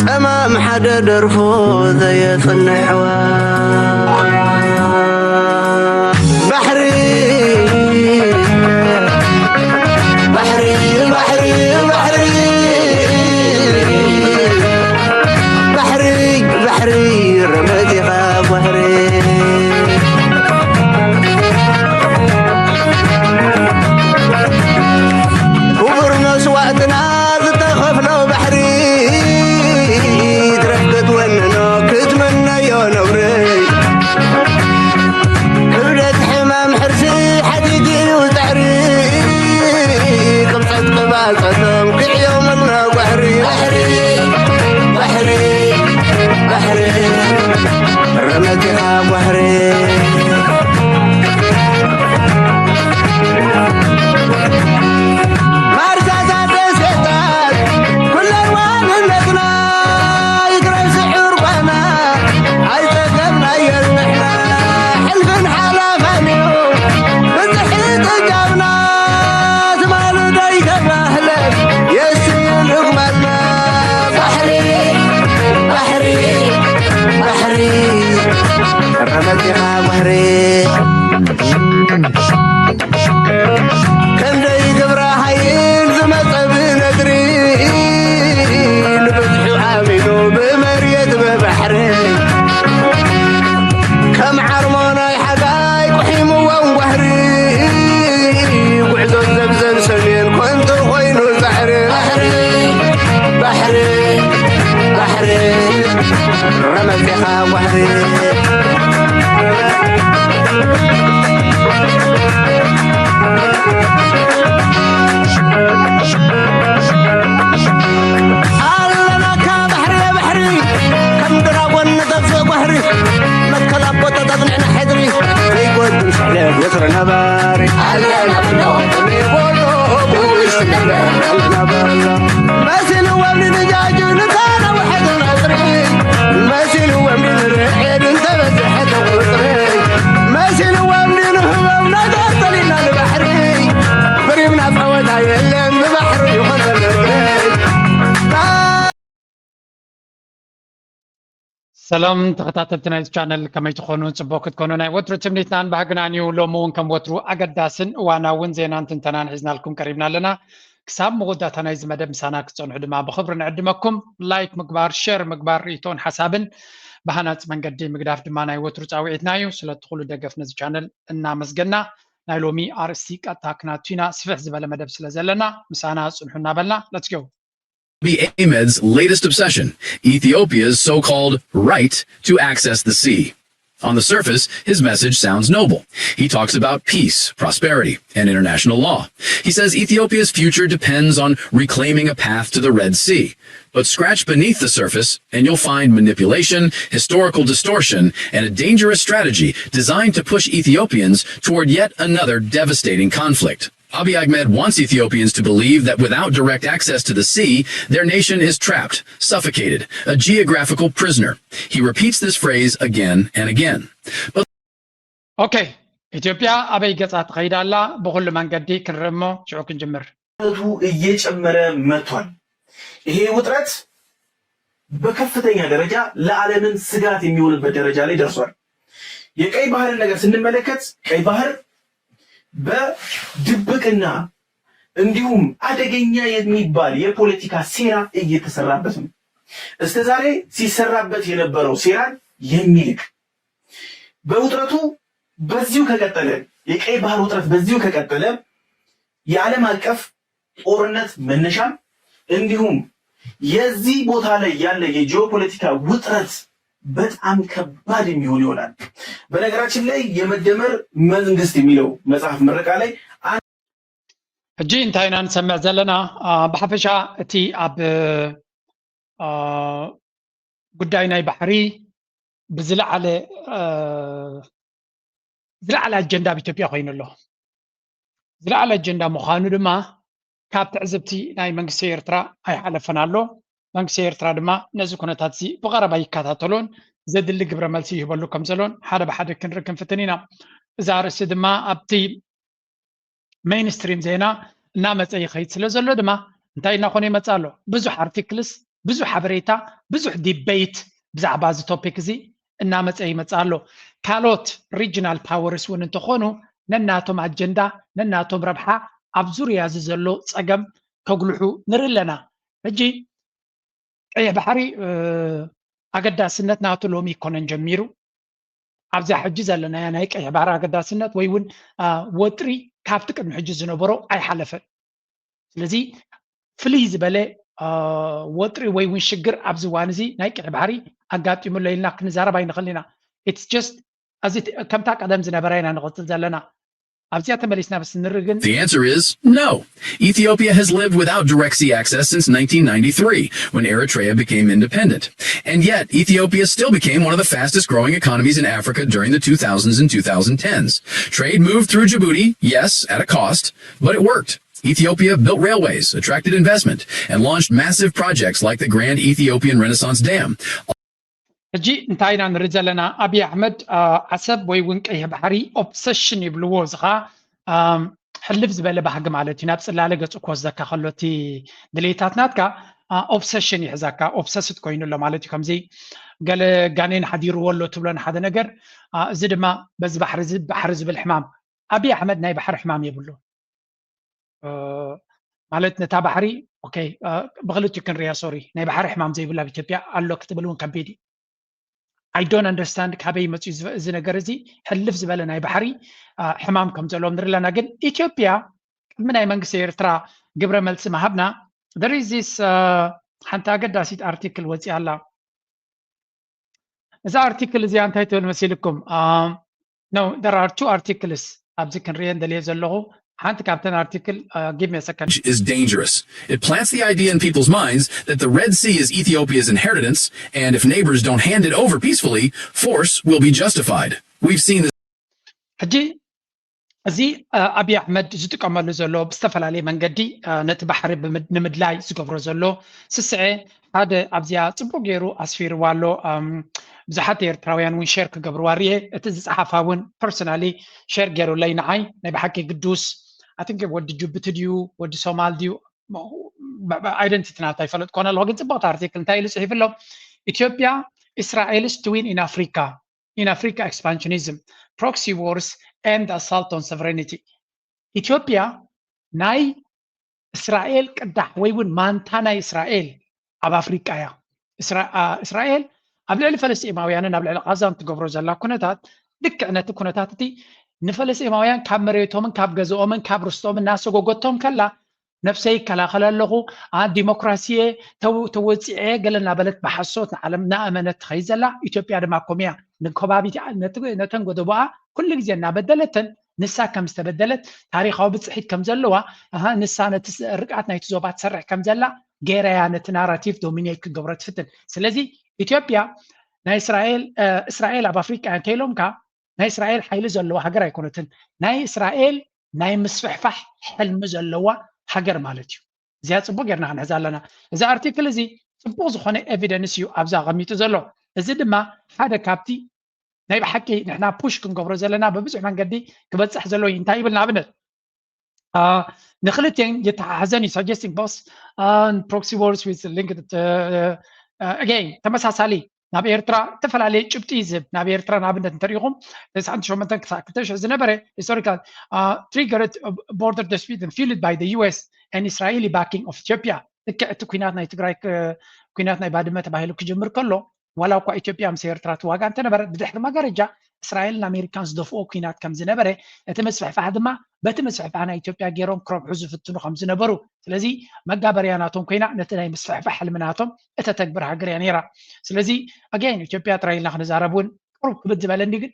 ጸማም ሓደ ደርፉ ዘየጽንሕዋ ባሕሪ፣ ባሕሪ፣ ባሕሪ፣ ባሕሪ፣ ባሕሪ፣ ባሕሪ፣ ረመዚኻ ባሕሪ። ክቡር መስዋእትና ዝተኸፍሎ ባሕሪ፣ ትረፍ ክትወንኖ ክትምነዮ ነውሪ። ክብደት ሕማም ሕርሲ ሓዲግ እዩ ጻዕሪ፣ ቅብጸት ቅባጸቶም ክዕዮምና ጓሕሪ። ባሕሪ፣ ባሕሪ፣ ባሕሪ፣ ረመቲኻ ጓሕሪ። ማርሳታት ደሴታት ኩለን ዋንነትና ይትረፍ ስዑር ጓና ኣይጸገብናዮን ንሕና። ሕልፍን ሓላፋን እዩ ብዝሒ ጽጋብና። ትማሊ ዶ ኣይተባህለ የስዩ ልግመልና። ባሕሪ፣ ባሕሪ፣ ባሕሪ፣ ረመቲኻ ባሕሪ። ክንደይ ግብረ ሓይል ዝመጸ ብነድሪ፣ ንብዝሑ ኣሚኑ ብመሬት ብባሕሪ። ከም ዓርሞ ናይ ሓጋይ ቁሒምዎም ጓህሪ፣ ጉዕዞ ዘብዘን ሰሜን ኮንቱ ኮይኑ ጻዕሪ። ባሕሪ፣ ባሕሪ፣ ባሕሪ፣ ረመጺኻ ጓህሪ። ኣለናካ ባሕሪ፣ ባሕሪ፣ ከም ድራጎን ንጠፍእ ጓህሪ፣ መትከል ኣቦታታት ንሕና ሕድሪ፣ ዘይጎድል ስሕለት ወትሩ ነባሪ። ኣለና ብንወሎ ብውሽጢ ኣለና በሎ። መሲልዎም ንንጃጁ ንተነውሐት ነጥሪ፣ መሲልዎም ንንርዕድ እንተበዝሐ ቁጽሪ፣ መሲልዎም ንንህቦም ነገር ጠሊና ንባሕሪ፣ ብሪምና ጸወታ የለን ብባሕሪ ይኾነ ምድሪ። ሰላም ተኸታተልቲ ናይዚ ቻነል፣ ከመይ ትኾኑ? ጽቡቕ ክትኮኑ ናይ ወትሩ ትምኒትናን ባህግናን እዩ። ሎሚ እውን ከም ወትሩ ኣገዳስን እዋናውን ዜናን ትንተናን ሒዝናልኩም ቀሪብና ኣለና። ክሳብ መወዳእታ ናይዚ መደብ ምሳና ክትጸንሑ ድማ ብኽብሪ ንዕድመኩም። ላይክ ምግባር፣ ሼር ምግባር፣ ርእይቶን ሓሳብን ብሃናጺ መንገዲ ምግዳፍ ድማ ናይ ወትሩ ጻውዒትና እዩ። ስለቲ ኩሉ ደገፍ ነዚ ቻነል እናመስገና፣ ናይ ሎሚ ኣርእስቲ ቀጥታ ክናቱ ኢና። ስፍሕ ዝበለ መደብ ስለ ዘለና ምሳና ጽንሑ እናበልና፣ let's go። Abiy Ahmed's latest obsession, Ethiopia's so called right to access the sea. On the surface, his message sounds noble. He talks about peace, prosperity, and international law. He says Ethiopia's future depends on reclaiming a path to the Red Sea. But scratch beneath the surface, and you'll find manipulation, historical distortion, and a dangerous strategy designed to push Ethiopians toward yet another devastating conflict. Abiy Ahmed wants Ethiopians to believe that without direct access to the sea, their nation is trapped, suffocated, a geographical prisoner. He repeats this phrase again and again. But okay, ኢትዮጵያ ኣበይ ገጻ ትኸይድ ኣላ? ብኹሉ መንገዲ ክንርኢ እሞ ሽዑ ክንጅምር። ውጥረቱ እየጨመረ መጥቷል። ይሄ ውጥረት በከፍተኛ ደረጃ ለዓለምን ስጋት የሚሆንበት ደረጃ ላይ ደርሷል። የቀይ ባህርን ነገር ስንመለከት ቀይ ባህር በድብቅና እንዲሁም አደገኛ የሚባል የፖለቲካ ሴራ እየተሰራበት ነው። እስከዛሬ ሲሰራበት የነበረው ሴራን የሚልቅ በውጥረቱ በዚሁ ከቀጠለ የቀይ ባህር ውጥረት በዚሁ ከቀጠለ የዓለም አቀፍ ጦርነት መነሻም እንዲሁም የዚህ ቦታ ላይ ያለ የጂኦፖለቲካ ውጥረት በጣም ከባድ የሚሆን ይሆናል። በነገራችን ላይ የመደመር መንግስት የሚለው መጽሐፍ ምረቃ ላይ ሕጂ እንታይ ኢና ንሰምዕ ዘለና? ብሓፈሻ እቲ ኣብ ጉዳይ ናይ ባሕሪ ብዝለዓለ ዝለዓለ ኣጀንዳ ኣብ ኢትዮጵያ ኮይኑ ኣሎ። ዝለዓለ ኣጀንዳ ምዃኑ ድማ ካብ ትዕዝብቲ ናይ መንግስቲ ኤርትራ ኣይሓለፈን ኣሎ። መንግስቲ ኤርትራ ድማ ነዚ ኩነታት እዚ ብቐረባ ይከታተሎን ዘድሊ ግብረ መልሲ ይህበሉ ከም ዘሎን ሓደ ብሓደ ክንርኢ ክንፍትን ኢና። እዚ ኣርእስቲ ድማ ኣብቲ ሜይንስትሪም ዜና እናመፀ ይኸይድ ስለ ዘሎ ድማ እንታይ እናኾነ ይመፅእ ኣሎ? ብዙሕ ኣርቲክልስ ብዙሕ ሓበሬታ፣ ብዙሕ ዲበይት ብዛዕባ እዚ ቶፒክ እዚ እናመፀ ይመፅእ ኣሎ። ካልኦት ሪጅናል ፓወርስ እውን እንተኾኑ ነናቶም ኣጀንዳ፣ ነናቶም ረብሓ ኣብ ዙርያ እዚ ዘሎ ፀገም ከጉልሑ ንርኢ ኣለና። ሕጂ ቀይሕ ባሕሪ ኣገዳስነት ናቱ ሎሚ ይኮነን ጀሚሩ። ኣብዛ ሕጂ ዘለናያ ናይ ቀይሕ ባሕሪ ኣገዳስነት ወይ እውን ወጥሪ ካብቲ ቅድሚ ሕጂ ዝነበሮ ኣይሓለፈን። ስለዚ ፍልይ ዝበለ ወጥሪ ወይ እውን ሽግር ኣብዚ እዋን እዚ ናይ ቀይሕ ባሕሪ ኣጋጢሙ ኣሎ ኢልና ክንዛረብ ኣይንኽእል ኢና። It's just ከምታ ቀደም ዝነበረ ኢና ንቕፅል ዘለና። ኣብዚኣ ተመሊስና ምስ ንርኢ ግን The answer is no. Ethiopia has lived without direct sea access since nineteen ninety-three, when Eritrea became independent. And yet, Ethiopia still became one of the fastest growing economies in Africa during the two thousands and two thousand tens. Trade moved through Djibouti, yes, at a cost, but it worked. Ethiopia built railways, attracted investment, and launched massive projects like the Grand Ethiopian Renaissance Dam. ሕጂ እንታይ ኢና ንርኢ ዘለና? ኣብይ ኣሕመድ ዓሰብ ወይ እውን ቀይሕ ባሕሪ ኦብሰሽን ይብልዎ፣ እዚ ኸዓ ሕልፍ ዝበለ ባህጊ ማለት እዩ። ናብ ፅላለ ገፁ ክወስደካ ከሎ እቲ ድሌታት ናትካ ኦብሰሽን ይሕዘካ፣ ኦብሰስድ ኮይኑ ኣሎ ማለት እዩ። ከምዚ ገለ ጋኔን ሓዲርዎ ኣሎ ትብሎ ንሓደ ነገር፣ እዚ ድማ በዚ ባሕሪ እዚ ባሕሪ ዝብል ሕማም። ኣብይ ኣሕመድ ናይ ባሕሪ ሕማም የብሉ ማለት ነታ ባሕሪ ብክልቲኡ ክንሪያ፣ ሶሪ፣ ናይ ባሕሪ ሕማም ዘይብሉ ኣብ ኢትዮጵያ ኣሎ ክትብል እውን ከቢድ እዩ። I don't understand ካበይ መፅዩ እዚ ነገር እዚ። ሕልፍ ዝበለ ናይ ባሕሪ ሕማም ከም ዘለዎም ንርኢ ኣለና። ግን ኢትዮጵያ ቅድሚ ናይ መንግስቲ ኤርትራ ግብረ መልሲ ምሃብና there is this ሓንቲ ኣገዳሲት ኣርቲክል ወፂኣ ኣላ። እዛ ኣርቲክል እዚኣ እንታይ ትብል መሲልኩም? No, there are two articles ኣብዚ ክንሪኤን ደልየ ዘለኹ። ሓንቲ ካብተን ኣርቲክል give me a second. Is dangerous. It plants the idea in people's minds that the Red Sea is Ethiopia's inheritance, and if neighbors don't hand it over peacefully, force will be justified. We've seen this. ሕጂ እዚ ኣብይ ኣሕመድ ዝጥቀመሉ ዘሎ ብዝተፈላለየ መንገዲ ነቲ ባሕሪ ንምድላይ ዝገብሮ ዘሎ ስስዐ ሓደ ኣብዚኣ ፅቡቅ ገይሩ ኣስፊርዋ ኣሎ። ብዙሓት ኤርትራውያን እውን ሸር ክገብርዋ ርኤ። እቲ ዝፀሓፋ እውን ፐርሶናሊ ሸር ገይሩለይ ንዓይ። ናይ ብሓቂ ግዱስ ኣትንክ ወዲ ጅቡቲ ድዩ ወዲ ሶማል ድዩ ኣይደንቲቲ ናታ ይፈለጥ ኮነ ኣለኹ፣ ግን ፅቡቅቲ ኣርቲክል እንታይ ኢሉ ፅሒፉ ኣሎ? ኢትዮጵያ Israel's twin in Africa, in Africa expansionism, proxy wars and assault on sovereignty. ኢትዮጵያ ናይ እስራኤል ቅዳሕ ወይ እውን ማንታ ናይ እስራኤል ኣብ ኣፍሪቃ እያ። እስራኤል ኣብ ልዕሊ ፈለስጢማውያንን ኣብ ልዕሊ ቃዛን ትገብሮ ዘላ ኩነታት ልክዕ ነቲ ኩነታት እቲ ንፈለስጢማውያን ካብ መሬቶምን ካብ ገዝኦምን ካብ ርስቶምን እናሰጎገቶም ከላ ነብሰይ ይከላኸል ኣለኹ፣ ዲሞክራሲየ ተወፂዐ ገለ እናበለት ብሓሶት ንዓለም እናእመነት ትኸይድ ዘላ ኢትዮጵያ ድማ ከምኡ እያ። ንከባቢቲ ነተን ጎደቦኣ ኩሉ ግዜ እናበደለተን ንሳ ከም ዝተበደለት ታሪኻዊ ብፅሒት ከም ዘለዋ ንሳ ነቲ ርቅኣት ናይቲ ዞባ ትሰርሕ ከም ዘላ ገይራ እያ ነቲ ናራቲቭ ዶሚኔት ክገብሮ ትፍትን። ስለዚ ኢትዮጵያ ናይ እስራኤል እስራኤል ኣብ ኣፍሪቃ እንተኢሎምካ ናይ እስራኤል ሓይሊ ዘለዋ ሃገር ኣይኮነትን። ናይ እስራኤል ናይ ምስፍሕፋሕ ሕልሚ ዘለዋ ሃገር ማለት እዩ። እዚኣ ፅቡቅ ጌርና ክንሕዛ ኣለና። እዚ ኣርቲክል እዚ ፅቡቅ ዝኾነ ኤቪደንስ እዩ ኣብዛ ኣቐሚጡ ዘሎ። እዚ ድማ ሓደ ካብቲ ናይ ብሓቂ ንሕና ፑሽ ክንገብሮ ዘለና ብብዙሕ መንገዲ ክበፅሕ ዘለዎ እዩ። እንታይ ይብል ንኣብነት ንክልቲኤን የተሓሓዘን እዩ suggesting both proxy wars with linked again ተመሳሳሊ ናብ ኤርትራ ዝተፈላለየ ጭብጢ እዩ ዝህብ። ናብ ኤርትራ ንኣብነት እንተሪኢኹም ተስዓን ሸሞንተን ክሳብ ክልተ ሽሕ ዝነበረ historical triggered border dispute fueled by the U S and Israeli backing of Ethiopia። ልክዕ እቲ ኩናት ናይ ትግራይ ኩናት ናይ ባድመ ተባሂሉ ክጅምር ከሎ ዋላ እኳ ኢትዮጵያ ምስ ኤርትራ ትዋጋ እንተነበረ ብድሕሪ መጋረጃ እስራኤልን ኣሜሪካን ዝደፍኦ ኩናት ከም ዝነበረ እቲ ምስፍሕፋሕ ድማ በቲ ምስፍሕፋሕ ናይ ኢትዮጵያ ገይሮም ክረብሑ ዝፍትኑ ከም ዝነበሩ ስለዚ መጋበርያ ናቶም ኮይና ነቲ ናይ ምስፍሕፋሕ ሕልሚ ናቶም እተተግብር ሃገር እያ ነይራ። ስለዚ ኣገይን ኢትዮጵያ ጥራይ ኢልና ክንዛረብ እውን ቅሩብ ክብድ ዝበለኒ ግን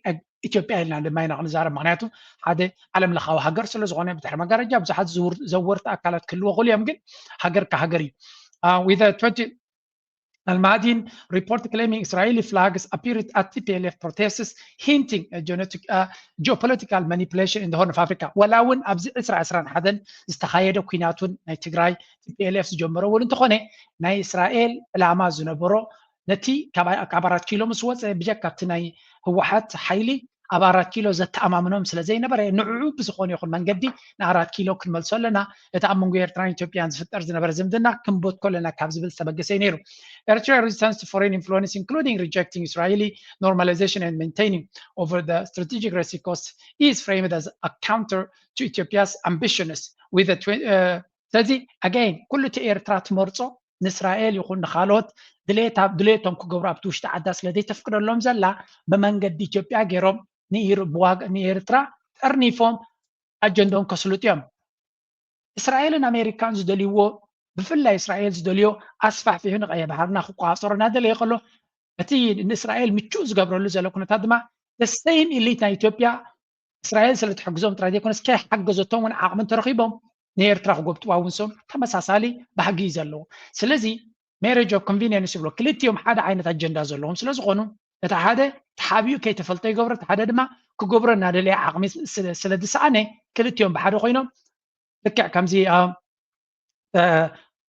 ኢትዮጵያ ኢልና ድማ ኢና ክንዛረብ። ምክንያቱ ሓደ ዓለም ለኻዊ ሃገር ስለ ዝኾነ ብድሕሪ መጋረጃ ብዙሓት ዘወርቲ ኣካላት ክህልዎ ክእሉ እዮም። ግን ሃገር ከሃገር እዩ። With Al-Mahdi report claiming Israeli flags appeared at T P L F protests, hinting at geopolitical manipulation in the Horn of Africa. ወላ እውን ኣብዚ ዕስራ ዕስራን ሓደን ዝተኻየደ ኩናት እውን ናይ ትግራይ T P L F ዝጀመሮ እውን እንተኾነ ናይ እስራኤል ዕላማ ዝነበሮ ነቲ ካብ ኣራት ኪሎ ምስ ወፀ ብጀካ እቲ ናይ ህወሓት ሓይሊ ኣብ ኣራት ኪሎ ዘተኣማምኖም ስለ ዘይነበረ ንዕዑ ብዝኾነ ይኹን መንገዲ ንኣራት ኪሎ ክንመልሶ ኣለና፣ እቲ ኣብ መንጎ ኤርትራን ኢትዮጵያን ዝፍጠር ዝነበረ ዝምድና ክንበትኮ ኣለና ካብ ዝብል ዝተበገሰ እዩ ነይሩ። Eritrea resistance to foreign influence, including rejecting Israeli normalization and maintaining over the strategic risk cost, is framed as a counter to Ethiopia's ambitions with the twen- uh, ስለዚ again ኩሉ እቲ ኤርትራ ትመርጾ ንእስራኤል ይኹን ንኻልኦት ድሌታ ድሌቶም ክገብሩ ኣብቲ ውሽጢ ዓዳ ስለ ዘይተፍቅደሎም ዘላ ብመንገዲ ኢትዮጵያ ገይሮም ንኢር- ብዋጋ- ንኤርትራ ጠርኒፎም ኣጀንዳኦም ከስልጡ እዮም። እስራኤልን ኣሜሪካን ዝደልይዎ ብፍላይ እስራኤል ዝደልዮ ኣስፋሕፊሑ ንቀይሕ ባሕርና ክቆፃፀሮ እናደለየ ከሎ እቲ ንእስራኤል ምቹእ ዝገብረሉ ዘሎ ኩነታት ድማ the same elite ናይ ኢትዮጵያ እስራኤል ስለ ትሕግዞም ጥራይ ዘይኮነስ ከይሓገዘቶም እውን ዓቕሚ እንተረኺቦም ንኤርትራ ክጎብጥዋ እውን ሰም ተመሳሳሊ ባህጊ እዩ ዘለዎ። ስለዚ marriage of convenience ይብሎ ክልቲኦም ሓደ ዓይነት ኣጀንዳ ዘለዎም ስለ ዝኾኑ እቲ ሓደ ተሓቢኡ ከይተፈልጦ ይገብሮ፣ እቲ ሓደ ድማ ክገብሮ እናደለየ ዓቕሚ ስለ- ስለ ዝሰኣነ ክልቲኦም ብሓደ ኮይኖም ልክዕ ከምዚ ኣ- እ፣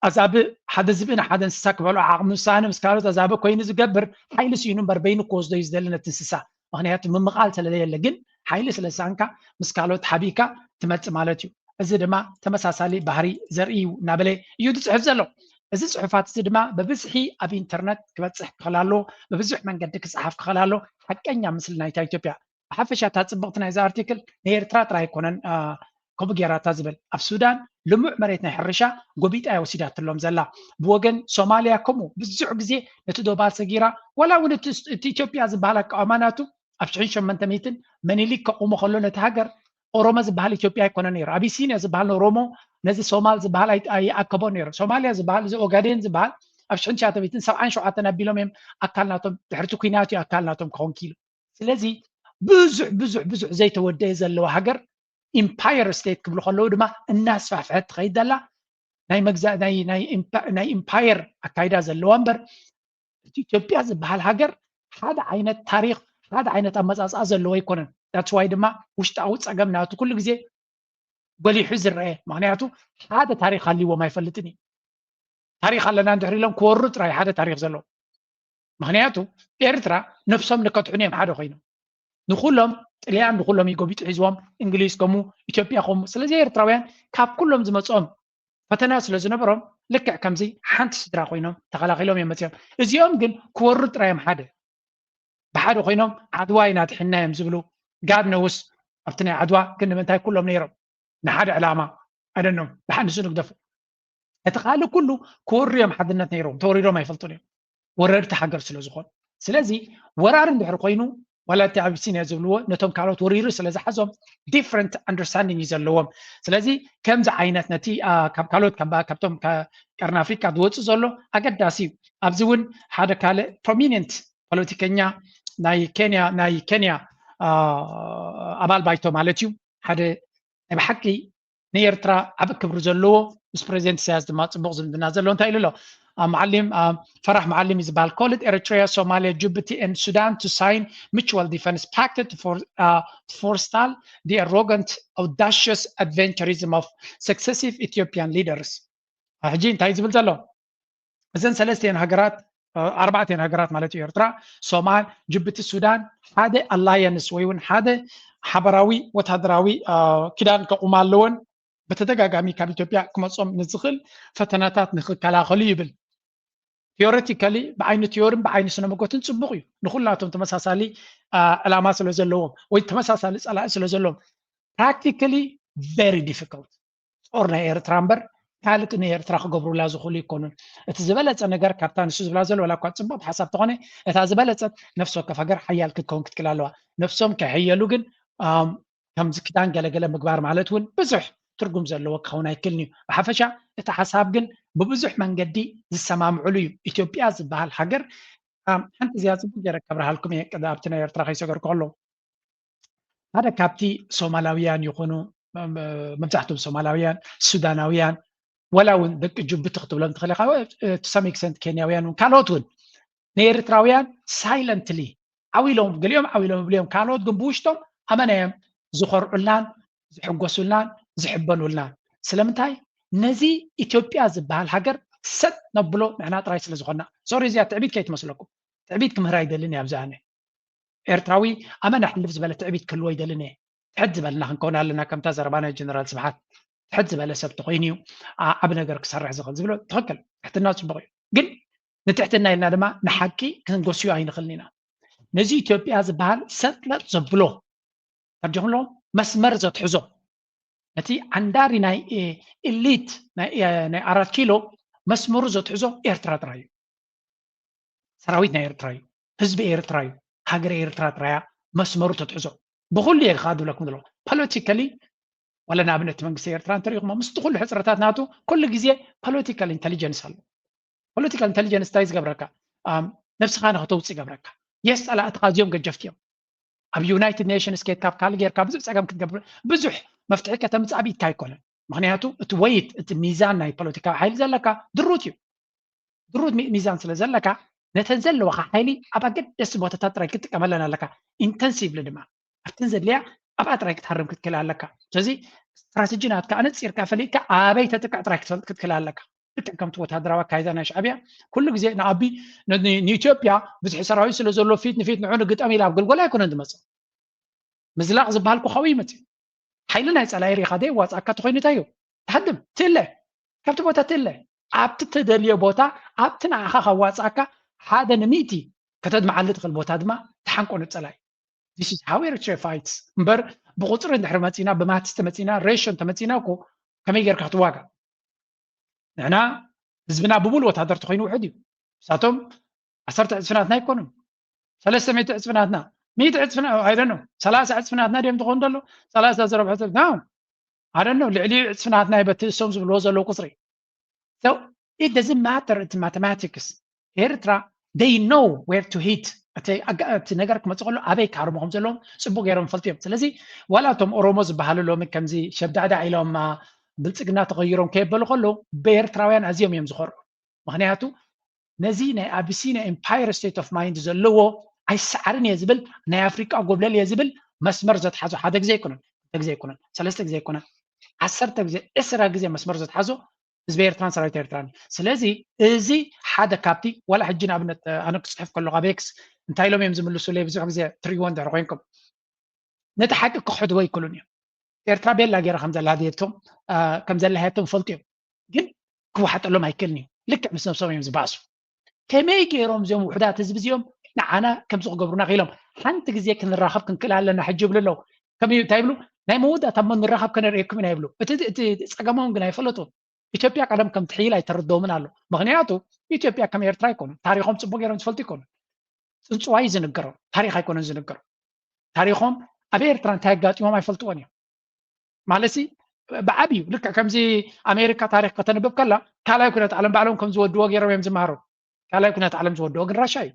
ኣዛብእ ሓደ ዝብኢ ንሓደ እንስሳ ክበልዖ ዓቕሚ ዝሰኣነ ምስ ካልኦት ኣዛብእ ኮይኑ ዝገብር ሓይሊ ስኢኑ እምበር በይኑ ክወስዶ እዩ ዝደሊ ነቲ እንስሳ። ምክንያቱ ምምቓል ስለ ዘየለ ግን ሓይሊ ስለ ዝሰኣንካ ምስ ካልኦት ሓቢእካ ትመጽእ ማለት እዩ። እዚ ድማ ተመሳሳሊ ባህሪ ዘርኢ እዩ እናበለ እዩ ዝፅሕፍ ዘሎ። እዚ ፅሑፋት እዚ ድማ ብብዝሒ ኣብ ኢንተርነት ክበፅሕ ክኽእል ኣለዎ፣ ብብዙሕ መንገዲ ክፅሓፍ ክኽእል ኣለዎ። ሓቀኛ ምስሊ ናይታ ኢትዮጵያ ብሓፈሻ እታ ፅብቕቲ ናይዚ ኣርቲክል ንኤርትራ ጥራይ ኣይኮነን ከምኡ ጌራታ ዝብል ኣብ ሱዳን ልሙዕ መሬት ናይ ሕርሻ ጎቢጣ እያ ወሲዳትሎም ዘላ። ብወገን ሶማልያ ከምኡ ብዙሕ ግዜ ነቲ ዶባል ሰጊራ ዋላ እውን እቲ ኢትዮጵያ ዝበሃል ኣቃውማ ናቱ ኣብ ሽሕን ሸሞንተ ሚእትን መኒሊክ ከቑሞ ከሎ ነቲ ሃገር ኦሮሞ ዝበሃል ኢትዮጵያ ኣይኮነ ነይሩ። ኣቢሲንያ ዝበሃል ኦሮሞ ነዚ ሶማል ዝበሃል ኣይኣከቦ ነይሩ። ሶማልያ ዝበሃል እዚ ኦጋዴን ዝበሃል ኣብ ሽሕን ትሽዓተ ሚእትን ሰብዓን ሸውዓተን ኣቢሎም እዮም ኣካል ናቶም ድሕርቲ ኩናት እዩ ኣካል ናቶም ክኾን ክኢሉ። ስለዚ ብዙሕ ብዙሕ ብዙሕ ዘይተወደአ ዘለዋ ሃገር ኢምፓየር ስቴት ክብሉ ከለዉ ድማ እናስፋሕፍሐት ትኸይድ ዘላ ናይ መግዛእ ናይ ኢምፓየር ኣካይዳ ዘለዋ እምበር እቲ ኢትዮጵያ ዝበሃል ሃገር ሓደ ዓይነት ታሪክ ሓደ ዓይነት ኣመፃፅኣ ዘለዎ ኣይኮነን። ዳትስ ዋይ ድማ ውሽጣዊ ፀገም ናቱ ኩሉ ግዜ ጎሊሑ ዝረአ። ምክንያቱ ሓደ ታሪክ ሃልዎም ኣይፈልጥን እዩ። ታሪክ ኣለና እንድሕር ኢሎም ክወሩ ጥራይ ሓደ ታሪክ ዘለዎ። ምክንያቱ ኤርትራ ነብሶም ንከትሕኑ እዮም ሓደ ኮይኖም ንኩሎም ጥልያን ንኩሎም እዩ ጎቢጡ ሒዝዎም እንግሊዝ ከምኡ ኢትዮጵያ ከምኡ። ስለዚ ኤርትራውያን ካብ ኩሎም ዝመፅኦም ፈተና ስለ ዝነበሮም ልክዕ ከምዚ ሓንቲ ስድራ ኮይኖም ተኸላኺሎም እዮም መፅኦም። እዚኦም ግን ክወሩ ጥራይ እዮም ሓደ ብሓደ ኮይኖም ዓድዋ ኢና ድሒንና እዮም ዝብሉ። ጋድ ነውስ ኣብቲ ናይ ዓድዋ ግን ንምንታይ ኩሎም ነይሮም ንሓደ ዕላማ ኣደኖም ብሓንሱ ንግደፉ። እቲ ካልእ ኩሉ ክወሩ እዮም ሓድነት ነይሮም ተወሪዶም ኣይፈልጡን እዮም ወረርቲ ሃገር ስለ ዝኾኑ። ስለዚ ወራሪ እንድሕር ኮይኑ ዋላ እቲ ኣቢሲንያ ዝብልዎ ነቶም ካልኦት ወሪሩ ስለ ዝሓዞም ዲፍረንት ኣንደርስታንዲንግ እዩ ዘለዎም። ስለዚ ከምዚ ዓይነት ነቲ ካብ ካልኦት ካብቶም ቀርኒ ኣፍሪቃ ዝወፅእ ዘሎ ኣገዳሲ እዩ። ኣብዚ እውን ሓደ ካልእ ፕሮሚነንት ፖለቲከኛ ናይ ኬንያ ናይ ኬንያ ኣባል ባይቶ ማለት እዩ ሓደ ናይ ብሓቂ ንኤርትራ ዓብ ክብሪ ዘለዎ ምስ ፕሬዚደንት ኢሳያስ ድማ ፅቡቅ ዝምድና ዘለዎ እንታይ ኢሉ ኣሎ? መዓሊም ፈራሕ መዓሊም እዩ ዝበሃል። Called Eritrea, Somalia, Djibouti and Sudan to sign mutual defense pact to forestall the arrogant audacious adventurism of successive Ethiopian leaders. ሕጂ እንታይ ዝብል ዘሎ? እዘን ሰለስቲኤን ሃገራት ኣርባዕተን ሃገራት ማለት እዩ ኤርትራ፣ ሶማል፣ ጅቡቲ፣ ሱዳን ሓደ ኣላየንስ ወይ እውን ሓደ ሓበራዊ ወታደራዊ ኪዳን ከቑማ ኣለወን። ብተደጋጋሚ ካብ ኢትዮጵያ ክመፆም ንዝኽእል ፈተናታት ንክከላኸሉ ይብል። ቲዮሬቲካሊ ብዓይኒ ቲዮርን ብዓይኒ ስነ መጎትን ፅቡቅ እዩ ንኩላቶም ተመሳሳሊ ዕላማ ስለ ዘለዎም ወይ ተመሳሳሊ ፀላኢ ስለ ዘለዎም። ፕራክቲካሊ ቨሪ ዲፊካልት ጦር ናይ ኤርትራ እምበር ካልእ ንኤርትራ ክገብሩላ ዝኽእሉ ኣይኮኑን። እቲ ዝበለፀ ነገር ካብታ ንሱ ዝብላ ዘሎ ዋላ እኳ ፅቡቅቲ ሓሳብ ተኾነ እታ ዝበለፀት ነፍሲ ወከፍ ሃገር ሓያል ክትከውን ክትክእል ኣለዋ። ነፍሶም ከይሕየሉ ግን ከምዚ ክዳን ገለገለ ምግባር ማለት እውን ብዙሕ ትርጉም ዘለዎ ክኸውን ኣይክእልን እዩ። ብሓፈሻ እቲ ሓሳብ ግን ብብዙሕ መንገዲ ዝሰማምዕሉ እዩ። ኢትዮጵያ ዝበሃል ሃገር ሓንቲ እዚኣ ፅቡቅ ገይረ ከብርሃልኩም እየ ኣብቲ ናይ ኤርትራ ከይሰገርኩ ከለዉ ሓደ ካብቲ ሶማላውያን ይኹኑ መብዛሕትኦም ሶማላውያን ሱዳናውያን ወላ እውን ደቂ ጅቡቲ ክትብሎም ትኽእል ኢኻ to some extent ኬንያውያን እውን ካልኦት እውን ንኤርትራውያን ሳይለንትሊ ዓው ኢሎም ገሊኦም ዓው ኢሎም ይብሉ እዮም ካልኦት ግን ብውሽጦም ኣመና እዮም ዝኮርዑልናን ዝሕጎሱልናን ዝሕበኑልናን ስለምንታይ ነዚ ኢትዮጵያ ዝበሃል ሃገር ሰጥ ነብሎ ንሕና ጥራይ ስለ ዝኾንና sorry እዚኣ ትዕቢት ከይትመስለኩም ትዕቢት ክምህር ኣይደልን እየ ኣብዚ ኣነ ኤርትራዊ ኣመና ሕልፍ ዝበለ ትዕቢት ክህልዎ ይደልን እየ። ትሕት ዝበልና ክንከውን ኣለና። ከምታ ዘረባ ናይ ጀነራል ስብሓት፣ ትሕት ዝበለ ሰብ ተኮይኑ እዩ ዓብ ነገር ክሰርሕ ዝኽእል ዝብሎ ትኽክል። ትሕትና ፅቡቅ እዩ፣ ግን ንትሕትና ኢልና ድማ ንሓቂ ክንጎስዮ ኣይንኽእልን ኢና። ነዚ ኢትዮጵያ ዝበሃል ሰጥለጥ ዘብሎ፣ ኣጆኹም ኣለዎ መስመር ዘትሕዞ፣ ነቲ ዓንዳሪ ናይ ኤሊት ናይ ኣራት ኪሎ መስመሩ ዘትሕዞ ኤርትራ ጥራይ እዩ። ሰራዊት ናይ ኤርትራ እዩ፣ ህዝቢ ኤርትራ እዩ፣ ሃገር ኤርትራ ጥራያ መስመሩ ተትሕዞ። ብኩሉ እየ ከዓ ዝብለኩም ዘሎ ፖለቲካሊ፣ ዋላ ንኣብነት መንግስቲ ኤርትራ እንተሪኢኹሞ ምስቲ ኩሉ ሕፅረታት ናቱ ኩሉ ግዜ ፖለቲካል ኢንቴሊጀንስ ኣሎ። ፖለቲካል ኢንቴሊጀንስ እንታይ ዝገብረካ? ነብስኻ ንክተውፅእ ይገብረካ። የስ፣ ፀላእትኻ እዚኦም ገጀፍቲ እዮም። ኣብ ዩናይትድ ኔሽንስ ኬድካ ካብ ካልእ ጌርካ ብዙሕ ፀገም ክትገብር፣ ብዙሕ መፍትሒ ከተምፅእ ኣብ ኢድካ ኣይኮነን። ምክንያቱ እቲ ወይት፣ እቲ ሚዛን ናይ ፖለቲካዊ ሓይሊ ዘለካ ድሩት እዩ። ድሩት ሚዛን ስለ ዘለካ ነተን ዘለዋካ ሓይሊ ኣብ ኣገደስቲ ቦታታት ጥራይ ክትጥቀመለን ኣለካ። ኢንተንሲቭሊ ድማ ኣብተን ዘድልያ ኣብኣ ጥራይ ክትሃርም ክትክእል ኣለካ። ስለዚ ስትራተጂ ናትካ ኣነፂርካ ፈሊጥካ ኣበይ ተጥቅዕ ጥራይ ክትፈልጥ ክትክእል ኣለካ። ልክዕ ከምቲ ወታደራዊ ኣካይዳ ናይ ሻዕብያ ኩሉ ግዜ ንኣቢ ንኢትዮጵያ ብዙሒ ሰራዊት ስለ ዘሎ ፊት ንፊት ንዑ ንግጠም ኢላ ኣብ ገልጎል ኣይኮነን ዝመፅእ። ምዝላቕ ዝበሃል ኮ ካብኡ ይመፅእ። ሓይሊ ናይ ፀላኢ ሪኢኻ ደይ ዋፃካ ተኮይኑ እንታይ እዩ? ትሃድም ትእለ፣ ካብቲ ቦታ ትእለ፣ ኣብቲ ተደልዮ ቦታ ኣብቲ ንዓኻ ካዋፃካ ሓደ ንሚእቲ ከተድመዓሉ ትኽእል ቦታ ድማ ትሓንቆ ንፀላኢ። This is how Eritrea fights እምበር ብቁፅሪ እንድሕር መፂና ብማትስ ተመፂና ሬሽን ተመፂና እኮ ከመይ ጌርካ ክትዋጋ? ንሕና ህዝብና ብሙሉ ወታደር ተኮይኑ ውሕድ እዩ። ንሳቶም ዓሰርተ ዕፅፍናትና ኣይኮኑን፣ ሰለስተ ሚእቲ ዕፅፍናትና፣ ሚእቲ ዕፅፍና ኣይደኖ ሰላሳ ዕፅፍናትና ድዮም ትኾኑ ደሎ ሰላሳ ዘረብሐ ሰብ ና ኣደኖ ልዕሊ ዕፅፍናትና ይበትእሶም ዝብልዎ ዘለዉ ቁፅሪ። So it doesn't matter እቲ ማተማቲክስ ኤርትራ they know where to hit። እቲ ነገር ክመፅእ ከሎ ኣበይ ክሃርሙ ከም ዘለዎም ፅቡቅ ገይሮም ፈልጡ እዮም። ስለዚ ዋላ እቶም ኦሮሞ ዝበሃሉ ሎሚ ከምዚ ሸብዳዕዳዕ ኢሎም ብልፅግና ተቐይሮም ከየበሉ ከለዉ ብኤርትራውያን ኣዝዮም እዮም ዝኾርዑ። ምክንያቱ ነዚ ናይ ኣቢሲኒያ ኢምፓየር ስቴት ኦፍ ማይንድ ዘለዎ ኣይሰዓርን እየ ዝብል ናይ ኣፍሪቃ ጎብለል እየ ዝብል መስመር ዘትሓዞ ሓደ ግዜ ኣይኮነን፣ ክልተ ግዜ ኣይኮነን፣ ሰለስተ ግዜ ኣይኮነን፣ ዓሰርተ ግዜ፣ ዕስራ ግዜ መስመር ዘትሓዞ ህዝቢ ኤርትራን ሰራዊት ኤርትራን እዩ። ስለዚ እዚ ሓደ ካብቲ ዋላ ሕጂ ንኣብነት ኣነ ክፅሕፍ ከለኹ ኣብ ኤክስ እንታይ ኢሎም እዮም ዝምልሱለይ ብዙሕ ግዜ ትሪእዎ እንድሕር ኮይንኩም ነቲ ሓቂ ክሕድዎ ኣይክእሉን እዮም። ኤርትራ ቤላ ገይራ ከም ዘላሃየቶም ከም ዘላሃየቶም ፈልጡ እዮም፣ ግን ክወሓጠሎም ኣይክእልን እዩ። ልክዕ ምስ ነብሶም እዮም ዝበኣሱ። ከመይ ገይሮም እዚኦም ውሕዳት ህዝቢ እዚኦም ንዓና ከምዚ ክገብሩና ክኢሎም? ሓንቲ ግዜ ክንራኸብ ክንክእል ኣለና ሕጂ ይብሉ ኣለዉ። ከመይ እንታይ ይብሉ? ናይ መወዳእታ እሞ ንራኸብ ከነርእየኩም ኢና ይብሉ። እቲ እቲ ጸገሞም ግን ኣይፈለጡን። ኢትዮጵያ ቀደም ከም ትሕይል ኣይተረድኦምን ኣሎ። ምክንያቱ ኢትዮጵያ ከም ኤርትራ ኣይኮኑን። ታሪኾም ጽቡቅ ገይሮም ዝፈልጡ ኣይኮኑን። ጽንጽዋይ ዝንገሮም ታሪኽ ኣይኮነን ዝንገሮም። ታሪኾም ኣብ ኤርትራ እንታይ ኣጋጢሞም ኣይፈልጥዎን እዮም። ማለትሲ ብዓብዩ ልክዕ ከምዚ ኣሜሪካ ታሪኽ ከተንብብ ከላ ካልኣይ ኩነት ዓለም ባዕሎም ከም ዝወድዎ ገይሮም እዮም ዝመሃሩ። ካልኣይ ኩነት ዓለም ዝወድዎ ግን ራሻ እዩ።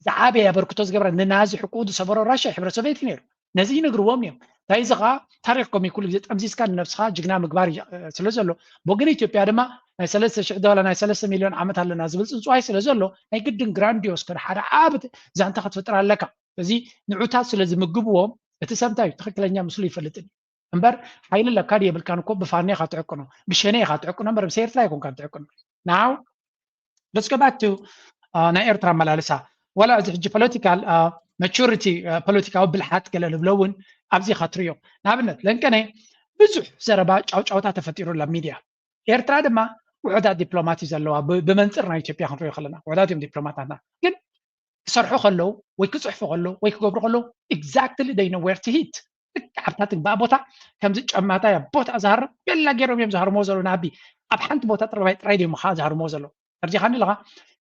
ዝዓበየ ኣበርክቶ ዝገብረ ንናዚ ሕቁኡ ዝሰበሮ ራሻ ሕብረት ሶቪየት እዩ ነይሩ። ነዚ ይነግርዎም እዮም። እንታይ እዚ ከዓ ታሪኽኩም እዩ ኩሉ ግዜ ጠምዚዝካ ንነብስኻ ጅግና ምግባር እዩ፣ እ፣ ስለ ዘሎ ብወገን ኢትዮጵያ ድማ ናይ ሰለስተ ሽሕ ዶላር ናይ ሰለስተ ሚልዮን ዓመት ኣለና ዝብል ፅንፅዋይ ስለ ዘሎ ናይ ግድን ግራንዲዮስ ከደ ሓደ ዓብ ዛንታ ክትፍጥር ኣለካ። እዚ ንዑታት ስለ ዝምግብዎም እቲ ሰብ እንታይ እዩ ትኽክለኛ ምስሉ ይፈልጥን እዩ። እምበር ሓይሊ ለካ ድየብልካን እኮ ብፋኖ ኢኻ ትዕቅኖ፣ ብሸኔ ኢኻ ትዕቅኖ እምበር ምስ ኤርትራ ኣይኮንካን ትዕቅኖ። Now let's go back to ናይ ኤርትራ ኣመላልሳ። ዋላ እዚ ሕጂ ፖለቲካል ማቹሪቲ፣ ፖለቲካዊ ብልሓት ገለ ንብሎ እውን ኣብዚ ኢኻ ትሪኦ። ንኣብነት ለንቀነ ብዙሕ ዘረባ ጫውጫውታ ተፈጢሩ ኣብ ሚድያ። ኤርትራ ድማ ውሑዳት ዲፕሎማት እዩ ዘለዋ፣ ብ-፣ ብመንፅር ናይ ኢትዮጵያ ክንሪኦ ከለና ውሑዳት እዮም ዲፕሎማታትና። ግን ክሰርሑ ከለዉ ወይ ክፅሕፉ ከለዉ ወይ ክገብሩ ከለዉ exactly they know where to hit። ልክዕ ኣብታ ትግባእ ቦታ ከምዚ ጨማታይ ኣብ ቦታ ዝሃርም ቤላ ገይሮም እዮም ዝሃርምዎ ዘለዉ። ንኣቢ ኣብ ሓንቲ ቦታ ጥራይ ጥራይ ድዮም ከዓ ዝሃርምዎ ዘለዉ? ተርዲኻኒ ኣለኻ?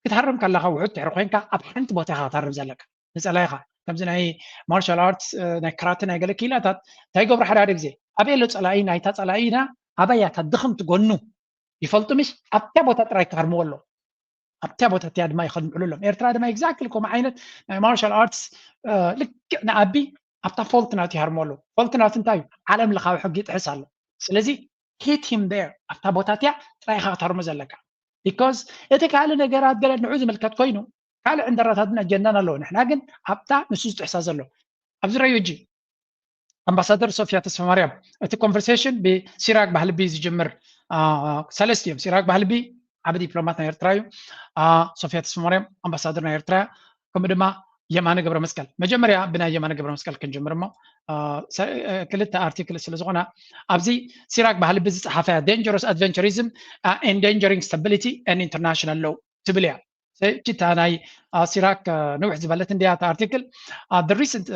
ክትሃርም ከለኻ ውሑድ ድሕሪ ኮይንካ ኣብ ሓንቲ ቦታ ኢኻ ክትሃርም ዘለካ። ንፀላኢኻ ከምዚ ናይ ማርሻል ኣርትስ፣ እ፣ ናይ ካራተ ናይ ገለ ክኢላታት እንታይ ይገብሩ ሓደ ሓደ ግዜ ኣበይ ኣሎ ፀላኢ ናይታ ፀላኢና ኣበይ እያ እታ ድኽምቲ ጎኑ ይፈልጡ ምሽ ኣብታ ቦታ ጥራይ ክሃርምዎ ኣለዉ። ኣብታ ቦታ እቲኣ ድማ ይኸድምዕሉ ኣለዎም። ኤርትራ ድማ ኤግዛክትሊ ከምኡ ዓይነት ናይ ማርሻል ኣርትስ፣ እ፣ ልክዕ ንኣቢ ኣብታ ፎልት ናቱ ይሃርሞ ኣለዉ። ፎልት ናቱ እንታይ እዩ? ዓለም ለኻዊ ሕጊ ይጥሕስ ኣሎ። ስለዚ hit him there ኣብታ ቦታ እቲኣ ጥራይ ኢኻ ክትሃርሞ ዘለካ። ቢኮዝ እቲ ካልእ ነገራት ገለ ንዑ ዝምልከት ኮይኑ ካልእ ዕንደራታትን ኣጀንዳን ኣለዎ። ንሕና ግን ኣብታ ንሱ ዝጥሕሳ ዘሎ ኣብዚ ረዩ እጂ ኣምባሳደር ሶፊያ ተስፋማርያም እቲ ኮንቨርሴሽን ብሲራክ ባህልቢ ዝጅምር፣ አ፣ ሰለስተ እዮም። ሲራክ ባህልቢ ዓቢ ዲፕሎማት ናይ ኤርትራ እዩ። አ፣ ሶፊያ ተስፋማርያም ኣምባሳደር ናይ ኤርትራ ከምኡ ድማ የማነ ገብረ መስቀል። መጀመርያ ብናይ የማነ ገብረ መስቀል ክንጅምር እሞ ክልተ ኣርቲክል ስለ ዝኾና ኣብዚ ሲራክ ባህሊ ብዝፀሓፈያ dangerous adventurism endangering stability and international law ትብል እያ። እታ ናይ ሲራክ ንውሕ ዝበለት እንዲያ እታ ኣርቲክል። Recent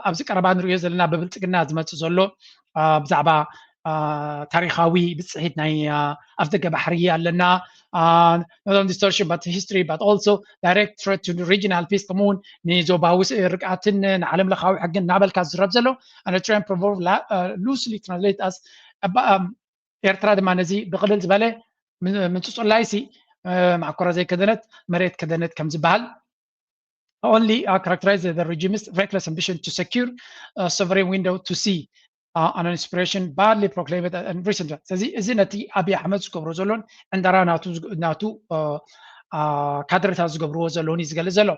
ኣብዚ ቀረባ ንሪኦ ዘለና ብብልፅግና ዝመፅእ ዘሎ ብዛዕባ ታሪኻዊ ብፅሒት ናይ ኣፍደገ ባሕሪ ኣለና። Not only distortion but history but also direct threat to regional peace ከምኡ እውን ንዞባዊ ርግኣትን ንዓለም ለኻዊ ሕግን እናበልካ ዝዝረብ ዘሎ Eritrean proverb loosely translate as ኤርትራ ድማ ነዚ ብቕልል ዝበለ ምንፅፁላይ ሲ ማዕኮራ ዘይከደነት መሬት ከደነት ከም ዝበሃል only characterize the regime's reckless ambition to secure sovereign window to see an inspiration badly proclaimed and recent። ስለዚ እዚ ነቲ ኣብይ ኣሕመድ ዝገብሮ ዘሎን ዕንደራ ናቱ ካድረታት ዝገብርዎ ዘለውን እዩ ዝገልፅ ዘሎ።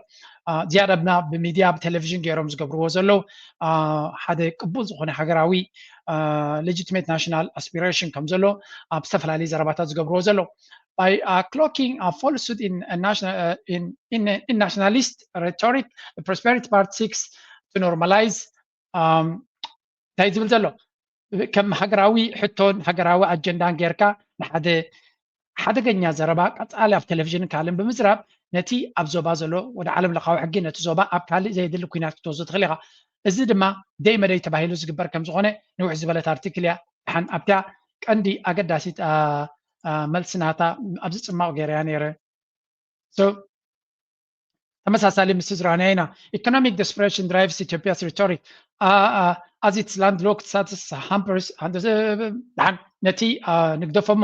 ዝያዳ ብና ብሚድያ ብቴሌቪዥን ገይሮም ዝገብርዎ ዘለዉ ሓደ ቅቡል ዝኾነ ሃገራዊ legitimate national aspiration ከም ዘሎ ኣብ ዝተፈላለዩ ዘረባታት ዝገብርዎ ዘለዉ by cloaking falsehood in nationalist rhetoric, the Prosperity Party seeks to normalize እንታይ ዝብል ዘሎ ከም ሃገራዊ ሕቶን ሃገራዊ ኣጀንዳን ጌርካ ንሓደ ሓደገኛ ዘረባ ቀፃሊ ኣብ ቴሌቪዥንን ካልእን ብምዝራብ ነቲ ኣብ ዞባ ዘሎ ወደ ዓለም ለኻዊ ሕጊ ነቲ ዞባ ኣብ ካልእ ዘየድሊ ኩናት ክትወስዶ ትኽእል ኢኻ። እዚ ድማ ደይ መደይ ተባሂሉ ዝግበር ከም ዝኾነ ንውሕ ዝበለት ኣርቲክል እያ። ሓን ኣብታ ቀንዲ ኣገዳሲት መልሲ ናታ ኣብዚ ፅማቕ ገይረያ ነይረ። ተመሳሳሊ ምስ ዝረኣናዮ ኢና። Economic desperation drives Ethiopia's rhetoric as its landlocked status hampers ነቲ ንግደፎሞ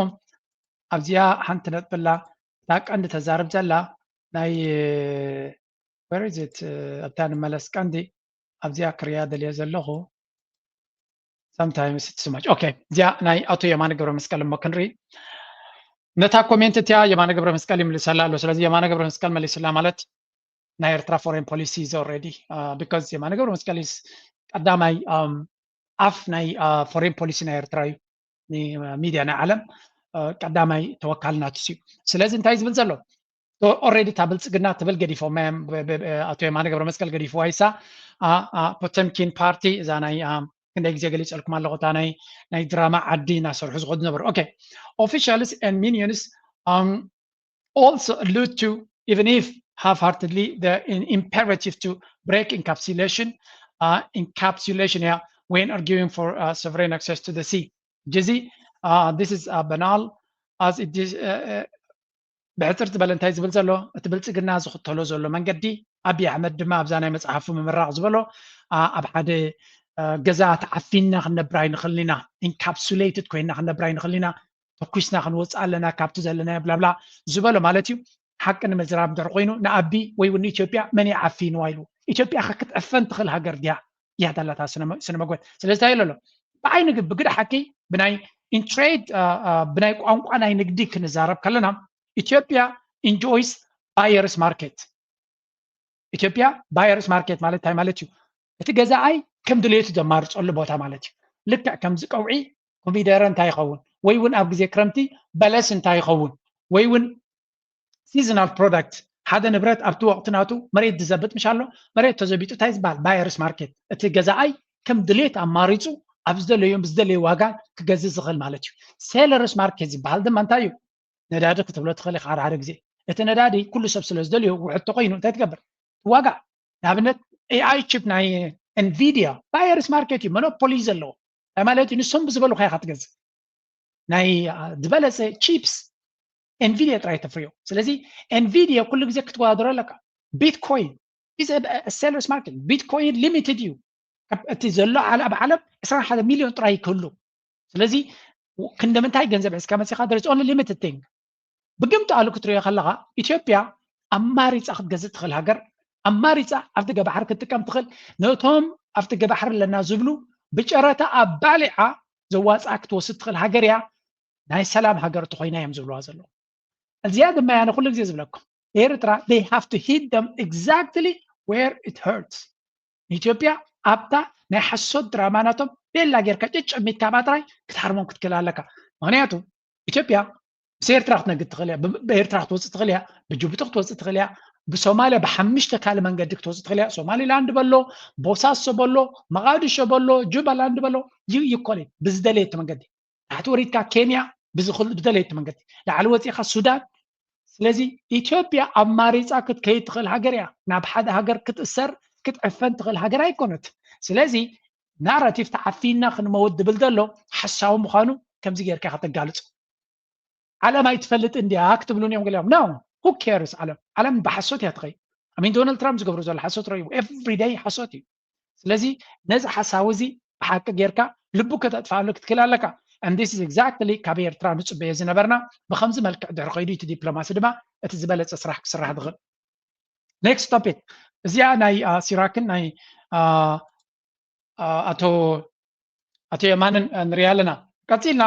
ኣብዚኣ ሓንቲ ነጥብላ እታ ቀንዲ ተዛርብ ዘላ ናይ where is it ኣብታ ንመለስ ቀንዲ ኣብዚኣ ክርያ ደልየ ዘለኹ sometimes it's too much okay እዚኣ ናይ ኣቶ የማነ ገብረ መስቀል እሞ ክንርኢ ነታ ኮሜንት እቲኣ የማነ ገብረ መስቀል ይምልሰላ ኣሎ ስለዚ የማነ ገብረ መስቀል መሊስላ ማለት ናይ ኤርትራ foreign policy is already because የማነ ገብረ መስቀል is ቀዳማይ ኣፍ ናይ foreign policy ናይ ኤርትራ እዩ ሚድያ ናይ ዓለም ቀዳማይ ተወካሊ ናትስ እዩ ስለዚ እንታይ ዝብል ዘሎ already እታ ብልፅግና ትብል ገዲፎም ኣቶ የማነ ገብረ መስቀል ገዲፍዋ ይሳ Potemkin party እዛ ናይ ክንደይ ግዜ ገሊፀልኩም ኣለኹ እታ ናይ ናይ ድራማ ዓዲ እናሰርሑ ዝኸዱ ነበሩ okay officials and minions also allude to even if half-heartedly the imperative to break encapsulation encapsulation yeah when arguing for sovereign access to the sea ጅዚ this is banal as it is ብሕፅር ዝበለ እንታይ ዝብል ዘሎ እቲ ብልፅግና ዝኽተሎ ዘሎ መንገዲ ኣብይ ኣሕመድ ድማ ኣብዛ ናይ መፅሓፉ ምምራቕ ዝበሎ ኣብ ሓደ ገዛ ተዓፊንና ክንነብር ኣይንኽእልን ኢና ኢንካፕሱሌትድ ኮይንና ክንነብር ኣይንኽእልን ኢና ተኩስና ክንወፅእ ኣለና ካብቲ ዘለናዮ ብላብላ ዝበሎ ማለት እዩ ሓቂ ንምዝራብ እንድሕር ኮይኑ ንኣቢ ወይ እውን ንኢትዮጵያ መን ይዓፊንዋ ኢሉ ኢትዮጵያ ክትዕፈን ትኽእል ሃገር ድያ እያ ዳላታ ስነመግበት ስለዚ እንታይ ኣሎ ብዓይኒ ብግደ ሓቂ ብናይ ኢንትሬድ ብናይ ቋንቋ ናይ ንግዲ ክንዛረብ ከለና ኢትዮጵያ ኢንጆይስ ባየርስ ማርኬት ኢትዮጵያ ባየርስ ማርኬት ማለት እንታይ ማለት እዩ እቲ ገዛኣይ ከም ድሌቱ ዘማርፀሉ ቦታ ማለት እዩ ልክዕ ከምዚ ቀውዒ ኮሚደረ እንታይ ይኸውን ወይ እውን ኣብ ግዜ ክረምቲ በለስ እንታይ ይኸውን ወይ እውን seasonal product ሓደ ንብረት ኣብቲ ወቕቲ ናቱ መሬት ዝዘብጥ ምሽ ኣሎ መሬት ተዘቢጡ እንታይ ዝበሃል buyers market እቲ ገዛኣይ ከም ድሌት ኣማሪፁ ኣብ ዝደለዮ ብዝደለዮ ዋጋ ክገዝእ ዝኽእል ማለት እዩ sellers market ዝበሃል ድማ እንታይ እዩ ነዳዲ ክትብሎ ትኽእል ኢኻ ሓደ ሓደ ግዜ እቲ ነዳዲ ኩሉ ሰብ ስለ ዝደልዮ ውሕድ ተኮይኑ እንታይ ትገብር ዋጋ ንኣብነት AI chip ናይ Nvidia buyers market እዩ monopoly ዘለዎ እንታይ ማለት እዩ ንሶም ብዝበሉካ ኢኻ ትገዝእ ናይ ዝበለፀ chips Nvidia ጥራይ ተፍርዮ ስለዚ Nvidia ኩሉ ግዜ ክትወዳደሮ ኣለካ Bitcoin is sellers market Bitcoin limited እዩ እቲ ዘሎ ኣብ ዓለም 21 ሚሊዮን ጥራይ ይክህሉ ስለዚ ክንደምንታይ ገንዘብ ሒዝካ መፅኻ there is only limited thing ብግምት ኣሉ ክትሪኦ ከለኻ ኢትዮጵያ ኣማሪፃ ክትገዝእ ትኽእል ሃገር ኣማሪፃ ኣብቲ ገባሕር ክትጥቀም ትኽእል ነቶም ኣብቲ ገባሕር ኣለና ዝብሉ ብጨረታ ኣባሊዓ ዘዋፅኣ ክትወስድ ትኽእል ሃገር እያ ናይ ሰላም ሃገር ተኮይና እዮም ዝብልዋ ዘለዉ እዚኣ ድማ ያነ ኩሉ ግዜ ዝብለኩም ኤርትራ they have to hit them exactly where it hurts ንኢትዮጵያ ኣብታ ናይ ሓሶት ድራማ ናቶም ቤላ ጌርካ ጭጭ ሚትካ ባጥራይ ክትሃርሞም ክትክእል ኣለካ ምክንያቱ ኢትዮጵያ ምስ ኤርትራ ክትነግድ ትኽእል እያ ብኤርትራ ክትወፅእ ትኽእል እያ ብጅቡቲ ክትወፅእ ትኽእል እያ ብሶማልያ ብሓምሽተ ካልእ መንገዲ ክትወፅእ ትኽእል እያ። ሶማሊላንድ በሎ፣ ቦሳሶ በሎ፣ መቓድሾ በሎ፣ ጁባላንድ በሎ፣ ይኮሊት ብዝደለየቶ መንገዲ። ታሕቲ ወሪድካ ኬንያ ብዝኽል ብደለየቶ መንገዲ፣ ላዕሊ ወፂእካ ሱዳን። ስለዚ ኢትዮጵያ ኣማሪፃ ክትከይድ ትኽእል ሃገር እያ። ናብ ሓደ ሃገር ክትእሰር ክትዕፈን ትኽእል ሃገር ኣይኮነት። ስለዚ ናራቲቭ ተዓፊና ክንመውት ድብል ዘሎ ሓሳዊ ምዃኑ ከምዚ ጌርካ ከተጋልጾ። ዓለም ኣይትፈልጥ እንዲያ ክትብሉን እዮም ገሊኦም። No, who cares? ዓለም ዓለም ብሓሶት እያ ትኸይ። I mean ዶናልድ ትራምፕ ዝገብሩ ዘሎ ሓሶት ረዩ፣ every day ሓሶት እዩ። ስለዚ ነዚ ሓሳዊ እዚ ብሓቂ ጌርካ ልቡ ከተጥፋሉ ክትክእል ኣለካ። And this is exactly ካብ ኤርትራ ንጽበዮ ዝነበርና። ብከምዚ መልክዕ ድሕሪ ከይዱ እቲ ዲፕሎማሲ ድማ እቲ ዝበለጸ ስራሕ ክስራሕ ዝኽእል። Next topic እዚኣ ናይ ሲራክን ናይ ኣቶ ኣቶ የማንን ንሪኣ ኣለና። ቀፂልና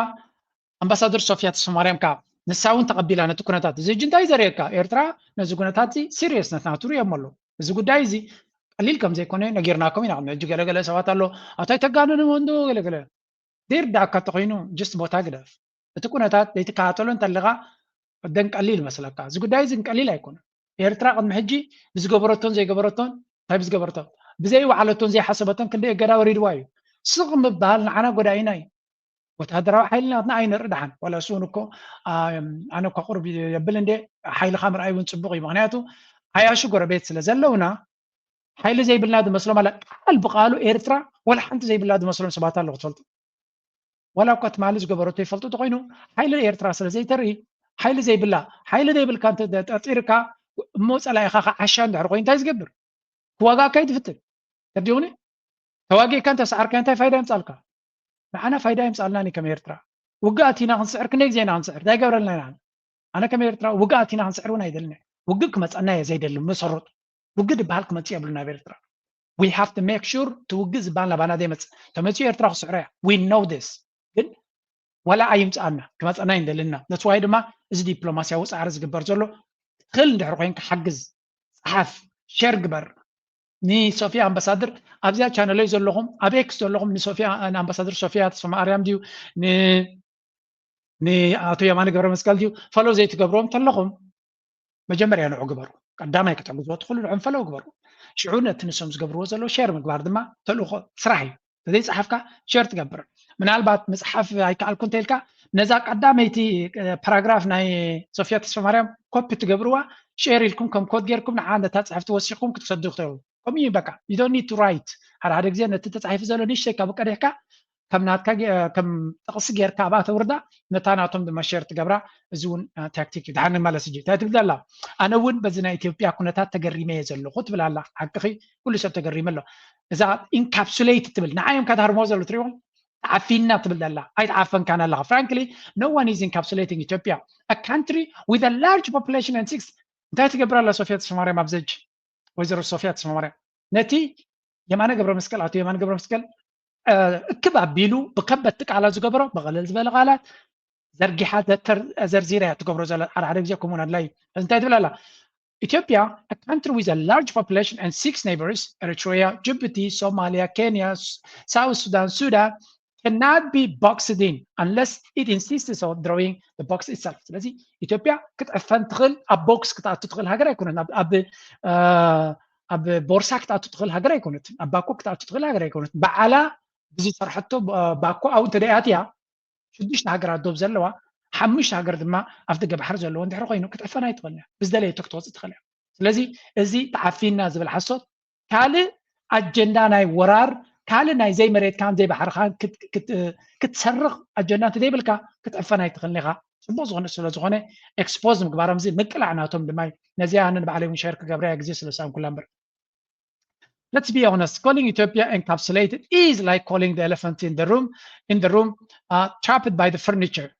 ኣምባሳደር ሶፊያ ተስፋማርያም ከዓ ንሳ እውን ተቐቢላ ነቲ ኩነታት እዚ ሕጂ እንታይ ዘርእየካ ኤርትራ ነዚ ኩነታት እዚ ሲሪየስነት ናቱ ርእዮም ኣሎ። እዚ ጉዳይ እዚ ቀሊል ከም ዘይኮነ ነጊርናኩም ኢና። ሕጂ ገለገለ ሰባት ኣሎ ኣታይ ተጋንኑ ወንዶ ገለገለ ዲር ዳካ ተኮይኑ ጅስት ቦታ ግደፍ። እቲ ኩነታት ዘይትከታተሎ እንተለካ ደንቀሊል ይመስለካ። እዚ ጉዳይ እዚ ቀሊል ኣይኮነን። ኤርትራ ቅድሚ ሕጂ ብዝገበረቶን ዘይገበረቶን እንታይ ብዝገበረቶ ብዘይ ወዓለቶን ዘይሓሰበቶን ክንደይ እገዳ ወሪድዋ እዩ። ስቕ ምባል ንዓና ጎዳኢና እዩ። ወታደራዊ ሓይሊ ናትና ኣይንርኢ ደሓን ዋላ እሱ እውን እኮ ኣነ እኳ ቁርብ የብል እንደ ሓይልካ ምርኣይ እውን ፅቡቅ እዩ። ምክንያቱ ዓያሹ ጎረቤት ስለ ዘለውና ሓይሊ ዘይብልና ዝመስሎም ኣላ ቃል ብቃሉ ኤርትራ ወላ ሓንቲ ዘይብላ ዝመስሎም ሰባት ኣለዉ ክትፈልጡ። ዋላ እኳ ትማሊ ዝገበረቶ ይፈልጡ ተኮይኑ ሓይሊ ኤርትራ ስለ ዘይተርኢ ሓይሊ ዘይብላ ሓይሊ ዘይብልካ እንተ ጠርጢርካ እሞ ፀላኢካ ከዓ ዓሻ እንድሕር ኮይኑ እንታይ ዝገብር ክዋጋእካ እዩ ዝፍትን። ተዲሁኒ ተዋጊእካ እንተሰዓርካ እንታይ ፋይዳ የምፃልካ? ንዓና ፋይዳ የምፃልና ከም ኤርትራ ውግእ ኣቲና ክንስዕር ክንደይ ግዜ ኢና ክንስዕር እንታይ ገብረልና ኢና? ኣነ ከም ኤርትራ ውግእ ኣቲና ክንስዕር እውን ኣይደልን። ውግእ ክመፀና እየ ዘይደሊ መሰረቱ ውግእ ዝበሃል ክመፅእ የብሉን ኣብ ኤርትራ። We have to make sure እቲ ውግእ ዝበሃል ናባና ዘይመፅእ ተመፅኡ ኤርትራ ክስዕሮ እያ። We know this ግን ዋላ ኣይምፅኣና ክመፀና ኣይንደልና። ነቲ ዋይ ድማ እዚ ዲፕሎማሲያዊ ፃዕሪ ዝግበር ዘሎ ትኽእል እንድሕር ኮይንካ ሓግዝ፣ ፀሓፍ፣ ሼር ግበር። ንሶፊያ ኣምባሳድር ኣብዚኣ ቻነለይ ዘለኹም ኣብ ኤክስ ዘለኹም ንሶፊያ ንኣምባሳደር ሶፊያ ተስፋ ማርያም ድዩ ንኣቶ የማነ ገብረ መስቀል ድዩ ፈሎ ዘይትገብርዎም እንተለኹም መጀመርያ ንዑ ግበሩ። ቀዳማይ ክትሕግዝዎ ትኽእሉ ንዑ ፈሎ ግበሩ። ሽዑ ነቲ ንሶም ዝገብርዎ ዘለዉ ሼር ምግባር ድማ ተልእኾ ስራሕ እዩ። ተዘይፀሓፍካ ሸር ትገብር ምናልባት ምፅሓፍ ኣይከኣልኩ እንተኢልካ ነዛ ቀዳመይቲ ፓራግራፍ ናይ ሶፊያ ተስፋ ማርያም ኮፒ ትገብርዋ ሼር ኢልኩም ከም ኮድ ጌርኩም ንዓ ነታ ፅሕፍቲ ወሲኽኩም ክትሰዱ ትኽእሉ። ከምኡ እዩ በቃ you don't need to write ሓደ ሓደ ግዜ ነቲ ተፃሒፉ ዘሎ ንእሽተይ ካብ ቀዲሕካ ከም ናትካ ከም ጥቕሲ ጌርካ ኣብኣ ተውርዳ ነታ ናቶም ድማ ሸር ትገብራ። እዚ እውን ታክቲክ እዩ። ድሓን ንመለስ እጂ እንታይ ትብል ዘላ ኣነ እውን በዚ ናይ ኢትዮጵያ ኩነታት ተገሪመ እየ ዘለኹ ትብል ኣላ። ሓቅኺ ኩሉ ሰብ ተገሪመ ኣሎ። እዛ ኢንካፕሱሌት ትብል ንዓዮም ካትሃርሞ ዘሎ ትሪዎም ተዓፊና ትብል ዘላ ኣይተዓፈንካን ኣለኻ። Frankly no one is encapsulating Ethiopia, a country with a large population and six እንታይ ትገብር ኣላ ሶፊያ ተስፋማርያም ኣብ ዘጅ ወይዘሮ ሶፊያ ተስፋማርያም ነቲ የማነ ገብረ መስቀል ኣቶ የማነ ገብረ መስቀል እክብ ኣቢሉ ብከበድቲ ቃላት ዝገበሮ ብቐለል ዝበለ ቃላት ዘርጊሓ ዘርዚራ እያ ትገብሮ ዘላ። ሓደ ሓደ ግዜ ከምኡ ኣድላይ እዩ። እንታይ ትብል ኣላ ኢትዮጵያ a country with a large population and six neighbors Eritrea, Djibouti, Somalia, Kenya, South Sudan, Sudan cannot be boxed in unless it insists on drawing the box itself. ስለዚ ኢትዮጵያ ክትዕፈን ትኽእል ኣብ ቦክስ ክትኣቱ ትኽእል ሃገር ኣይኮነን። ኣብ ቦርሳ ክትኣቱ ትኽእል ሃገር ኣይኮነትን። ኣብ ባኮ ክትኣቱ ትኽእል ሃገር ኣይኮነትን። ባዓላ ብዝሰርሐቶ ባኮ ኣብኡ እንተ ኣትያ ሽዱሽተ ሃገራት ዶብ ዘለዋ ሓሙሽተ ሃገር ድማ ኣብ ደገ ባሕሪ ዘለዎ እንድሕር ኮይኑ ክትዕፈን ኣይትኽእልን እያ። ብዝደለየቶ ክትወፅእ ትኽእል እያ። ስለዚ እዚ ተዓፊና ዝብል ሓሶት ካልእ ኣጀንዳ ናይ ወራር ካልእ ናይ ዘይመሬትካን ዘይባሕርኻን ክትሰርኽ ኣጀንዳ እንተ ዘይብልካ ክትዕፈን ኣይትኽእልን ኢኻ። ፅቡቅ ዝኾነ ስለ ዝኾነ ኤክስፖዝ ምግባሮም እዚ ምቅላዕ ናቶም ድማ እዩ። ነዚኣ ኣነ ንባዕለይ እውን ሸር ክገብረያ ግዜ ስለ ዝሰኣንኩላ እምበር Let's be honest, calling Ethiopia encapsulated is like calling the elephant in the room, in the room, uh, trapped by the furniture.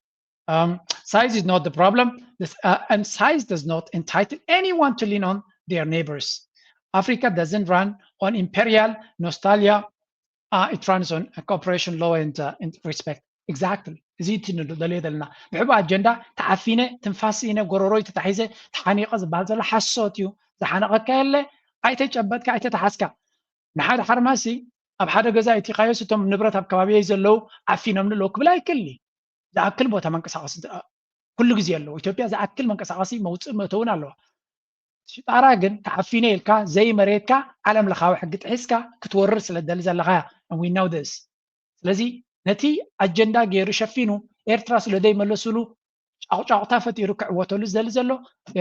Um, size is not the problem, this, uh, and size does not entitle anyone to lean on their neighbors. Africa doesn't run on imperial nostalgia, uh, it runs on cooperation, law, and, uh, and respect. Exactly. እዚ እቲ ንደልዮ ዘለና ብሕቡ ኣጀንዳ ተዓፊነ ትንፋስ ኢነ ጎረሮይ ተታሒዘ ተሓኒቐ ዝበሃል ዘሎ ሓሶት እዩ። ዝሓነቐካ የለ ኣይተጨበጥካ ኣይተተሓዝካ። ንሓደ ሓርማሲ ኣብ ሓደ ገዛ እቲኻዮስ እቶም ንብረት ኣብ ከባቢየይ ዘለዉ ዓፊኖም ኣለዉ ክብል ኣይክእል። ዝኣክል ቦታ መንቀሳቐሲ ኩሉ ግዜ ኣለዎ። ኢትዮጵያ ዝኣክል መንቀሳቐሲ መውፅእ መእተውን ኣለዋ። ሽጣራ ግን ተዓፊነ ኢልካ ዘይመሬትካ ዓለም ለኻዊ ሕጊ ጥሒስካ ክትወርር ስለ ደሊ ዘለኻ እያ። And we know this። ስለዚ ነቲ ኣጀንዳ ገይሩ ሸፊኑ ኤርትራ ስለ ዘይመለስሉ ጫቑጫቑታ ፈጢሩ ክዕወተሉ ዝደሊ ዘሎ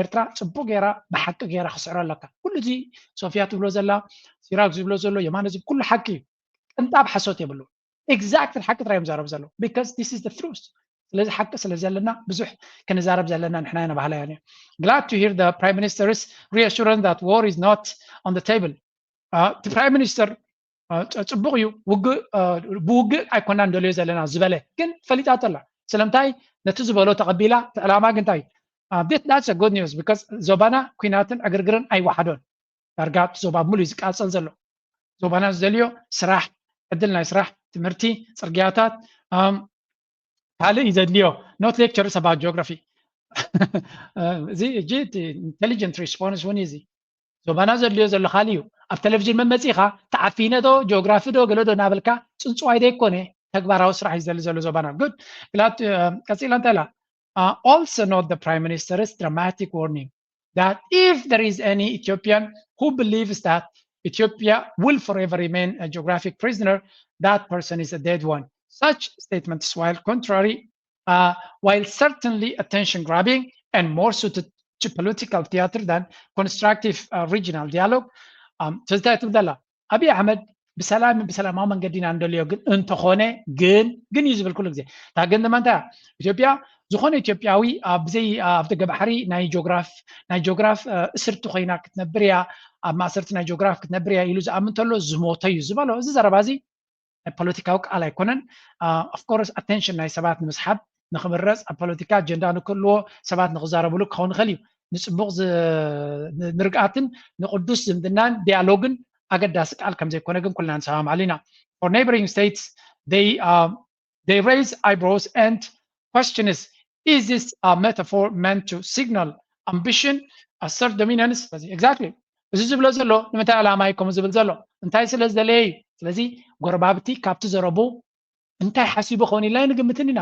ኤርትራ ጽቡቅ ገይራ ብሓቂ ገይራ ክስዕሮ ኣለካ። ኩሉ እዚ ሶፊያ ትብሎ ዘላ፣ ሲራክ ዝብሎ ዘሎ፣ የማነ ዝብ ኩሉ ሓቂ እዩ። ቅንጣብ ሓሶት የብሉ። Exactly ሓቂ ጥራይ እዮም ዛረብ ዘሎ because this is the truth። ስለዚ ሓቂ ስለ ዘለና ብዙሕ ክንዛረብ ዘለና ንሕና ኢና ባህላ እያ። Glad to hear the prime minister's reassurance that war is not on the table። እቲ prime minister ጽቡቕ እዩ፣ ውግእ ብውግእ ኣይኮናን ደልዮ ዘለና ዝበለ ግን ፈሊጣቶ ኣላ። ስለምንታይ ነቲ ዝበሎ ተቐቢላ? እቲ ዕላማ ግን እንታይ? That's a good news because ዞባና ኩናትን ዕግርግርን ኣይወሓዶን። ዳርጋ እቲ ዞባ ሙሉ እዩ ዝቃጸል ዘሎ። ዞባና ዝደልዮ ስራሕ፣ ዕድል ናይ ስራሕ፣ ትምህርቲ፣ ጽርግያታት፣ ካልእ እዩ ዘድልዮ። Not lectures about geography። እዚ እጂ intelligent response እውን እዩ። እዚ ዞባና ዘድልዮ ዘሎ ካልእ እዩ። ኣብ ቴሌቪዥን መመፂኻ ተዓፊነ ዶ ጂኦግራፊ ዶ ገለ ዶ እናበልካ ጽንጽዋይ ዘይኮነ ተግባራዊ ስራሕ እዩ ዘሊ ዘሎ ዞባና። Good። ቀፂላ እንታይ ኢላ? Also note the prime minister's dramatic warning that if there is any Ethiopian who believes that Ethiopia will forever remain a geographic prisoner, that person is a dead one. Such statements, while contrary, uh, while certainly attention grabbing and more suited to political theater than constructive uh, regional dialogue. ትዝታ ትብደላ ኣብይ ኣሕመድ ብሰላም ብሰላማዊ መንገዲ ኢና እንደልዮ ግን እንተኾነ ግን ግን እዩ ዝብል ኩሉ ግዜ። እታ ግን ድማ እንታይ ኢትዮጵያ ዝኾነ ኢትዮጵያዊ ኣብዘይ ኣብ ደገ ባሕሪ ናይ ጆግራፍ ናይ ጆግራፍ እስርቲ ኮይና ክትነብር እያ፣ ኣብ ማእሰርቲ ናይ ጆግራፍ ክትነብር እያ ኢሉ ዝኣምን ተሎ ዝሞተ እዩ ዝበሎ። እዚ ዘረባ እዚ ናይ ፖለቲካዊ ቃል ኣይኮነን። Of course attention ናይ ሰባት ንምስሓብ ንክምረፅ ኣብ ፖለቲካ ኣጀንዳ ንክህልዎ ሰባት ንክዛረብሉ ክኸውን ይኽእል እዩ። ንፅቡቕ ንርግኣትን ንቅዱስ ዝምድናን ዲያሎግን ኣገዳሲ ቃል ከም ዘይኮነ ግን ኩልና ንሰማማዓሉ ኢና። For neighboring states they they raise eyebrows and question is is this a metaphor meant to signal ambition, assert dominance? Exactly። እዚ ዝብሎ ዘሎ ንምንታይ ዕላማ እዩ ከምኡ ዝብል ዘሎ? እንታይ ስለ ዝደለየ እዩ? ስለዚ ጎረባብቲ ካብቲ ዘረቡ እንታይ ሓሲቡ ኸውን ኢልና ንግምትን ኢና።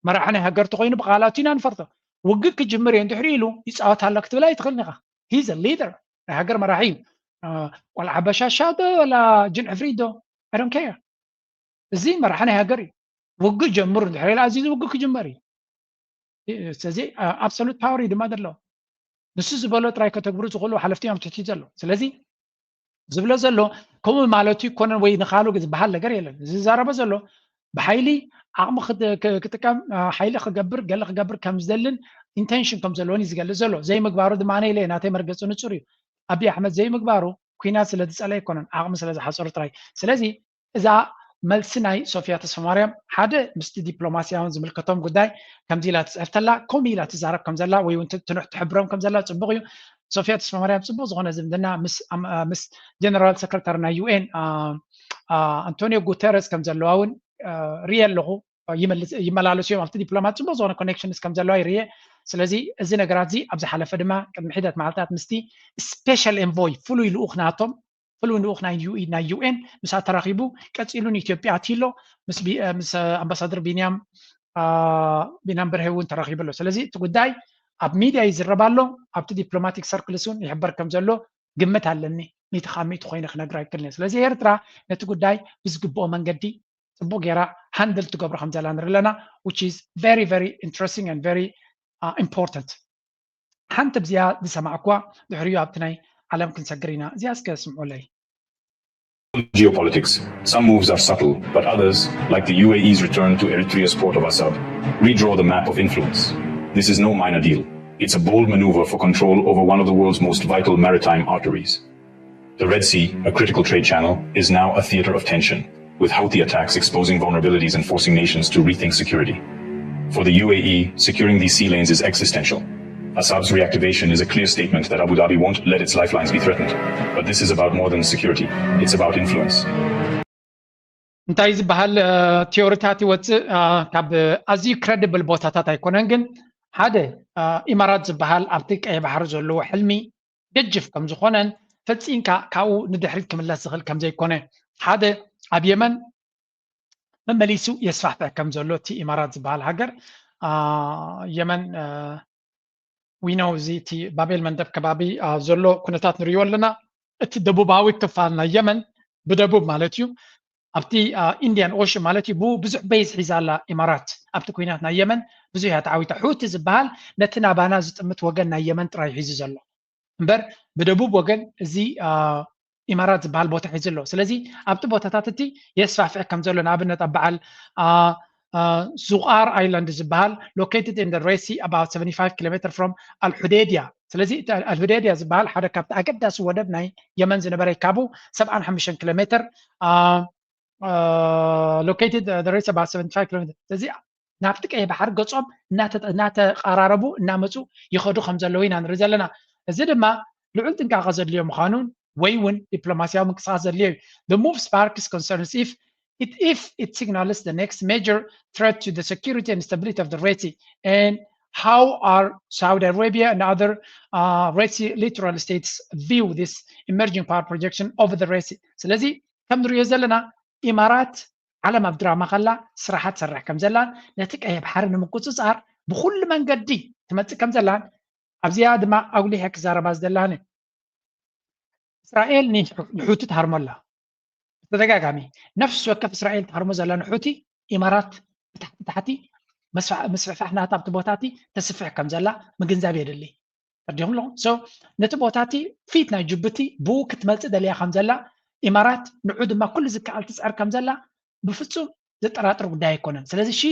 መራሒ ናይ ሃገር ተኮይኑ ብቃላቱ ኢና ንፈርቶ። ውግእ ክጅምር እየ እንድሕሪ ኢሉ ይፃወት ኣሎ ክትብል ኣይትኽእልን ኢኻ። He's a leader፣ ናይ ሃገር መራሒ እዩ። ቆልዓ በሻሻ ዶ ወላ ጅን ዕፍሪት ዶ? I don't care። እዚ መራሒ ናይ ሃገር እዩ። ውግእ ጀምሩ እንድሕሪ ኢላ ኣዚዙ ውግእ ክጅመር እዩ። ስለዚ absolute power እዩ ድማ ዘለዎ። ንሱ ዝበሎ ጥራይ ከተግብሩ ዝኽእሉ ሓለፍቲ እዮም ትሕቲ ዘሎ። ስለዚ ዝብሎ ዘሎ ከምኡ ማለቱ ይኮነን ወይ ንኻሉ ዝበሃል ነገር የለን። እዚ ዝዛረቦ ዘሎ ብሓይሊ ዓቕሚ ክጥቀም ሓይሊ ክገብር ገለ ክገብር ከም ዝደልን intention ከም ዘለዎን እዩ ዝገልጽ ዘሎ። ዘይምግባሩ ድማ ኢለ ናተይ መርገፂ ንጹር እዩ። ኣብይ ኣሕመድ ዘይምግባሩ ኩናት ስለ ዝጸለ ኣይኮነን፣ ዓቕሚ ስለ ዝሓፀሩ ጥራይ። ስለዚ እዛ መልሲ ናይ ሶፊያ ተስፋማርያም ሓደ ምስቲ ዲፕሎማስያውን ዝምልከቶም ጉዳይ ከምዚ ኢላ ትፅሕፍተላ ከምኡ ኢላ ትዛረብ ከም ዘላ ወይ እውን ትንሕ ትሕብሮም ከም ዘላ ፅቡቕ እዩ። ሶፊያ ተስፋማርያም ፅቡቕ ዝኾነ ዝምድና ምስ ጀነራል ሰክረታሪ ናይ ዩኤን ኣንቶኒዮ ጉተረስ ከም ዘለዋ እውን ርየ ኣለኹ። ይመላለሱ እዮም ኣብቲ ዲፕሎማት ፅቡቕ ዝኾነ ኮኔክሽንስ ከም ዘለዋ ይርየ። ስለዚ እዚ ነገራት እዚ ኣብ ዝሓለፈ ድማ ቅድሚ ሒደት መዓልታት ምስቲ ስፔሻል ኤንቮይ ፍሉይ ልኡኽ ናቶም ፍሉይ ልኡኽ ናይ ዩ- ናይ ዩኤን ምሳ ተራኺቡ ቀፂሉ ንኢትዮጵያ ኣትይሎ ምስ ቢ- ምስ ኣምባሳደር ቢንያም ቢንያም በርሄ እውን ተራኺቡ ኣሎ። ስለዚ እቲ ጉዳይ ኣብ ሚድያ ይዝረብ ኣሎ፣ ኣብቲ ዲፕሎማቲክ ሰርክልስ እውን ይሕበር ከም ዘሎ ግምት ኣለኒ። ሚእቲ ካብ ሚእቲ ኮይነ ክነግር ኣይክእልን። ስለዚ ኤርትራ ነቲ ጉዳይ ብዝግብኦ መንገዲ ፅቡቅ ገይራ ሃንድል ትገብሮ ከም ዘላ ንርኢ ኣለና፣ which is very very interesting and very important። ሓንቲ ብዚኣ ዝሰማዕኳ ድሕሪኡ ኣብቲ ናይ ዓለም ክንሰግር ኢና። እዚኣ እስከ ስምዑለይ። Geopolitics. Some moves are subtle, but others, like the U A E's return to Eritrea's port of Assab, redraw the map of influence. This is no minor deal. It's a bold maneuver for control over one of the world's most vital maritime arteries. The Red Sea, a critical trade channel, is now a theater of tension, with Houthi attacks exposing vulnerabilities and forcing nations to rethink security. For the U A E, securing these sea lanes is existential. Assab's reactivation is a clear statement that Abu Dhabi won't let its lifelines be threatened. But this is about more than security. It's about influence. እንታይ ዝበሃል ቲዮሪታት ይወፅእ ካብ ኣዝዩ ክረድብል ቦታታት ኣይኮነን፣ ግን ሓደ ኢማራት ዝበሃል ኣብቲ ቀይ ባሕሪ ዘለዎ ሕልሚ ገጅፍ ከም ዝኾነን ፈፂምካ ካብኡ ንድሕሪት ክምለስ ዝኽእል ከም ዘይኮነ፣ ሓደ ኣብ የመን መመሊሱ የስፋሕፍሕ ከም ዘሎ እቲ ኢማራት ዝበሃል ሃገር የመን we know እዚ እቲ ባቤል መንደብ ከባቢ ዘሎ ኩነታት ንሪኦ ኣለና። እቲ ደቡባዊ ክፋል ናይ የመን ብደቡብ ማለት እዩ ኣብቲ ኢንዲያን ኦሽን ማለት እዩ ብዙሕ ቤዝ ሒዛ ኣላ ኢማራት ኣብቲ ኩናት ናይ የመን ብዙሕ እያ ተዓዊታ። ሑቲ ዝበሃል ነቲ ናባና ዝጥምት ወገን ናይ የመን ጥራይ ሒዙ ዘሎ እምበር ብደቡብ ወገን እዚ ኢማራት ዝበሃል ቦታ ሒዙ ኣሎ። ስለዚ ኣብቲ ቦታታት እቲ የስፋፍሕ ከም ዘሎ ንኣብነት ኣብ በዓል ዙቃር ኣይላንድ ዝበሃል located in the Red Sea about seventy-five kilometer from ኣልሑዴድያ። ስለዚ ኣልሑዴድያ ዝበሃል ሓደ ካብቲ ኣገዳሲ ወደብ ናይ የመን ዝነበረ ካብኡ ሰብዓን ሓሙሽተን ኪሎ ሜትር located the Red Sea about seventy-five kilometer። ስለዚ ናብቲ ቀይሕ ባሕሪ ገጾም እናተቐራረቡ እናመፁ ይኸዱ ከም ዘለዉ ኢና ንርኢ ዘለና። እዚ ድማ ልዑል ጥንቃቐ ዘድልዮ ምዃኑን ወይ እውን ዲፕሎማሲያዊ ምንቅስቃስ ዘድልዮ እዩ። The move sparks concerns if it, if it signals the next major threat to the security and stability of the Red Sea and how are Saudi Arabia and other uh, Red Sea littoral states view this emerging power projection over the Red Sea. ስለዚ ከም ንሪኦ ዘለና ኢማራት ዓለም ኣብ ድራማ ከላ ስራሓት ትሰርሕ ከም ዘላን ነቲ ቀይሕ ባሕሪ ንምቁፅፃር ብኩሉ መንገዲ ትመፅእ ከም ዘላን ኣብዚኣ ድማ ኣጉሊሐ ክዛረባ ዝደላኒ እስራኤል ንሑቲ ትሃርሞ ኣላ። ብተደጋጋሚ ነፍሲ ወከፍ እስራኤል ትሃርሞ ዘላ ንሑቲ ኢማራት ብታሕቲ ታሕቲ ምስፍሕፋሕ ናታ ኣብቲ ቦታ እቲ ተስፍሕ ከም ዘላ ምግንዛብ የድሊ። ተረዲኹም ኣለኹም? So ነቲ ቦታ እቲ ፊት ናይ ጅቡቲ ብኡ ክትመፅእ ደልያ ከም ዘላ ኢማራት ንዑ ድማ ኩሉ ዝከኣል ትፅዕር ከም ዘላ ብፍፁም ዘጠራጥር ጉዳይ ኣይኮነን። ስለዚ ሺ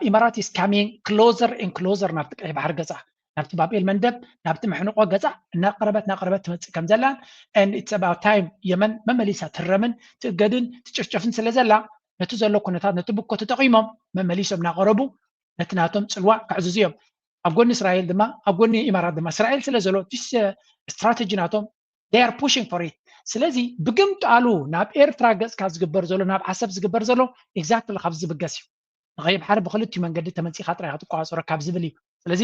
ኢማራት is coming closer and closer ናብቲ ቀይሕ ባሕሪ ገፃ ናብቲ ባብኤል መንደብ ናብቲ መሕንቆ ገፃ እናቀረበት እናቀረበት ትመፅእ ከም ዘላን and it's about time የመን መመሊሳ ትረምን ትእገድን ትጭፍጨፍን ስለ ዘላ ነቲ ዘሎ ኩነታት ነቲ ብኮ ተጠቂሞም መመሊሶም እናቀረቡ ነቲ ናቶም ፅልዋ ከዕዝዙ እዮም። ኣብ ጎኒ እስራኤል ድማ ኣብ ጎኒ ኢማራት ድማ እስራኤል ስለ ዘሎ ስትራቴጂ ናቶም they are pushing for it። ስለዚ ብግምጣሉ ናብ ኤርትራ ገፅካ ዝግበር ዘሎ ናብ ዓሰብ ዝግበር ዘሎ exactly ካብዚ ዝብገስ እዩ። ንቀይሕ ባሕሪ ብክልቲኡ መንገዲ ተመፂኻ ጥራይ ክትቆፃፀሮ ካብ ዝብል እዩ። ስለዚ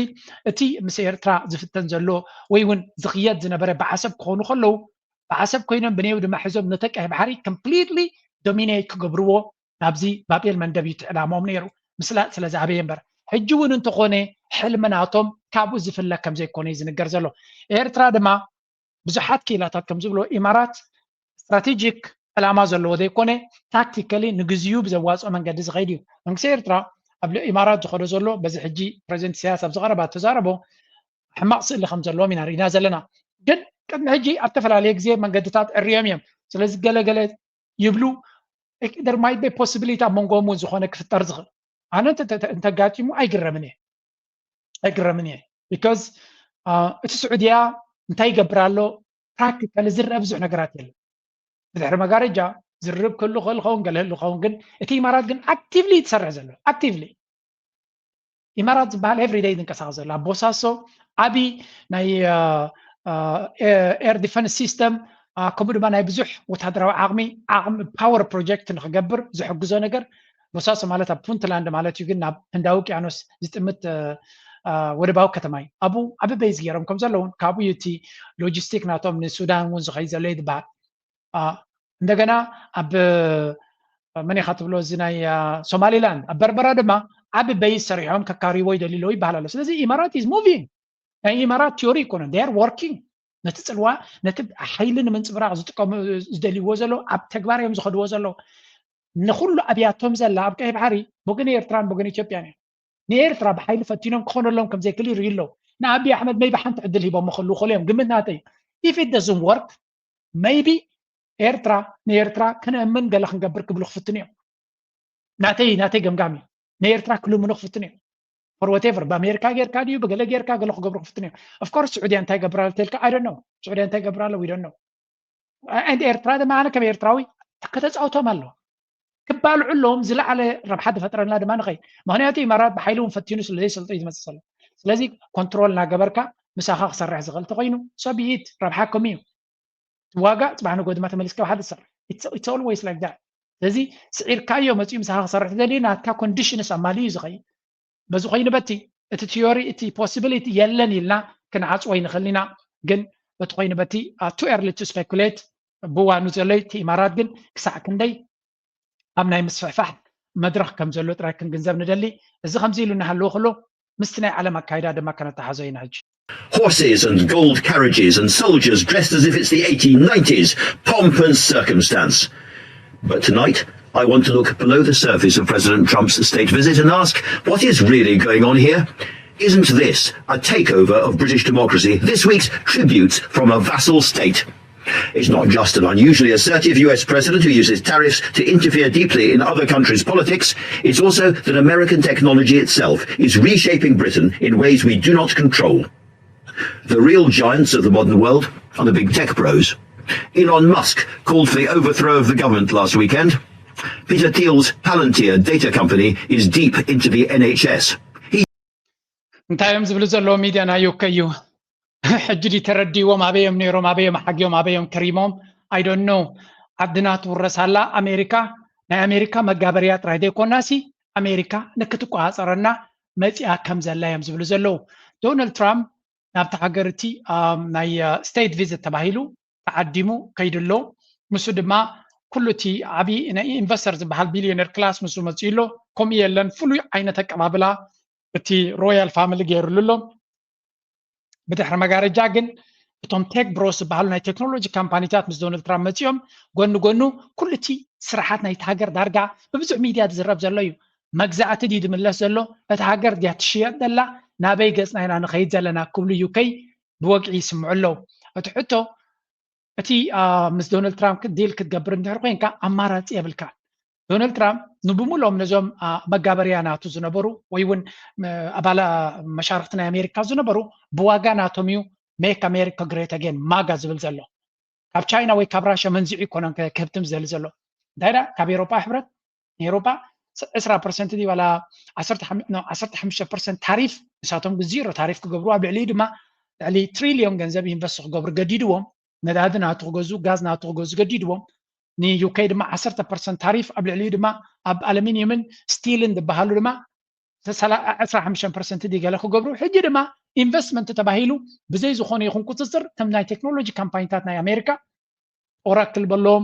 እቲ ምስ ኤርትራ ዝፍተን ዘሎ ወይ እውን ዝኽየድ ዝነበረ ብዓሰብ ክኾኑ ከለዉ ብዓሰብ ኮይኖም ብነየው ድማ ሒዞም ነቲ ቀይሕ ባሕሪ completely dominate ክገብርዎ ናብዚ ባቤል መንደብ እዩ እቲ ዕላማኦም ነይሩ። ምስላጥ ስለ ዝኣበየ እምበር ሕጂ እውን እንተኾነ ሕልሚ ናቶም ካብኡ ዝፍለ ከም ዘይኮነ እዩ ዝንገር ዘሎ። ኤርትራ ድማ ብዙሓት ክኢላታት ከም ዝብሎ ኢማራት ስትራቴጂክ ዕላማ ዘለዎ ዘይኮነ ታክቲካሊ ንግዚኡ ብዘዋፅኦ መንገዲ ዝኸይድ እዩ። መንግስቲ ኤርትራ ኣብ ኢማራት ዝኸዶ ዘሎ በዚ ሕጂ ፕሬዚደንት ኢሳያስ ኣብ ዝቐረባ ተዛረቦ ሕማቕ ስእሊ ከም ዘለዎም ኢና ርኢና ዘለና። ግን ቅድሚ ሕጂ ኣብ ዝተፈላለየ ግዜ መንገድታት ዕርዮም እዮም። ስለዚ ገለገለ ይብሉ there might be possibility ኣብ መንጎኦም እውን ዝኾነ ክፍጠር ዝኽእል ኣነ እንተጋጢሙ ኣይግረምን እየ ኣይግረምን እየ because እቲ ስዑድያ እንታይ ይገብር ኣሎ ፕራክቲካሊ ዝረአ ብዙሕ ነገራት የለን ብድሕሪ መጋረጃ ዝርብ ክህሉ ክእል ኸውን ገለ ህሉ ኸውን ግን እቲ ኢማራት ግን actively ትሰርሕ ዘሎ actively ኢማራት ዝበሃል everyday ዝንቀሳቀስ ዘሎ ኣብ ቦሳሶ ዓቢ ናይ air defense system ከምኡ ድማ ናይ ብዙሕ ወታደራዊ ዓቕሚ ዓቕሚ power project ንክገብር ዝሕግዞ ነገር ቦሳሶ ማለት ኣብ ፑንትላንድ ማለት እዩ ግን ናብ ህንዳዊ ውቅያኖስ ዝጥምት ወደባዊ ከተማ እዩ ኣብኡ ዓቢ base ገይሮም ከም ዘለውን ካብኡ እዩ እቲ logistic ናቶም ንሱዳን እውን ዝኸይ ዘሎ እዩ ዝበሃል እንደገና ኣብ መን ኢኻ ትብሎ እዚ ናይ ሶማሊላንድ ኣብ በርበራ ድማ ዓቢ base ሰሪሖም ከካሪዎ ይደልዩ ኣለዉ ይበሃል ኣሎ ስለዚ ኢማራት is moving ናይ ኢማራት theory ይኮነ they are working ነቲ ፅልዋ ነቲ ሓይሊ ንምንፅብራቅ ዝጥቀሙ ዝደልይዎ ዘለዉ ኣብ ተግባር እዮም ዝኸድዎ ዘለዉ ንኩሉ ኣብያቶም ዘላ ኣብ ቀይ ባሕሪ ብወገን ኤርትራን ብወገን ኢትዮጵያን እዮም ንኤርትራ ብሓይሊ ፈቲኖም ክኾነሎም ከም ዘይክእል ይርእዩ ኣለዉ ንኣቢ ኣሕመድ maybe ሓንቲ ዕድል ሂቦም ክህልዉ ክእሉ እዮም ግምት ናተይ if it doesn't work maybe ኤርትራ ንኤርትራ ክነእምን ገለ ክንገብር ክብሉ ክፍትኑ እዮም ናተይ ናተይ ገምጋም እዩ ንኤርትራ ክልምኑ ክፍትኑ እዮም for whatever ብኣሜሪካ ጌርካ ድዩ ብገለ ጌርካ ገለ ክገብሩ ክፍትኑ እዮም of course ስዑድያ እንታይ ገብራ ኣሎ ተልካ I don't know ስዑድያ እንታይ ገብራ ኣሎ we don't know and ኤርትራ ድማ ኣነ ከም ኤርትራዊ ከተፃውቶም ኣለዋ ክባልዑ ኣለዎም ዝለዓለ ረብሓ ዝፈጥረልና ድማ ንኸይድ ምክንያቱ ኢማራት ብሓይሊ እውን ፈቲኑ ስለ ዘይሰልጦ እዩ ዝመፅእ ዘሎ ስለዚ ኮንትሮል እናገበርካ ምሳኻ ክሰርሕ ዝኽእል ተኮይኑ so be it ረብሓኩም እዩ ትዋጋእ ፅባሕ ንጎ ድማ ተመሊስካ ብሓደ ትሰርሕ it's always like that ስለዚ ስዒርካዮ መፅኡ ምሳኻ ክሰርሕ ትደሊ ናትካ conditions ኣማልዩ እዩ ዝኸይድ በዚ ኮይኑ በቲ እቲ theory እቲ possibility የለን ኢልና ክንዓፅዎ ይንኽእል ኢና ግን በቲ ኮይኑ በቲ too early to speculate ብዋኑ ዘሎ እቲ ኢማራት ግን ክሳዕ ክንደይ ኣብ ናይ ምስፍሕፋሕ መድረኽ ከም ዘሎ ጥራይ ክንግንዘብ ንደሊ እዚ ከምዚ ኢሉ እናሃለዎ ከሎ ምስቲ ናይ ዓለም ኣካይዳ ድማ ከነተሓዞ ኢና። ሕጂ Horses and gold carriages and soldiers dressed as if it's the eighteen nineties. Pomp and circumstance. But tonight, I want to look below the surface of President Trump's state visit and ask, what is really going on here? Isn't this a takeover of British democracy? This week's tributes from a vassal state. It's not just an unusually assertive U S president who uses tariffs to interfere deeply in other countries' politics. It's also that American technology itself is reshaping Britain in ways we do not control. The real giants of the modern world are the big tech bros. Elon Musk called for the overthrow of the government last weekend. Peter Thiel's Palantir data company is deep into the N H S. He እንታይ እዮም ዝብሉ ዘለዉ? ሚድያ ናይ ዩከ እዩ። ሕጂ ድዩ ተረዲዎም? ኣበዮም ነይሮም፣ ኣበዮም ሓጊዮም፣ ኣበዮም ከሪሞም? I don't know። ዓድና ትውረስ ኣላ ኣሜሪካ። ናይ ኣሜሪካ መጋበርያ ጥራይ ዘይኮናሲ ኣሜሪካ ንክትቆፃፀረና መፂኣ ከም ዘላ እዮም ዝብሉ ዘለዉ። ዶናልድ ትራምፕ ናብቲ ሃገር እቲ ናይ ስቴት ቪዚት ተባሂሉ ተዓዲሙ ከይዱ ኣሎ። ንሱ ድማ ኩሉ እቲ ዓብዪ ናይ ኢንቨስተር ዝበሃል ቢልዮነር ክላስ ንሱ መፂኡ ኣሎ። ከምኡ የለን፣ ፍሉይ ዓይነት ኣቀባብላ እቲ ሮያል ፋሚሊ ገይሩሉ ኣሎ። ብድሕሪ መጋረጃ ግን እቶም ቴክ ብሮስ ዝበሃሉ ናይ ቴክኖሎጂ ካምፓኒታት ምስ ዶናልድ ትራምፕ መፂኦም ጎኒ ጎኑ ኩሉ እቲ ስራሓት ናይቲ ሃገር ዳርጋ ብብዙሕ ሚድያ ዝዝረብ ዘሎ እዩ። መግዛእቲ ድዩ ዝምለስ ዘሎ? እታ ሃገር ድያ ትሽየጥ ዘላ? ናበይ ገፅና ኢና ንኸይድ ዘለና? ክብሉ ዩከይ ብወግዒ ይስምዑ ኣለዉ። እቲ ሕቶ እቲ ምስ ዶናልድ ትራምፕ ዲል ክትገብር እንድሕር ኮይንካ ኣማራፂ የብልካ። ዶናልድ ትራምፕ ንብምሎም ነዞም መጋበርያ ናቱ ዝነበሩ ወይ እውን ኣባላ መሻርክቲ ናይ ኣሜሪካ ዝነበሩ ብዋጋ ናቶም እዩ ሜክ ኣሜሪካ ግሬት ኣጌን ማጋ ዝብል ዘሎ። ካብ ቻይና ወይ ካብ ራሽያ መንዚዑ ይኮነን ክህብትም ዝደሊ ዘሎ። እንታይ ዳ ካብ ኤሮፓ ሕብረት ንኤሮፓ ዕስራ ፐርሰንት ድዩ ዋላ ዓሰርተ ሓሙሽተ ፐርሰንት ታሪፍ ንሳቶም ዜሮ ታሪፍ ክገብሩ ኣብ ልዕሊኡ ድማ ልዕሊ ትሪልዮን ገንዘብ ኢንቨስት ክገብሩ ገዲድዎም። ነዳዲ ናቱ ክገዝኡ፣ ጋዝ ናቱ ክገዝኡ ገዲድዎም። ንዩከይ ድማ ዓሰርተ ፐርሰንት ታሪፍ ኣብ ልዕሊኡ ድማ ኣብ ኣሉሚንየምን ስቲልን ዝበሃሉ ድማ ዕስራ ሓሙሽተ ፐርሰንት ድዩ ገለ ክገብሩ። ሕጂ ድማ ኢንቨስትመንት ተባሂሉ ብዘይ ዝኾነ ይኹን ቁፅፅር እቶም ናይ ቴክኖሎጂ ካምፓኒታት ናይ ኣሜሪካ ኦራክል በሎም